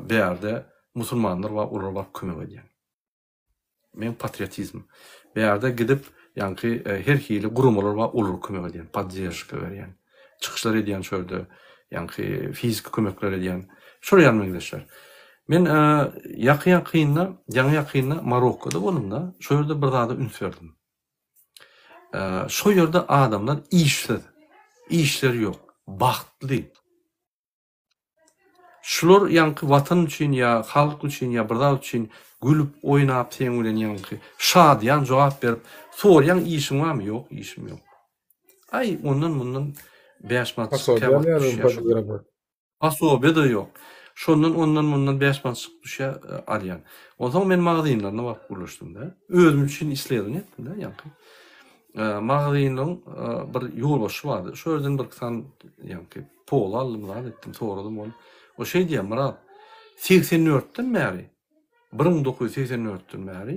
bärde musulmanlar bar, olara baryp kömek edýän. Meň patriotizm. Bärde gidip ýaňky her hili guramalar bar olara kömek edýän, podderžka berýän, çykyşlar edýän şo ýerde, ýaňky fiziki kömekler edýän. Şol ýaly meňzeşler. Men ýaky ýakynda, ýaňy ýakynda Marokkoda boldum-da, şo ýerde bir zada üns berdim. Şo ýerde adamlar işsiz, işleri ýok, bagtly. Şular ýaňky watan üçin ýa halk üçin ýa bir zat üçin gülüp oýnap seň bilen ýaňky şadyýan jogap berip sorýaň işiň barmy ýok işim ýok. Aý ondan mundan bäş manatjyk Posobiýa käwagt alýarmy düşýär şol. podizrabat. Posobiýa-da ýok. Şondan ondan mundan bäş manatjyk düşýär alýan. Onsoň men magazinlerine baryp gürleşdim-de. Özüm üçin isledowaniýa etdim-de ýaňky. Magazinleň bir ýolbaşçy bardy. Şo ýerden bir iki sany ýaňky Pol aldym, zat etdim, soradym ony. O şeý diýýär, Myrat, 84-den bäri, 1984-den bäri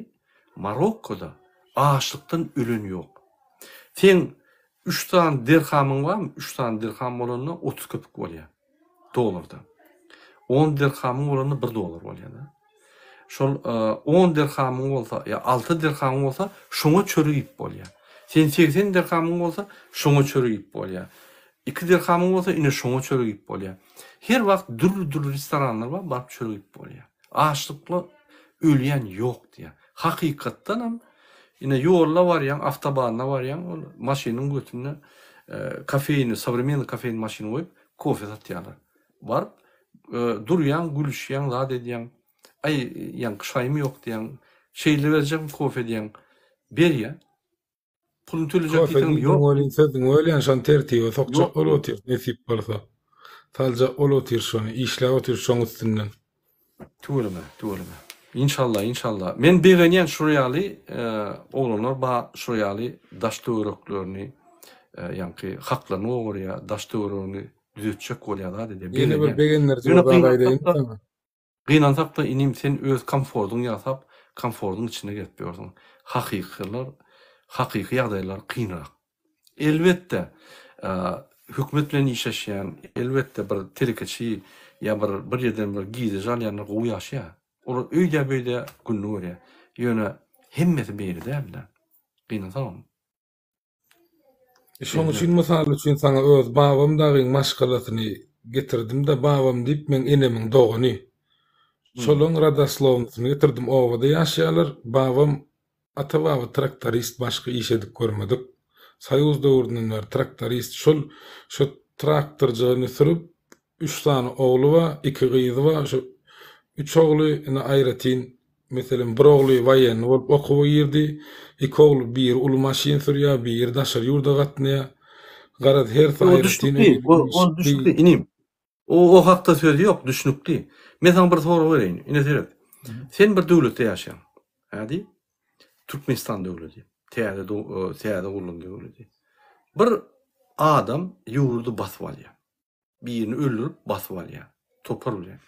Marokkoda açlykdan ölen ýok. Seň üç sany dirhamyň barmy? Üç sany dirham bolanda 30 köpük bolýar dollarda. On dirhamyň bolanda bir dollar bolýar-da. Şol on dirhamyň bolsa ýa alty dirhamyň bolsa şoňa çörek iýip bolýar. Sen 80 dirhamyň bolsa şoňa çörek iýip bolýar. Iki dirhamyň bolsa ine şoňa çörek iýip bolýar. Her wagt dürli-dürli restoranlar bar, baryp çörek iýip bolýar. Açlykla ölýän ýok diýýär. Hakykatdanam ine ýolda barýaň, awtobanda barýaň, ol maşynyň götünde kofeýni, sowremennyý kofeýni maşyn goýup kofe satýarlar. Baryp durýaň, gülüşýäň, zat edýäň. Aý, ýaňky şaýym ýok diýýäň. Şeýle berjekmi kofe diýýäň. Berýär. Puluny tölejek Kofe diýseňem diýdiň ýok. welin sözüňi bölýän şony tertibe sokjak Ýok bolup diýýär. otyr nesip bolsa. Saljak bolup otyr şony işläp otyr şoň üstünden. Tüweleme, tüweleme. Inşallah, inşallah. Men begenýän şular ýaly oglanlar bar, şular ýaly daş töwereklerini ýaňky haklaryny gowarýar, daş töweregini. düzetjek bolýar zat edýär. Ýene bir Begenýär. begendiriji Ýöne bir zat aýdaýynmy gynansak-da, saňa? gynansak-da inim sen öz komfordyňy ýasap, komfordyň içinde gezip ýörsüň. Hakykylar, hakyky ýagdaýlar kynrak. Elbetde, hökümet bilen işleşýän, elbetde bir telekeçi ýa bir bir ýerden bir girdeji alýanlar gowy ýaşaýar. Olar öýdä-beýdä gününi görýär. Ýöne hemmesi beýle däl-de. Gynansagam. Şoň üçin mysal üçin saňa öz babam dagyň maşgalasyny getirdim-de, babam diýip meň enemiň dogany. Şolaň rodoslownysyny getirdim, obada ýaşaýarlar. Babam ata-baba traktorist, başga iş edip görmedik. Soýuz döwründen bäri traktorist. Şol şo traktorjygyny sürüp, üç sany ogly bar, iki gyzy bar. Şo üç ogly ine aýratyn Meselem, bir ogly woýennyý bolup okuwa girdi, iki ogly biri uly maşyn sürýär, biri daşary ýurda gatnaýar. Garaz, hersi O aýratyn düşnükli, öýli, o, o işli. düşnükli inim. O, o hakda söz ýok, düşnükli. Men saňa bir sorag bereýin. Ine seret. Sen bir döwletde ýaşaýaň. Hä diý? Türkmenistan döwleti. Täze täze gurlan döwleti. Bir adam ýurdy basyp alýar. Birini öldürip basyp alýar. Topar bilen.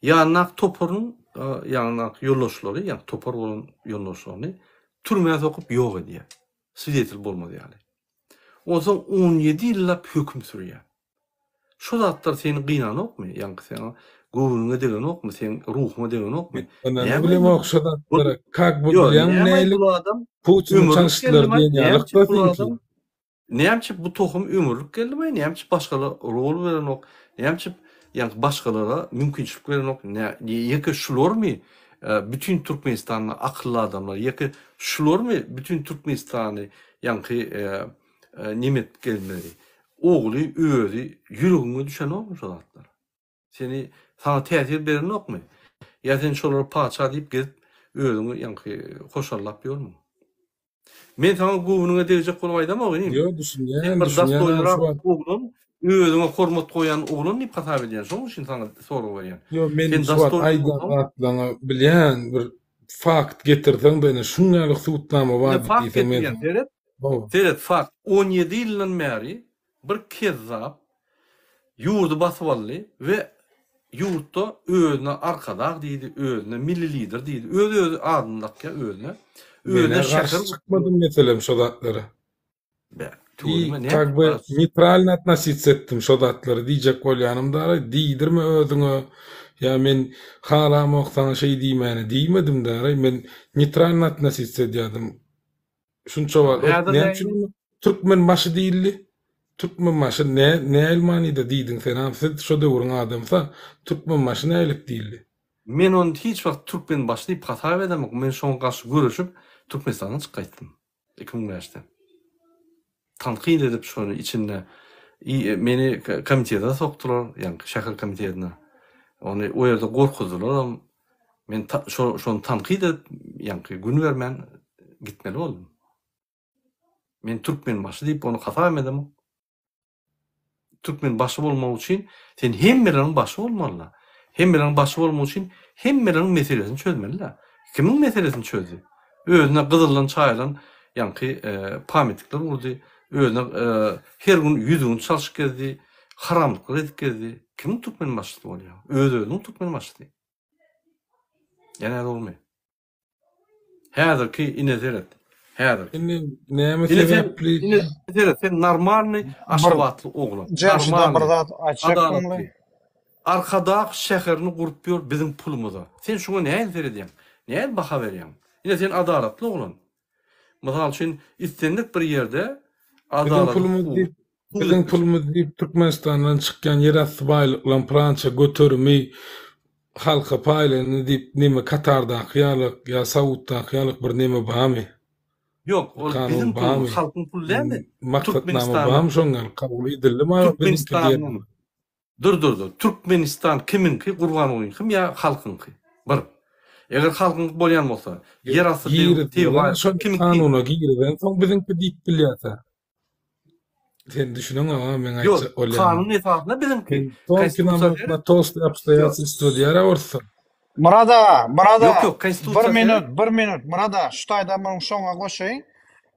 Ýanyndaky toparyň ýanyndaky ýoldaşlary, ýagny topar bolan ýoldaşlaryny türmä sokup ýok edýär. Swidetel bolmaz ýaly. Onsoň 17 ýyllap höküm sürýär. Şo zatlar seni gynanokmy? Ýaňky seň göwnüňe degenokmy? Seň ruhuňa degenokmy? Näme bilemok şo zatlary. Kak bu bilýäňmi nälik? Putini çalyşdylar diýen ýalyk-da seňki. Nämçe bu tohum ömürlik geldimi, nämçe başgalara rol berenok, nämçe ýaňky başgalara mümkinçilik berenok, nä ýeke şularmy bütin Türkmenistanda akylly adamlar, ýeke şularmy bütin Türkmenistany ýaňky neme edip gelmeli, ogly özi ýüregiňe düşenokmy şo zatlar? Seni saňa täsir berenokmy? Ýa sen şolara patyşa diýip gezip özüňi ýaňky hoşallap ýörmüň? Men saňa göwnüňe degjek bolup aýdamok inim. Ýok Sen düşünýän, bir düşünýän agam şu dastoýnyrak wagt. oglan, özüňe hormat goýan oglan diýip hasap edýän. Şonuň üçin saňa sorag berýän. Ýok men Sen şu wagt dastoýny aýdýan bolsaň, zatlaňa bilýän bir fakt getirseň-de ine şuň ýaly subutnama bar ine fakt diýseň men getirýän seret. Hawa. Seret fakt 17 ýyldan bäri Bir kezzap ýurdy basyp aldy we ýurtda özüne arkadag diýdi, özüne milli lider diýdi, öz özi adyny dakýar özüne. Menä Özüne garşy şäher gurdy. çykmadym meselem şo zatlara. Be, I tüweleme nädip kak by garşy neýtralny atnositsa etdim şo zatlary diýjek bolýanym dara diýdirme özüňe ýa men halamok saňa şeý diýmäni diýmedim dara men neýtralny atnositsa edýädim. Şunça wagt Häzir näme üçin nähili? oňa Türkmenbaşy diýildi? Türkmenbaşy nä nähili manyda diýdiň sen a siz şo döwrüň adamsy a Türkmenbaşy nälik diýildi? Men ony hiç wagt Türkmenbaşy diýip hasap edemok. Men şoňa garşy göreşip Türkmenistandan çykyp gaýtdym 2005-de. Tankyt edip şony içinde i meni komitete sokdular, ýaňky şäher komitetine. Ony o ýerde gorkuzdylaram. Men şo şony tankyt edip, ýaňky gün bermän gitmeli boldum. Men Türkmenbaşy diýip ony hasap hem edemok. Türkmen başy bolmak üçin sen hemmeleriň başy bolmaly-da. Hemmeleriň başy bolmak üçin hemmeleriň meselesini çözmeli-de. Kimiň meselesini çözdi? Özüne gyzyldan çaýylan ýaňky pamytnikler gurdy, özüne her gün ýüzügini çalşyp gezdi, haramlyklar edip gezdi. Kimiň türkmenbaşysy bolýar? Öz-özüniň türkmenbaşysy. Ýa nädogrymy? Häzirki ine seret. Häzirki. Indi näme Ine sen, sebäpli? ine seret, sen normalny Aşgabatly oglan. Jemşiden bir Normalny, zat aýtjak adalatly. boldy. Arkadag şäherini gurup ýör biziň pulumyza. Sen şuňa nähili seredýäň? Nähili baha berýäň? Ine sen adalatly oglan. Mysal üçin, islendik bir ýerde Biziň adalaty, pulumyz hukugy diýip, biziň pulumyz diýip Türkmenistandan çykýan ýerasty baýlyklaryň pylança göterimi halka paýlandy diýip neme Katardaky ýalyk ýa Sauddaky ýalyk bir neme barmy? Ýok, Bir ol kanun biziň pulumyz, barmy? halkyň puly dälmi? Maksatnama Türkmenistanyň barmy şoň ýaly kabul edildimi biziňki diýen? Türkmenistanyň Dur dur dur. Türkmenistan kimiňki Gurbangulyňkymy ýa halkyňky? Bir. Eger halkyňky bolýan bolsa, ýer asty Girizdiler tebigy şony kimiňki? kanuna girizensoň biziňki diýip bilýäsä. Sen düşüneňok a meň Ýok, aýtjak bolýanym. kanun esasynda biziňki. Sen tonki Konstitusiýa namok seret. na tolstoý obstoýatelstwo diýýär-ä orslar. Myrat aga, Myrat Ýok aga, ýok, bir konstitusiýa minut, seret. bir minut, Myrat aga, şu taýda men şoňa goşaýyn.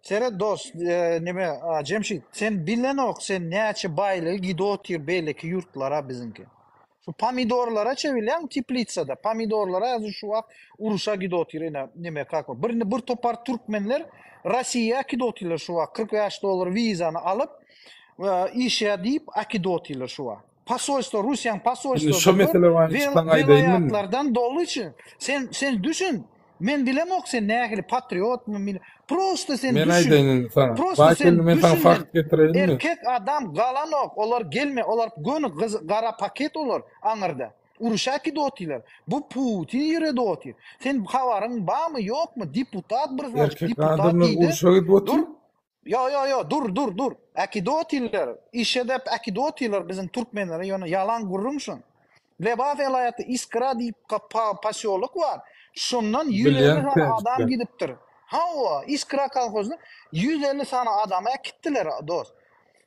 Seret dost, neme, Jemşit, sen bilenok sen näçe baýlygy gidip otyr beýleki ýurtlara biziňki. Şu pomidorlara çebilýäňmi teplitsada, pomidorlara häzir şu wagt uruşa gidip otyr ine neme kako. Bir bir topar türkmenler Rossiýa äkidip otyrlar şu wagt 45 dollar wizany alyp işe diýip äkidip otyrlar şu wagt. Posolstwo Russiýanyň Indi posolstwosy şo gör mesele boýunça saňa aýdaýynmy indi? welaýatlardan doly üçin. Sen sen düşün. Men bilemok sen nähili patriotmy mil prosto sen Men düşün. aýdaýyn indi saňa. Prosto Baý sen indi men saňa düşün fakt getireýinmi? Erkek adam galanok olar gelme olar göni gyz gara paket olar aňyrda. Uruşa äkidip otylar. Bu Putin ýöredip otyr. Sen habaryň barmy ýokmy deputat bir zat Erkek deputat adamlar diýdi. urşa gidip otyr. Dur Ýo ýo ýo dur dur dur äkidotiller işedep äkidotiller biziň türkmenleri ýöne ýalan gürrüň şun Lebap welaýaty Iskra diýip posýolok bar şondan 150 Bilýän sany adam täjikler. gidipdir hawa Iskra kolhozyna 150 sany adamy äkitdiler dos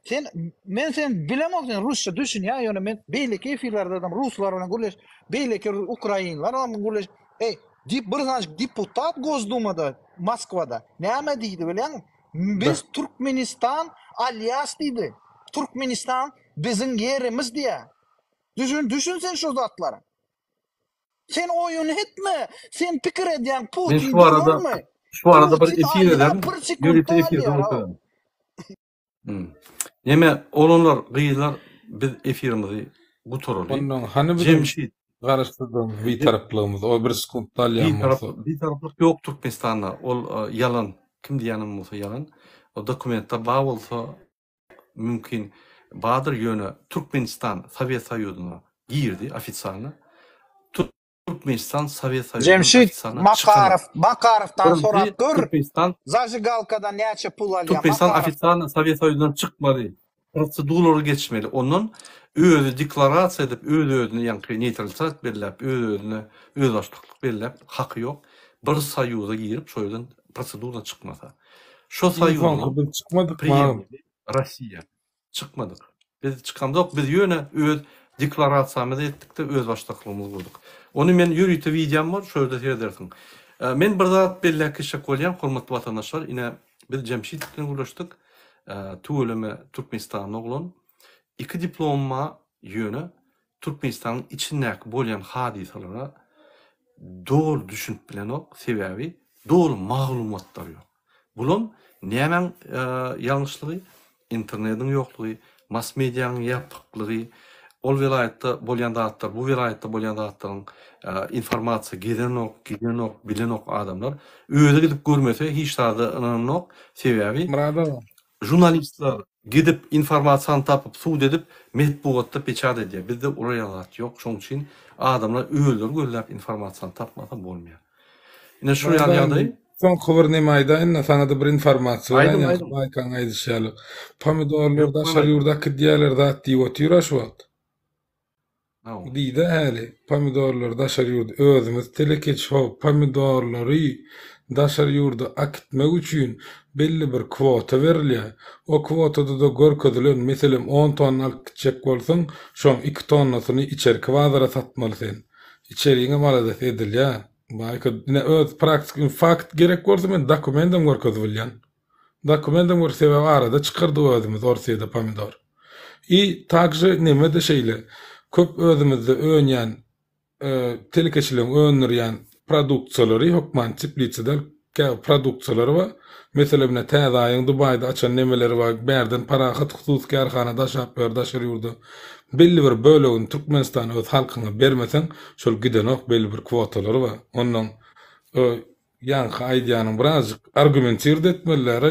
sen men sen bilemok sen rusça düşünýä ýöne men beýleki efirlerdedem ruslar bilen gürleş beýleki ukrainler bilen gürleş Eý, dip bir sany deputat Gosdumada, Moskwada näme diýdi bilýäňmi? Biz Türkmenistan alýas diýdi. Türkmenistan biziň ýerimiz diýýär. Düşün, düşün sen şu zatlara. Sen oýun etme. Sen pikir edýäň Men Putin şu barada durarmy? şu barada bir Putin efir alýar, ederin. bir Ýörite sekuntda efirde alýar. görkezerin. Hmm. Neme oglanlar, gyzlar biz efirimizi gutaraly. Ondan hany biziň Jemşit garaşsyzlygymyz, bitaraplygymyz, o bir sekuntda alýan Bitarap, bolsa. bitaraplyk ýok Türkmenistanda. Ol e, ýalan. Kim diýýänem bolsa ýalan. O dokumentde bar bolsa mümkin bardyr ýöne Türkmenistan Sowet Soýuzyna girdi ofisialno. Türkmenistan Sowet Soýuzyndan Jemşit ofitsialno çykanok. Makarow Makarowdan Birinji sorap gör Türkmenistan zažigalkadan näçe pul alýar Türkmenistan Makarow. ofitsialno Sowet Soýuzyndan çykmady. Proseduralary geçmeli. Ondan özi deklarasiýa edip öz-özüne ýaňky neýtralitet belläp öz-özüne özbaşdaklyk belläp haky ýok. Bir soýuza girip şo ýerden proseduradan çykmasa. Şo Iň soňky soýuzyň biz çykmadykmy agam? premýeri Rossiýa. Çykmadyk. Biz çykamzok, biz ýöne öz deklarasiýamyzy etdik-de, özbaşdaklygymyzy gurduk. Ony men ýörite wideom bar, şo ýerde seredersiň. Men bir zat belläp geçjek bolýan, hormatly watandaşlar, ine, biz Jemşit bilen gürleşdik. Tüweleme Türkmenistanly oglan. Iki diplomym bar, ýöne Türkmenistanyň içindäki bolýan hadysalara doly düşünip bilenok, sebäbi doly maglumatlar ýok. Bulam nämäň ýalňyşlygy? Internediň ýoklugy, mass medianyň ýapyklygy, ol welaýatda bolýan zatlar, bu welaýatda bolýan zatlaryň informasiýa gezenok, gidenok, bilenok adamlar. Özi gidip görmese hiç zada ynananok. Sebäbi Myrat aga. žurnalistler gidip informasiýany tapyp, sud edip, metbugatda peçat edýär. Bizde olar ýaly zat ýok. Şonuň üçin adamlar özleri gözläp informasiýany tapmasa bolmaýar. Ine şu Myrat ýaly aga ýagdaý. Soňky bir neme aýdaýyn-da, saňa-da bir informasiýa beräýin, Aýdyň, ýaňky aýdyň. Baýkaň aýdyşy ýaly. Pomidorlary Hökman daşary aýdyň. ýurda äkidýärler zat diýip otyr-a şu wagt. Hawa. Diýdi häli, pomidorlary daşary ýurda, özümiz telekeçi how, pomidorlary daşary ýurda akitmek üçin belli bir kwota berilýär. O kwotada-da görkezilen, meselem, on tonna alyp gitjek bolsaň, şoň iki tonnasyny içerki bazara satmaly sen. Içeriňem aladasy edilýär. Baýka ine öz praktik fakt gerek bolsa men dokumentem görkezip bilýän. Dokumentem gör sebäbi arada çykardyk özümiz Orsyýada pomidor. I takže neme-de şeýle köp özümizde önýän telekeçiligiň öndürýän produksiýalary hökman teplitsa däl käbir produksiýalary bar. Meselem ine Täze Aýyň Dubaýda açan nemeleri bar bärden Parahat hususy kärhana daşap ber daşary ýurda Belli bir bölegini Türkmenistana öz halkyňa bermeseň şol gidenok belli bir kwotalary bar. Onnoň o ýaňky aýdýanyň birazjyk argumentird etmeliler.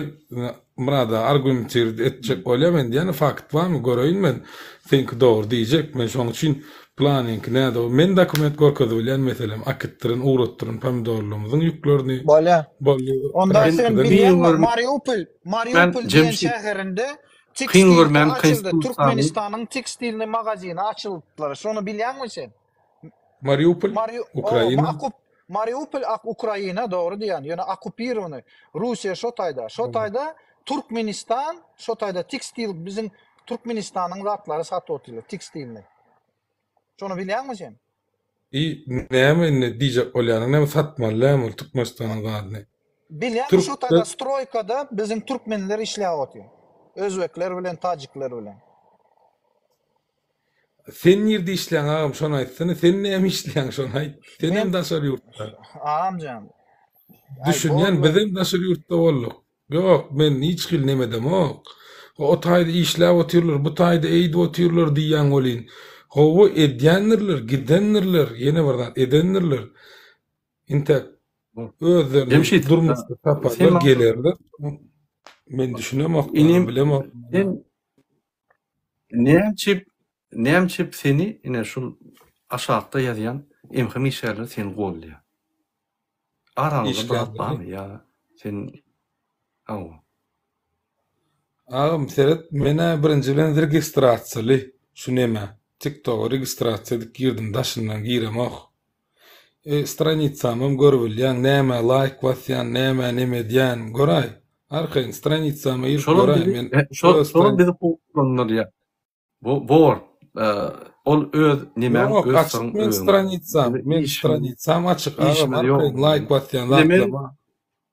Murad aga argumentird etjek bolýa men diýýän fakt barmy göreýin men seňki dogry diýjek men şoň üçin planyňky nädogry men dokument görkezip bilýän meselem akitdirin ugratdyryn pomidorlarymyzyň ýüklerini Bolýa. boldy Onda sen praktikada bilýäňmi Mariupol Mariupol diýen Jemşit şäherinde Kyn Tekstilde görmän açyldy. konstitusiýany. Türkmenistanyň tekstilni magazini açylypdyr. Şony bilýäňmi sen? Mariupol, Mari o, Ukraina. Akup Mariupol ak Ukraina dogry diýýän. Ýöne okupirowany Russiýa şo taýda. Şo taýda Türkmenistan şo taýda tekstil biziň Türkmenistanyň zatlary satyp otyrlar tekstilni. Şony bilýäňmi sen? I näme indi diýjek bolýanyň näme satmaly dälmi ol Türkmenistanyň zadyny? Bilýäňmi şo taýda stroýkada biziň türkmenler işläp otyr. Özbekler bilen, tajikler bilen. Sen nirde işleýäň agam şony aýtsana sen näme işleýäň şony aýt senem daşary ýurtda. Agamjan. Düşünýän bizem daşary ýurtda bolduk. Ýok men hiç hili neme edemok. O taýda işläp otyrlar bu taýda eýdip otyrlar diýýäň welin hawa edýändirler gidendirler ýene bir zat edendirler. Intäk özlerini Jemşit, durmuşda taparlar gelerler. Men düşünemok Inim, bilemok. Sen Nämçip nämçip seni ine şul aşakda ýazýan MHM işgärleri seni goldaýar. Araňyzda bir zat barmy ýa sen hawa. Agam seret menä birinji bilen registrasiýaly şu neme tiktoga registrasiýa edip girdim daşyndan giremok. E, stranitsamam görübilýäň, nämä laýk basýan, nämä neme edýän, göräý. Arkaýyn stranitsama girip Şolam göräý, bizi men e, şo, öz şolam bizi howplandyrýar. Bu bor. E, ol öz nemäň, Ýok, öz açyk syryň men özüňe. stranitsam, Bize men işimiz, stranitsam açyk agam, işimiz ýok. arkaýyn laýk basýan Ine men zatlama.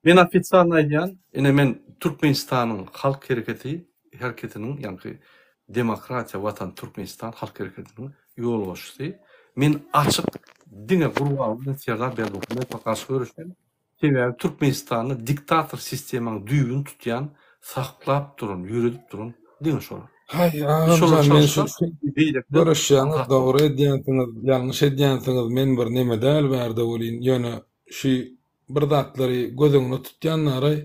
Men ofitsialny aýdýan, ine men Türkmenistanyň Halk hereketi hereketiniň, ýaňky Demokratiýa Watan Türkmenistan Halk hereketiniň ýolbaşçysy. Men açyk diňe Gurbanguly bilen Serdar Berdimuhamedowa garşy göreşýän. Sebäbi Türkmenistanda diktator sistemaň düýbüni tutýan, saklap duran, ýöredip duran diňe şolar. Haý Biz şolary agamjan men şu çalyşsak, beýlekler göreşýäňiz azat bolar. dogry edýänsiňiz ýalňyş edýänsiňiz men bir neme däl bärde welin ýöne şu Bir zatlary göz öňüne tutýanlary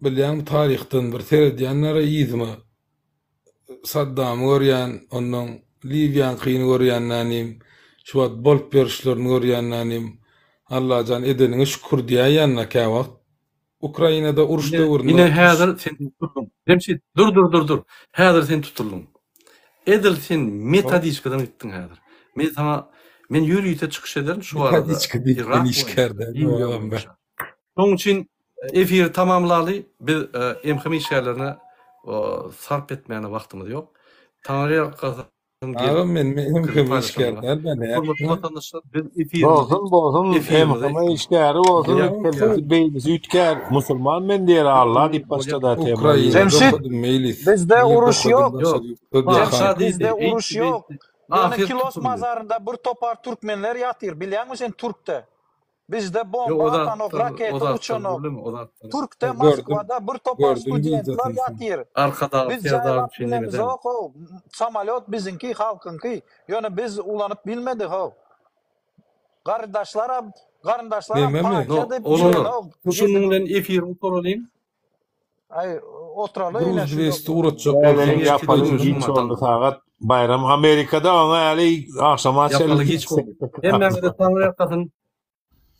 bilýäňmi taryhdan bir seredýänlere yzyma Saddamy görýän, onnoň Liwiýaňkyny görýän nänim, şu wagt bolup ýörüşlerini görýän nänim, Allajan edeniňe şükür diýäýýän-dä käwagt. Ukrainada uruş Ine, döwründe ine häzir sen tutuldyň. Jemşit, dur, dur, dur, dur. Häzir sen tutuldyň. Edil sen metodiçkadan gitdiň häzir. Men saňa, men ýörite çykyş ederin şu barada. Metodiçka diýip Yrak men boýunça, işgär däl Liwiýa agam be. boýunça. Şonuň üçin efiri tamamlaly. Biz MHM işgärlerine sarp etmäne wagtymyz ýok. Taňryýalkasyn. Agam men MHM işgär däl ben Hormatly watandaşlar biz efirimizi Bolsun bolsun efirimizi MHM işgäri bolsun Ýa- beýnisi üýtgär musulman men diýer Allah diýip başlada tema. Ukrainada Jemşit, okadym Meýlis. bizde Nirde uruş okadym ýok. daşary ýurtda Paşa diýen. diýdi, Bizde uruş eýtdi, ýok. beýtdi. Ýöne Ahyr Kilos tutuldy. mazarynda bir topar türkmenler ýatyr bilýäňmi sen Türkde. Bizde Ýok, bomba o atanok, zatlar, o raketa zatlar uçanok. gürleme, o zatlar. Türkde, Gördüm, Moskwada bir topar gördüm studentler wideosyny. ýatyr. Arkadag Biz Serdar jaýlap üçin neme däl. bilemizok-ow. Samolýot biziňki, halkyňky. Ýöne biz ulanyp bilmedik-ow. Garyndaşlaram, garyndaşlaram Nememi? partiýa No, diýip olanlar. ýörenok. Şunuň bilen efiri gutaralyň. Aý, oturaly ine Gruz şu 200 ugratjak Ýaly bolsaň ýapaly Ertir giç boldy sagat. Baýram Amerikada oňa häli agşama Ýapaly çenli giç boldy. Hemmäňize taňryýalkasyn.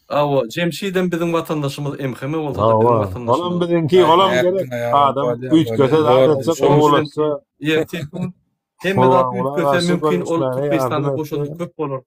Hawa, Jemşidem biziň watandaşymyz MHM bolsa-da biziň Hawa, olam watandaşymyz. biziňki, olam gerek. Adam üýtgese zat etse, gowulaşsa. Ertir gün hemme zat Gurbanguly üýtgese garşy mümkin ol göreşmäge Türkmenistanda ýardam goşandy etse. köp bolar.